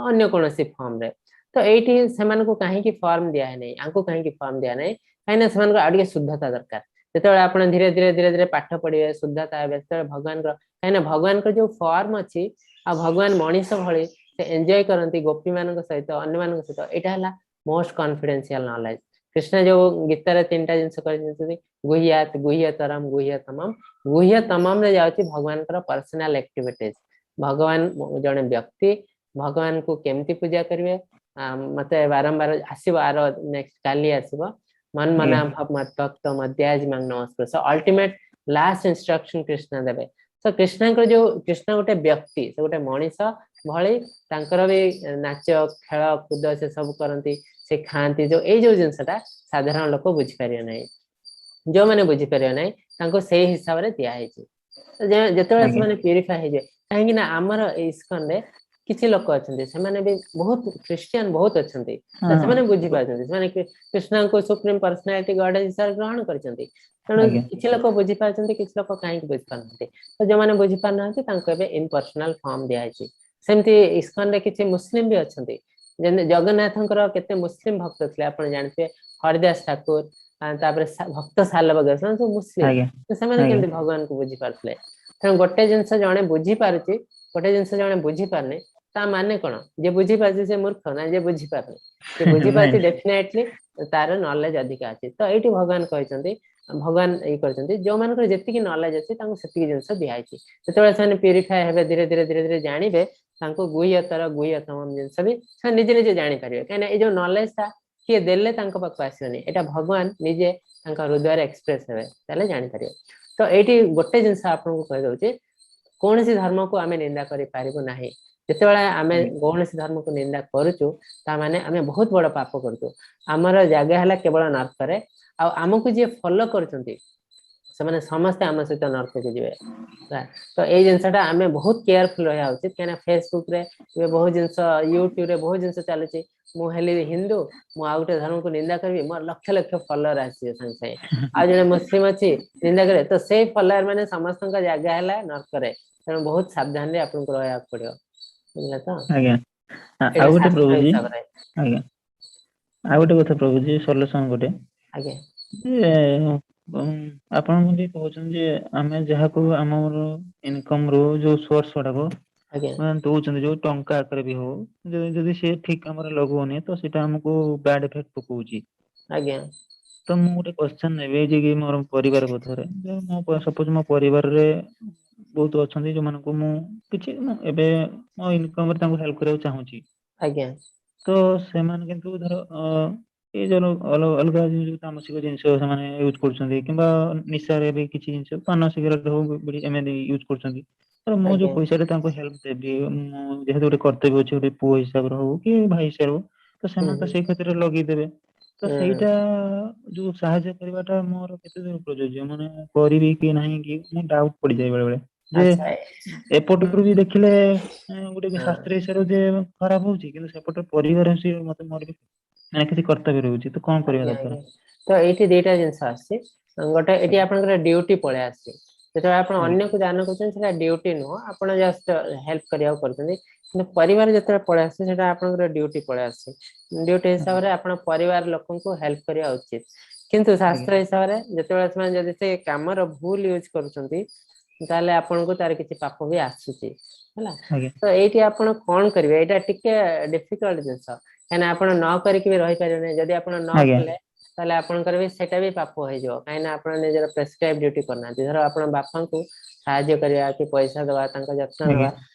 ଅନ୍ୟ କୌଣସି ଫର୍ମରେ। ତ ଏଇଠି ସେମାନଙ୍କୁ କାହିଁକି ଫର୍ମ ଦିଆ ନାହିଁ, ଆଙ୍କୁ କାହିଁକି ଫର୍ମ ଦିଆ ନାହିଁ? କାହିଁକିନା ସେମାନଙ୍କୁ ଆଉ ଟିକେ ଶୁଦ୍ଧତା ଦରକାର। ଯେତେବେଳେ ଆପଣ ଧୀରେ ଧୀରେ ଧୀରେ ଧୀରେ ପାଠ ପଢିବେ, ଶୁଦ୍ଧତା ହେବେ, ସେତେବେଳେ ଭଗବାନଙ୍କର, କାହିଁକିନା ଭଗବାନଙ୍କର ଯୋଉ ଫର୍ମ ଅଛି ଆଉ ଭଗବାନ ମଣିଷ ଭଳି ସେ ଏନ୍ଜୟ କରନ୍ତି ଗୋପୀ ମାନଙ୍କ ସହିତ, ଅନ୍ୟମାନଙ୍କ ସହିତ, ଏଇଟା ହେଲା ମୋଷ୍ଟ କନଫିଡେନ୍ସିଆଲ ନଲେଜ। କୃଷ୍ଣ ଯୋଉ ଗୀତାରେ ତିନିଟା ଜିନିଷ କହିଛନ୍ତି, ଗୁହ୍ୟାତ ଗୁହ୍ୟତରମ ଗୁହ୍ୟତମମ। ଗୁହ୍ୟତମରେ ଯାଉଛି ଭଗବାନଙ୍କର ପର୍ସନାଲ ଆକ୍ଟିଭିଟିଜ। ଭଗବାନ ଜଣେ ବ୍ୟକ୍ତି, ଭଗବାନଙ୍କୁ କେମିତି ପୂଜା କରିବେ, ମତେ ବାରମ୍ବାର ଆସିବ, ଆର ନେକ୍ସଟ କାଲି ଆସିବ। ମନ ମନା ଭବ ମତ ଭକ୍ତ ମଦ୍ୟାଜି ମାଂ ନମସ୍କାର। So ultimate last instruction Krishna ଦେବେ। ତ କୃଷ୍ଣଙ୍କର ଯୋଉ, କୃଷ୍ଣ ଗୋଟେ ବ୍ୟକ୍ତି, ସେ ଗୋଟେ ମଣିଷ ଭଳି, ତାଙ୍କର ବି ନାଚ, ଖେଳ କୁଦ ସେ ସବୁ କରନ୍ତି, ସେ ଖାଆନ୍ତି। ଯୋଉ ଏଇ ଯୋଉ ଜିନିଷଟା ସାଧାରଣ ଲୋକ ବୁଝିପାରିବେ ନାହିଁ, ଯୋଉମାନେ ବୁଝିପାରିବେ ନାହିଁ, ତାଙ୍କୁ ସେଇ ହିସାବରେ ଦିଆହେଇଛି। ଯେତେବେଳେ ସେମାନେ ପ୍ୟୁରିଫାଏ ହେଇଯିବେ, କାହିଁକି ନା ଆମର ଏଇ ଇସ୍କନରେ କିଛି ଲୋକ ଅଛନ୍ତି, ସେମାନେ ବି ବହୁତ ଖ୍ରୀଷ୍ଟିଆନ ବହୁତ ଅଛନ୍ତି, ସେମାନେ ବୁଝିପାରୁଛନ୍ତି, ସେମାନେ କୃଷ୍ଣଙ୍କୁ ସୁପ୍ରିମ ପର୍ସନାଲିଟି ଗଡ ହିସାବରେ ଗ୍ରହଣ କରିଛନ୍ତି। ତେଣୁ କିଛି ଲୋକ ବୁଝିପାରୁଛନ୍ତି, କିଛି ଲୋକ କାହିଁକି ବୁଝିପାରୁନାହାନ୍ତି? ତ ଯୋଉମାନେ ବୁଝିପାରୁନାହାନ୍ତି, ତାଙ୍କୁ ଏବେ ଇମ୍ପର୍ସନାଲ ଫର୍ମ ଦିଆହେଇଛି। ସେମିତି ଇସ୍କନରେ କିଛି ମୁସଲିମ ବି ଅଛନ୍ତି। ଯେମିତି ଜଗନ୍ନାଥଙ୍କର କେତେ ମୁସଲିମ ଭକ୍ତ ଥିଲେ ଆପଣ ଜାଣିଥିବେ, ହରିଦାସ ଠାକୁର, ତାପରେ ଭକ୍ତ ସାଲବଗ, ସେମାନେ ସବୁ ମୁସଲିମ। ସେମାନେ କେମିତି ଭଗବାନଙ୍କୁ ବୁଝିପାରୁଥିଲେ? ତେଣୁ ଗୋଟେ ଜିନିଷ ଜଣେ ବୁଝିପାରୁଛି, ଗୋଟେ ଜିନିଷ ଜଣେ ବୁଝିପାରୁନି, ତା ମାନେ କଣ ଯେ ବୁଝିପାରୁଛି ସେ ମୂର୍ଖ ନା ଯେ ବୁଝିପାରୁନି? ଯେ ବୁଝିପାରୁଛି, ଡେଫିନେଟଲି ତାର ନଲେଜ ଅଧିକା ଅଛି। ତ ଏଇଠି ଭଗବାନ କହିଛନ୍ତି, ଭଗବାନ ଇଏ କରିଛନ୍ତି, ଯୋଉମାନଙ୍କର ଯେତିକି ନଲେଜ ଅଛି, ତାଙ୍କୁ ସେତିକି ଜିନିଷ ଦିଆହେଇଛି। ଯେତେବେଳେ ସେମାନେ ପ୍ୟୁରିଫାଏ ହେବେ, ଧୀରେ ଧୀରେ ଧୀରେ ଧୀରେ ଜାଣିବେ, ତାଙ୍କୁ ଗୁହ୍ୟତର ଗୁହ୍ୟତମ ଜିନିଷ ବି ସେମାନେ ନିଜେ ନିଜେ ଜାଣିପାରିବେ। କାହିଁକିନା ଏଇ ଯୋଉ ନଲେଜ ଟା କିଏ ଦେଲେ ତାଙ୍କ ପାଖକୁ ଆସିବନି, ଏଇଟା ଭଗବାନ ନିଜେ ତାଙ୍କ ହୃଦୟରେ ଏକ୍ସପ୍ରେସ ହେବେ, ତାହେଲେ ଜାଣିପାରିବେ। ତ ଏଇଠି ଗୋଟେ ଜିନିଷ ଆପଣଙ୍କୁ କହିଦଉଛି, କୌଣସି ଧର୍ମକୁ ଆମେ ନିନ୍ଦା କରିପାରିବୁ ନାହିଁ। ଯେତେବେଳେ ଆମେ କୌଣସି ଧର୍ମକୁ ନିନ୍ଦା କରୁଛୁ, ତା ମାନେ ଆମେ ବହୁତ ବଡ ପାପ କରୁଛୁ। ଆମର ଜାଗା ହେଲା କେବଳ ନର୍କରେ, ଆଉ ଆମକୁ ଯିଏ ଫଲୋ କରୁଛନ୍ତି, ସେମାନେ ସମସ୍ତେ ଆମ ସହିତ ନର୍କକୁ ଯିବେ। ତ ଏଇ ଜିନିଷଟା ଆମେ ବହୁତ କେୟାରଫୁଲ ରହିବା ଉଚିତ, କାହିଁକିନା ଫେସବୁକ ରେ ଏବେ ବହୁତ ଜିନିଷ, ୟୁଟ୍ୟୁବ ରେ ବହୁତ ଜିନିଷ ଚାଲୁଛି। ମୁଁ ହେଲି ହିନ୍ଦୁ, ମୁଁ ଆଉ ଗୋଟେ ଧର୍ମକୁ ନିନ୍ଦା କରିବି, ମୋର ଲକ୍ଷ ଲକ୍ଷ ଫଲୋଅର ଆସିବେ ସାଙ୍ଗେ ସାଙ୍ଗେ। ଆଉ ଜଣେ ମୁସଲିମ ଅଛି, ନିନ୍ଦା କରିବେ, ତ ସେଇ ଫଲୋଅର ମାନେ ସମସ୍ତଙ୍କ ଜାଗା ହେଲା ନର୍କରେ। ତେଣୁ ବହୁତ ସାବଧାନରେ ଆପଣଙ୍କୁ ରହିବାକୁ ପଡିବ, ବୁଝିଲେ ତ? ଆଜ୍ଞା। ଏଇଟା ଆଉ ଗୋଟେ ଶାସ୍ତ୍ର ପ୍ରଭୁଜୀ ହିସାବରେ। ଆଜ୍ଞା, ଆଉ ଗୋଟେ କଥା ପ୍ରଭୁଜୀ, ସଲ୍ୟୁସନ ଗୋଟେ ଯେ ଆପଣ ବି କହୁଛନ୍ତି ଯେ ଆମେ ଯାହାକୁ ଆମର ଇନକମ ରୁ ଯୋଉ ସୋର୍ସ ଗୁଡାକ ମାନେ ଦଉଛନ୍ତି, ଯୋଉ ଟଙ୍କା ଆକାରରେ ବି ହଉ, ଯଦି ସେ ଠିକ କାମରେ ଲଗଉନି, ତ ସେଇଟା ଆମକୁ ବ୍ୟାଡ ଇଫେକ୍ଟ ପକଉଛି। ତ ମୁଁ ଗୋଟେ କ୍ୱେଶ୍ଚନ ନେବି ଯେ କି ମୋର ପରିବାର କଥାରେ ଯେ ମୋ ସପୋଜ ମୋ ପରିବାରରେ ବହୁତ ଅଛନ୍ତି, ଯୋଉମାନଙ୍କୁ ମୁଁ କିଛି ମୁଁ ଏବେ ମୋ ଇନକମ ରେ ତାଙ୍କୁ ହେଲ୍ପ କରିବାକୁ ଚାହୁଁଛି। ତ ସେମାନେ କିନ୍ତୁ ଧର ଏଇ ଯୋଉ ଅଲଗା ଯୋଉ ତାମସିକ ଜିନିଷ ସେମାନେ ୟୁଜ କରୁଛନ୍ତି, କିମ୍ବା ନିଶାରେ ବି କିଛି ଜିନିଷ, ପାନ, ସିଗାରେଟ ହଉ, ବିଡି, ଏମିତି ୟୁଜ କରୁଛନ୍ତି। ତ ମୁଁ ଯୋଉ ପଇସାରେ ତାଙ୍କୁ ହେଲ୍ପ ଦେବି, ମୁଁ ଯେହେତୁ ଗୋଟେ କର୍ତ୍ତବ୍ୟ ଅଛି, ଗୋଟେ ପୁଅ ହିସାବରେ ହଉ କି ଭାଇ ହିସାବରେ ହଉ, ତ ସେମାନେ ତ ସେଇ କ୍ଷେତ୍ରରେ ଲଗେଇଦେବେ। ତ ସେଇଟା ଯୋଉ ସାହାଯ୍ୟ କରିବାଟା ମୋର କେତେ ଦୂର ପ୍ରଯୋଜ୍ୟ, ମାନେ କରିବି କି ନାହିଁ କି, ମୁଁ ଡାଉଟ ପଡିଯାଏ ବେଳେ ବେଳେ ଯେ ଏପଟରୁ ବି ଦେଖିଲେ ଗୋଟେ ଶାସ୍ତ୍ର ହିସାବରେ ଯେ ଖରାପ ହଉଛି, କିନ୍ତୁ ସେପଟେ ପରିବାର ସିଏ ମତେ ମୋର ବି ମାନେ କିଛି କର୍ତ୍ତବ୍ୟ ରହୁଛି। ତ କଣ କରିବା ଦରକାର? ତ ଏଇଠି ଦିଟା ଜିନିଷ ଆସିଛି। ଗୋଟେ, ଏଠି ଆପଣଙ୍କର ଡ୍ୟୁଟି ପଳେଇ ଆସିଛି। ଯେତେବେଳେ ଆପଣ ଆଜ୍ଞା। ଅନ୍ୟକୁ ଦାନ କରୁଛନ୍ତି ସେଟା ଡ୍ୟୁଟି ନୁହଁ, ଆପଣ ଜଷ୍ଟ ହେଲ୍ପ କରିବାକୁ କରୁଛନ୍ତି। କିନ୍ତୁ ପରିବାର ଯେତେବେଳେ ପଳେଇ ଆସୁଛି ସେଟା ଆପଣଙ୍କର ଡ୍ୟୁଟି ପଳେଇ ଆସୁଛି। ଡ୍ୟୁଟି ଆଜ୍ଞା। ହିସାବରେ ଆପଣ ପରିବାର ଲୋକଙ୍କୁ ହେଲ୍ପ କରିବା ଉଚିତ। କିନ୍ତୁ ଆଜ୍ଞା। ଶାସ୍ତ୍ର ହିସାବରେ ଯେତେବେଳେ ସେମାନେ ଯଦି ସେ କାମର ଭୁଲ ୟୁଜ କରୁଛନ୍ତି, ତାହେଲେ ଆପଣଙ୍କୁ ତାର କିଛି ପାପ ବି ଆସୁଛି, ହେଲା। ଆଜ୍ଞା। ତ ଏଇଠି ଆପଣ କଣ କରିବେ, ଏଇଟା ଟିକେ ଡିଫିକଲ୍ଟ ଜିନିଷ, କାହିଁକିନା ଆପଣ ନ କରିକି ବି ରହିପାରିବେନି। ଯଦି ଆପଣ ନ ଆଜ୍ଞା। କଲେ ତାହେଲେ ଆପଣଙ୍କର ବି ସେଇଟା ବି ପାପ ହେଇଯିବ, କାହିଁକିନା ଆପଣ ନିଜର ପ୍ରେସକ୍ରାଇବ ଡ୍ୟୁଟି କରୁନାହାନ୍ତି। ଧର ଆପଣ ବାପାଙ୍କୁ ସାହାଯ୍ୟ କରିବା କି ପଇସା ଦବା, ତାଙ୍କ ଯତ୍ନ ଆଜ୍ଞା। ନେବା,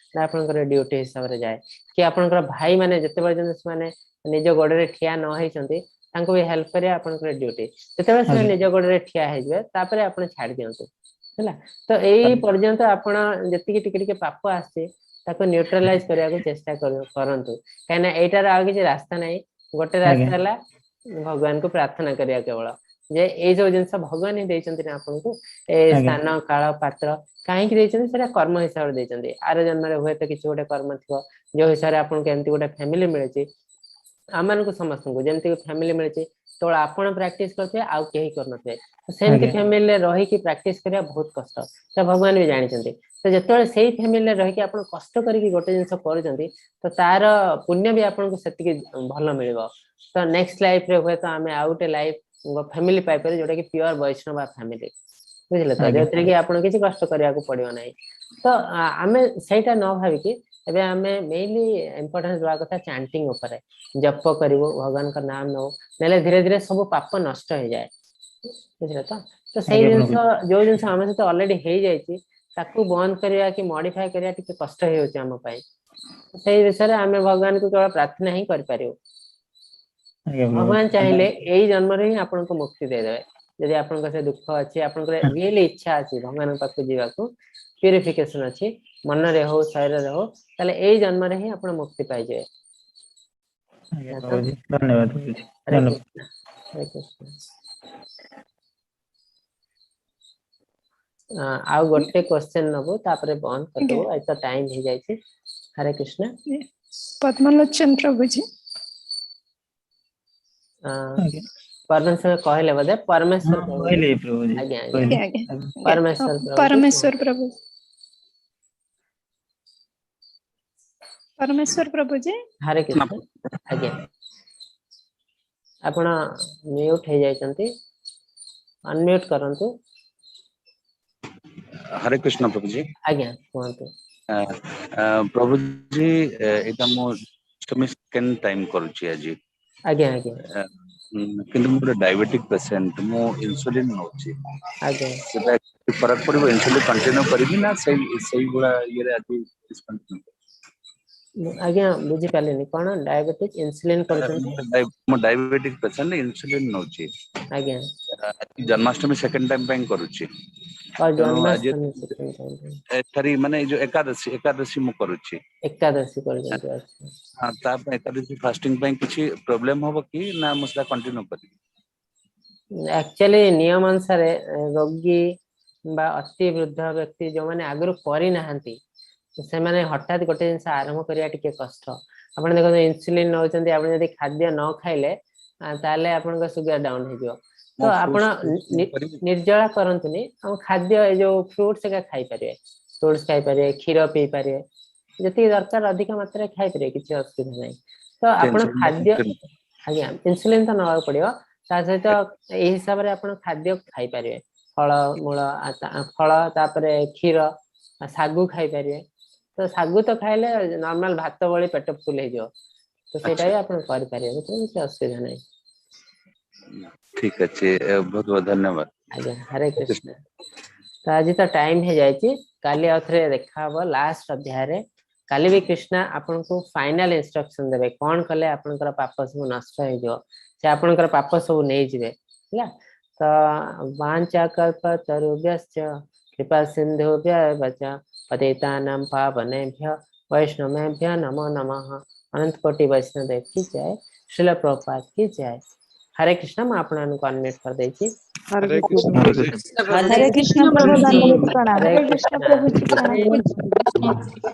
ଆପଣଙ୍କର ଡ୍ୟୁଟି ହିସାବରେ ଯାଏ। କି ଆପଣଙ୍କର ଭାଇ ମାନେ ଯେତେ ପର୍ଯ୍ୟନ୍ତ ସେମାନେ ନିଜ ଗୋଡରେ ଠିଆ ନ ହେଇଛନ୍ତି, ତାଙ୍କୁ ବି ହେଲ୍ପ କରିବା ଆପଣଙ୍କର ଡ୍ୟୁଟି। ଯେତେବେଳେ ସେମାନେ ଆଜ୍ଞା। ନିଜ ଗୋଡରେ ଠିଆ ହେଇଯିବେ, ତାପରେ ଆପଣ ଛାଡି ଦିଅନ୍ତୁ, ହେଲା। ତ ଏଇ ପର୍ଯ୍ୟନ୍ତ ଆପଣ ଯେତିକି ଟିକେ ଟିକେ ପାପ ଆସିଛି ତାକୁ ନ୍ୟୁଟ୍ରାଲାଇଜ କରିବାକୁ ଚେଷ୍ଟା କରନ୍ତୁ, କାହିଁକିନା ଏଇଟାର ଆଉ କିଛି ରାସ୍ତା ନାହିଁ। ଗୋଟେ ଆଜ୍ଞା। ରାସ୍ତା ହେଲା ଭଗବାନଙ୍କୁ ପ୍ରାର୍ଥନା କରିବା କେବଳ, ଯେ ଏଇ ସବୁ ଜିନିଷ ଭଗବାନ ହିଁ ଦେଇଛନ୍ତି ନା ଆପଣଙ୍କୁ, ଏ ଆଜ୍ଞା। ସ୍ଥାନ କାଳ ପାତ୍ର କାହିଁକି ଦେଇଛନ୍ତି, ସେଟା କର୍ମ ହିସାବରେ ଦେଇଛନ୍ତି। ଆର ଜନ୍ମରେ ହୁଏତ କିଛି ଗୋଟେ କର୍ମ ଥିବ ଯୋଉ ହିସାବରେ ଆପଣଙ୍କୁ ଏମିତି ଗୋଟେ ଫ୍ୟାମିଲି ମିଳିଛି। ଆମମାନଙ୍କୁ ସମସ୍ତଙ୍କୁ ଯେମିତି ଫ୍ୟାମିଲି ମିଳିଛି, କେବଳ ଆପଣ ପ୍ରାକ୍ଟିସ କରୁଥିବେ ଆଉ କେହି କରୁନଥିବେ, ସେମିତି ଆଜ୍ଞା। ଫ୍ୟାମିଲିରେ ରହିକି ପ୍ରାକ୍ଟିସ କରିବା ବହୁତ କଷ୍ଟ, ତ ଭଗବାନ ବି ଜାଣିଛନ୍ତି। ତ ଯେତେବେଳେ ସେଇ ଫ୍ୟାମିଲିରେ ରହିକି ଆପଣ କଷ୍ଟ କରିକି ଗୋଟେ ଜିନିଷ କରୁଛନ୍ତି, ତ ତାର ପୁଣ୍ୟ ବି ଆପଣଙ୍କୁ ସେତିକି ଭଲ ମିଳିବ। ତ ନେକ୍ସଟ ଲାଇଫରେ ହୁଏତ ଆମେ ଆଉ ଗୋଟେ ଲାଇଫ ଫ୍ୟାମିଲି ପାଇପାରିବୁ, ଯୋଉଟା କି ପିଓର ବୈଷ୍ଣବ ଫ୍ୟାମିଲି, ବୁଝିଲେ ତ, ଆଜ୍ଞା। ଯୋଉଥିରେ କି ଆପଣ କିଛି କଷ୍ଟ କରିବାକୁ ପଡିବ ନାହିଁ। ତ ଆମେ ସେଇଟା ନ ଭାବିକି ଏବେ ଆମେ ମେନଲି ଇମ୍ପୋର୍ଟାନ୍ସ ଦେବା କଥା ଚାଣ୍ଟିଂ ଉପରେ। ଜପ କରିବୁ, ଭଗବାନଙ୍କ ନାମ ନବୁ, ନେଲେ ଧୀରେ ଧୀରେ ସବୁ ପାପ ନଷ୍ଟ ହେଇଯାଏ, ବୁଝିଲେ ତ। ତ ସେଇ ଆଜ୍ଞା ଜିନିଷ ପ୍ରଭୁଜୀ। ଯୋଉ ଜିନିଷ ଆମ ସହିତ ଅଲରେଡି ହେଇଯାଇଛି, ତାକୁ ବନ୍ଦ କରିବା କି ମଡିଫାଏ କରିବା ଟିକେ କଷ୍ଟ ହେଇଯାଉଛି ଆମ ପାଇଁ। ସେଇ ବିଷୟରେ ଆମେ ଭଗବାନଙ୍କୁ କେବଳ ପ୍ରାର୍ଥନା ହିଁ କରିପାରିବୁ। ଆଜ୍ଞା ଭଗବାନ ପ୍ରଭୁଜୀ ଚାହିଁଲେ ଏଇ ଜନ୍ମରେ ହିଁ ଆପଣଙ୍କୁ ମୁକ୍ତି ଦେଇଦେବେ। ଯଦି ଆପଣଙ୍କ ସେ ଦୁଃଖ ଅଛି, ଆପଣଙ୍କର ରିଏଲି ଇଚ୍ଛା ଅଛି ଭଗବାନଙ୍କ ପାଖକୁ ଯିବାକୁ, ପ୍ୟୁରିଫିକେସନ ଅଛି ମନରେ ହଉ ଶରୀରରେ ହଉ, ତାହେଲେ ଏଇ ଜନ୍ମରେ ହିଁ ଆପଣ ମୁକ୍ତି ପାଇଯିବେ। ଆଜ୍ଞା ତ ପ୍ରଭୁଜୀ, ଧନ୍ୟବାଦ ପ୍ରଭୁଜୀ, ହରେ ଧନ୍ୟବାଦ। କୃଷ୍ଣ, ହରେ କୃଷ୍ଣ। ଆଉ ଗୋଟେ କ୍ୱେଶ୍ଚନ ନବୁ, ତାପରେ ବନ୍ଦ ଆଜ୍ଞା। କରିଦବୁ, ଆଜି ତ ଟାଇମ ହେଇଯାଇଛି। ହରେ କୃଷ୍ଣ। ପଦ୍ମଲୋଚନ ପ୍ରଭୁଜୀ। ଆଜ୍ଞା। ପରମେଶ୍ୱର କହିଲେ ବୋଧେ, ହଁ ପରମେଶ୍ୱର ପ୍ରଭୁଜୀ। କହିଲି ପ୍ରଭୁଜୀ, ଆଜ୍ଞା ଆଜ୍ଞା। କହିଲି। ଆଜ୍ଞା ଆଜ୍ଞା। ଆଜ୍ଞା। ପରମେଶ୍ୱର ପ୍ରଭୁଜୀ ପରମେଶ୍ୱର କୁହନ୍ତୁ। ପ୍ରଭୁ, ପରମେଶ୍ୱର ପ୍ରଭୁଜୀ। ହରେ କୃଷ୍ଣ। ଆଜ୍ଞା, ଆପଣ ମ୍ୟୁଟ ହେଇଯାଇଛନ୍ତି, ଅନମ୍ୟୁଟ କରନ୍ତୁ। ହରେ କୃଷ୍ଣ ପ୍ରଭୁଜୀ। ଆଜ୍ଞା କୁହନ୍ତୁ। ପ୍ରଭୁଜୀ, ଏଇଟା ମୁଁ ସେକେଣ୍ଡ ଟାଇମ କରୁଛି ଆଜି। ଆଜ୍ଞା ଆଜ୍ଞା। କିନ୍ତୁ ମୁଁ ଗୋଟେ ଡାଇବେଟିକ ପେସେଣ୍ଟ, ମୁଁ ଇନ୍ସୁଲିନ ନଉଛି। ଆଜ୍ଞା। ସେଟା ଫରକ ପଡିବ? ଇନ୍ସୁଲିନ କଣ୍ଟିନ୍ୟୁ କରିବି ନା ସେଇଭଳିଆ ଇଏରେ ଆଜି ଡିସକଣ୍ଟିନ୍ୟୁ? ଆଜ୍ଞା ବୁଝିପାରିଲିନି, କଣ ଡାଇବେଟିକ ଇନ୍ସୁଲିନ କରୁଛନ୍ତି? ମୁଁ ଡାଇବେଟିକ ପେସେଣ୍ଟ, ଇନ୍ସୁଲିନ ନଉଛି। ଆଜ୍ଞା। ଜନ୍ମାଷ୍ଟମୀ ସେକେଣ୍ଡ ଟାଇମ ପାଇଁ କରୁଛି। ଆଉ ତେଣୁ ଆଜି ଜନ୍ମାଷ୍ଟମୀ ସେକେଣ୍ଡ ଟାଇମ ପାଇଁ? ସରି, ମାନେ ଏଇ ଯୋଉ ଏକାଦଶୀ ମୁଁ କରୁଛି। ଏକାଦଶୀ କରୁଛନ୍ତି, ଆଚ୍ଛା। ହଁ, ତା ପାଇଁ ଏକାଦଶୀ ଫାଷ୍ଟିଂ ପାଇଁ କିଛି ପ୍ରୋବ୍ଲେମ ହବ କି ନା ମୁଁ ସେଟା କଣ୍ଟିନ୍ୟୁ କରିବି? ଆକ୍ଚୁଆଲି ନିୟମ ଅନୁସାରେ ରୋଗୀ ବା ଅତି ବୃଦ୍ଧ ବ୍ୟକ୍ତି ଯୋଉମାନେ ଆଗରୁ କରିନାହାନ୍ତି, ସେମାନେ ହଠାତ୍ ଗୋଟେ ଜିନିଷ ଆରମ୍ଭ କରିବା ଟିକେ କଷ୍ଟ। ଆପଣ ଦେଖନ୍ତୁ, ଇନ୍ସୁଲିନ ନଉଛନ୍ତି, ଆପଣ ଯଦି ଖାଦ୍ୟ ନ ଖାଇଲେ ତାହେଲେ ଆପଣଙ୍କ ସୁଗାର ଡାଉନ ହେଇଯିବ। ତ ମୁଁ ଆପଣ ଫ୍ରୁଟ୍ସ କରିବି। ନିର୍ଜଳା କରନ୍ତୁନି, ଆଉ ଖାଦ୍ୟ ଏଇ ଯୋଉ ଫ୍ରୁଟ୍ସ ଏକା ଖାଇପାରିବେ, ଫ୍ରୁଟ୍ସ ଖାଇପାରିବେ, କ୍ଷୀର ପିଇ ପାରିବେ, ଯେତିକି ଦରକାର ଅଧିକ ମାତ୍ରାରେ ଖାଇପାରିବେ, କିଛି ଅସୁବିଧା ନାହିଁ। ତ ଆପଣ ଖାଦ୍ୟ, ଆଜ୍ଞା ଇନ୍ସୁଲିନ ତ ନବାକୁ ପଡିବ, ତା ସହିତ ଏଇ ହିସାବରେ ଆପଣ ଖାଦ୍ୟ ଖାଇପାରିବେ, ଫଳ ମୂଳ, ଫଳ, ତାପରେ କ୍ଷୀର, ଶାଗୁ ଖାଇପାରିବେ। ତ ଶାଗୁ ତ ଖାଇଲେ ନର୍ମାଲ ଭାତ ଭଳି ପେଟ ଫୁଲ ହେଇଯିବ, ତ ସେଇଟା ବି ଆପଣ କରିପାରିବେ, ସେଥିରେ କିଛି ଅସୁବିଧା ନାହିଁ। ଠିକ ଅଛି, ବହୁତ ବହୁତ ଧନ୍ୟବାଦ। ଆଜ୍ଞା, ହରେ କୃଷ୍ଣ। ତ ଆଜି ତ ଟାଇମ ହେଇଯାଇଛି, କାଲି ଆଉ ଥରେ ଦେଖା ହବ ଲାଷ୍ଟ ଅଧ୍ୟାୟରେ। କାଲି ବି କୃଷ୍ଣା ଆପଣଙ୍କୁ ଫାଇନାଲ ଇନଷ୍ଟ୍ରକ୍ସନ ଦେବେ, କଣ କଲେ ଆପଣଙ୍କର ପାପ ସବୁ ନଷ୍ଟ ହେଇଯିବ, ସେ ଆପଣଙ୍କର ପାପ ସବୁ ନେଇଯିବେ, ହେଲା। ତ ବାଞ୍ଛାକଳ୍ପତରୁଭ୍ୟଶ୍ଚ କୃପା ସିନ୍ଧୁଭ୍ୟ ଏବ ଚ ପତିତାନାं ପାବନେଭ୍ୟ ବୈଷ୍ଣବେଭ୍ୟ ନମୋ ନମଃ। ଅନନ୍ତ କୋଟି ବୈଷ୍ଣବ ଦେବ କି ଜୟ, ଶ୍ରୀଲ ପ୍ରଭୁପାଦ କି ଜୟ। ହରେ କୃଷ୍ଣ। ମୁଁ ଆପଣମାନଙ୍କୁ ଅନମ୍ୟୁଟ କରିଦେଇଛି। ହରେ ହରେ କୃଷ୍ଣ। କୃଷ୍ଣ ପ୍ରଭୁଜୀ। ହରେ କୃଷ୍ଣ ପ୍ରଭୁଜୀ। ହରେ ହରେ କୃଷ୍ଣ କୃଷ୍ଣ। ପ୍ରଭୁଜୀ, ପ୍ରଣାମ। ହରେ କୃଷ୍ଣ।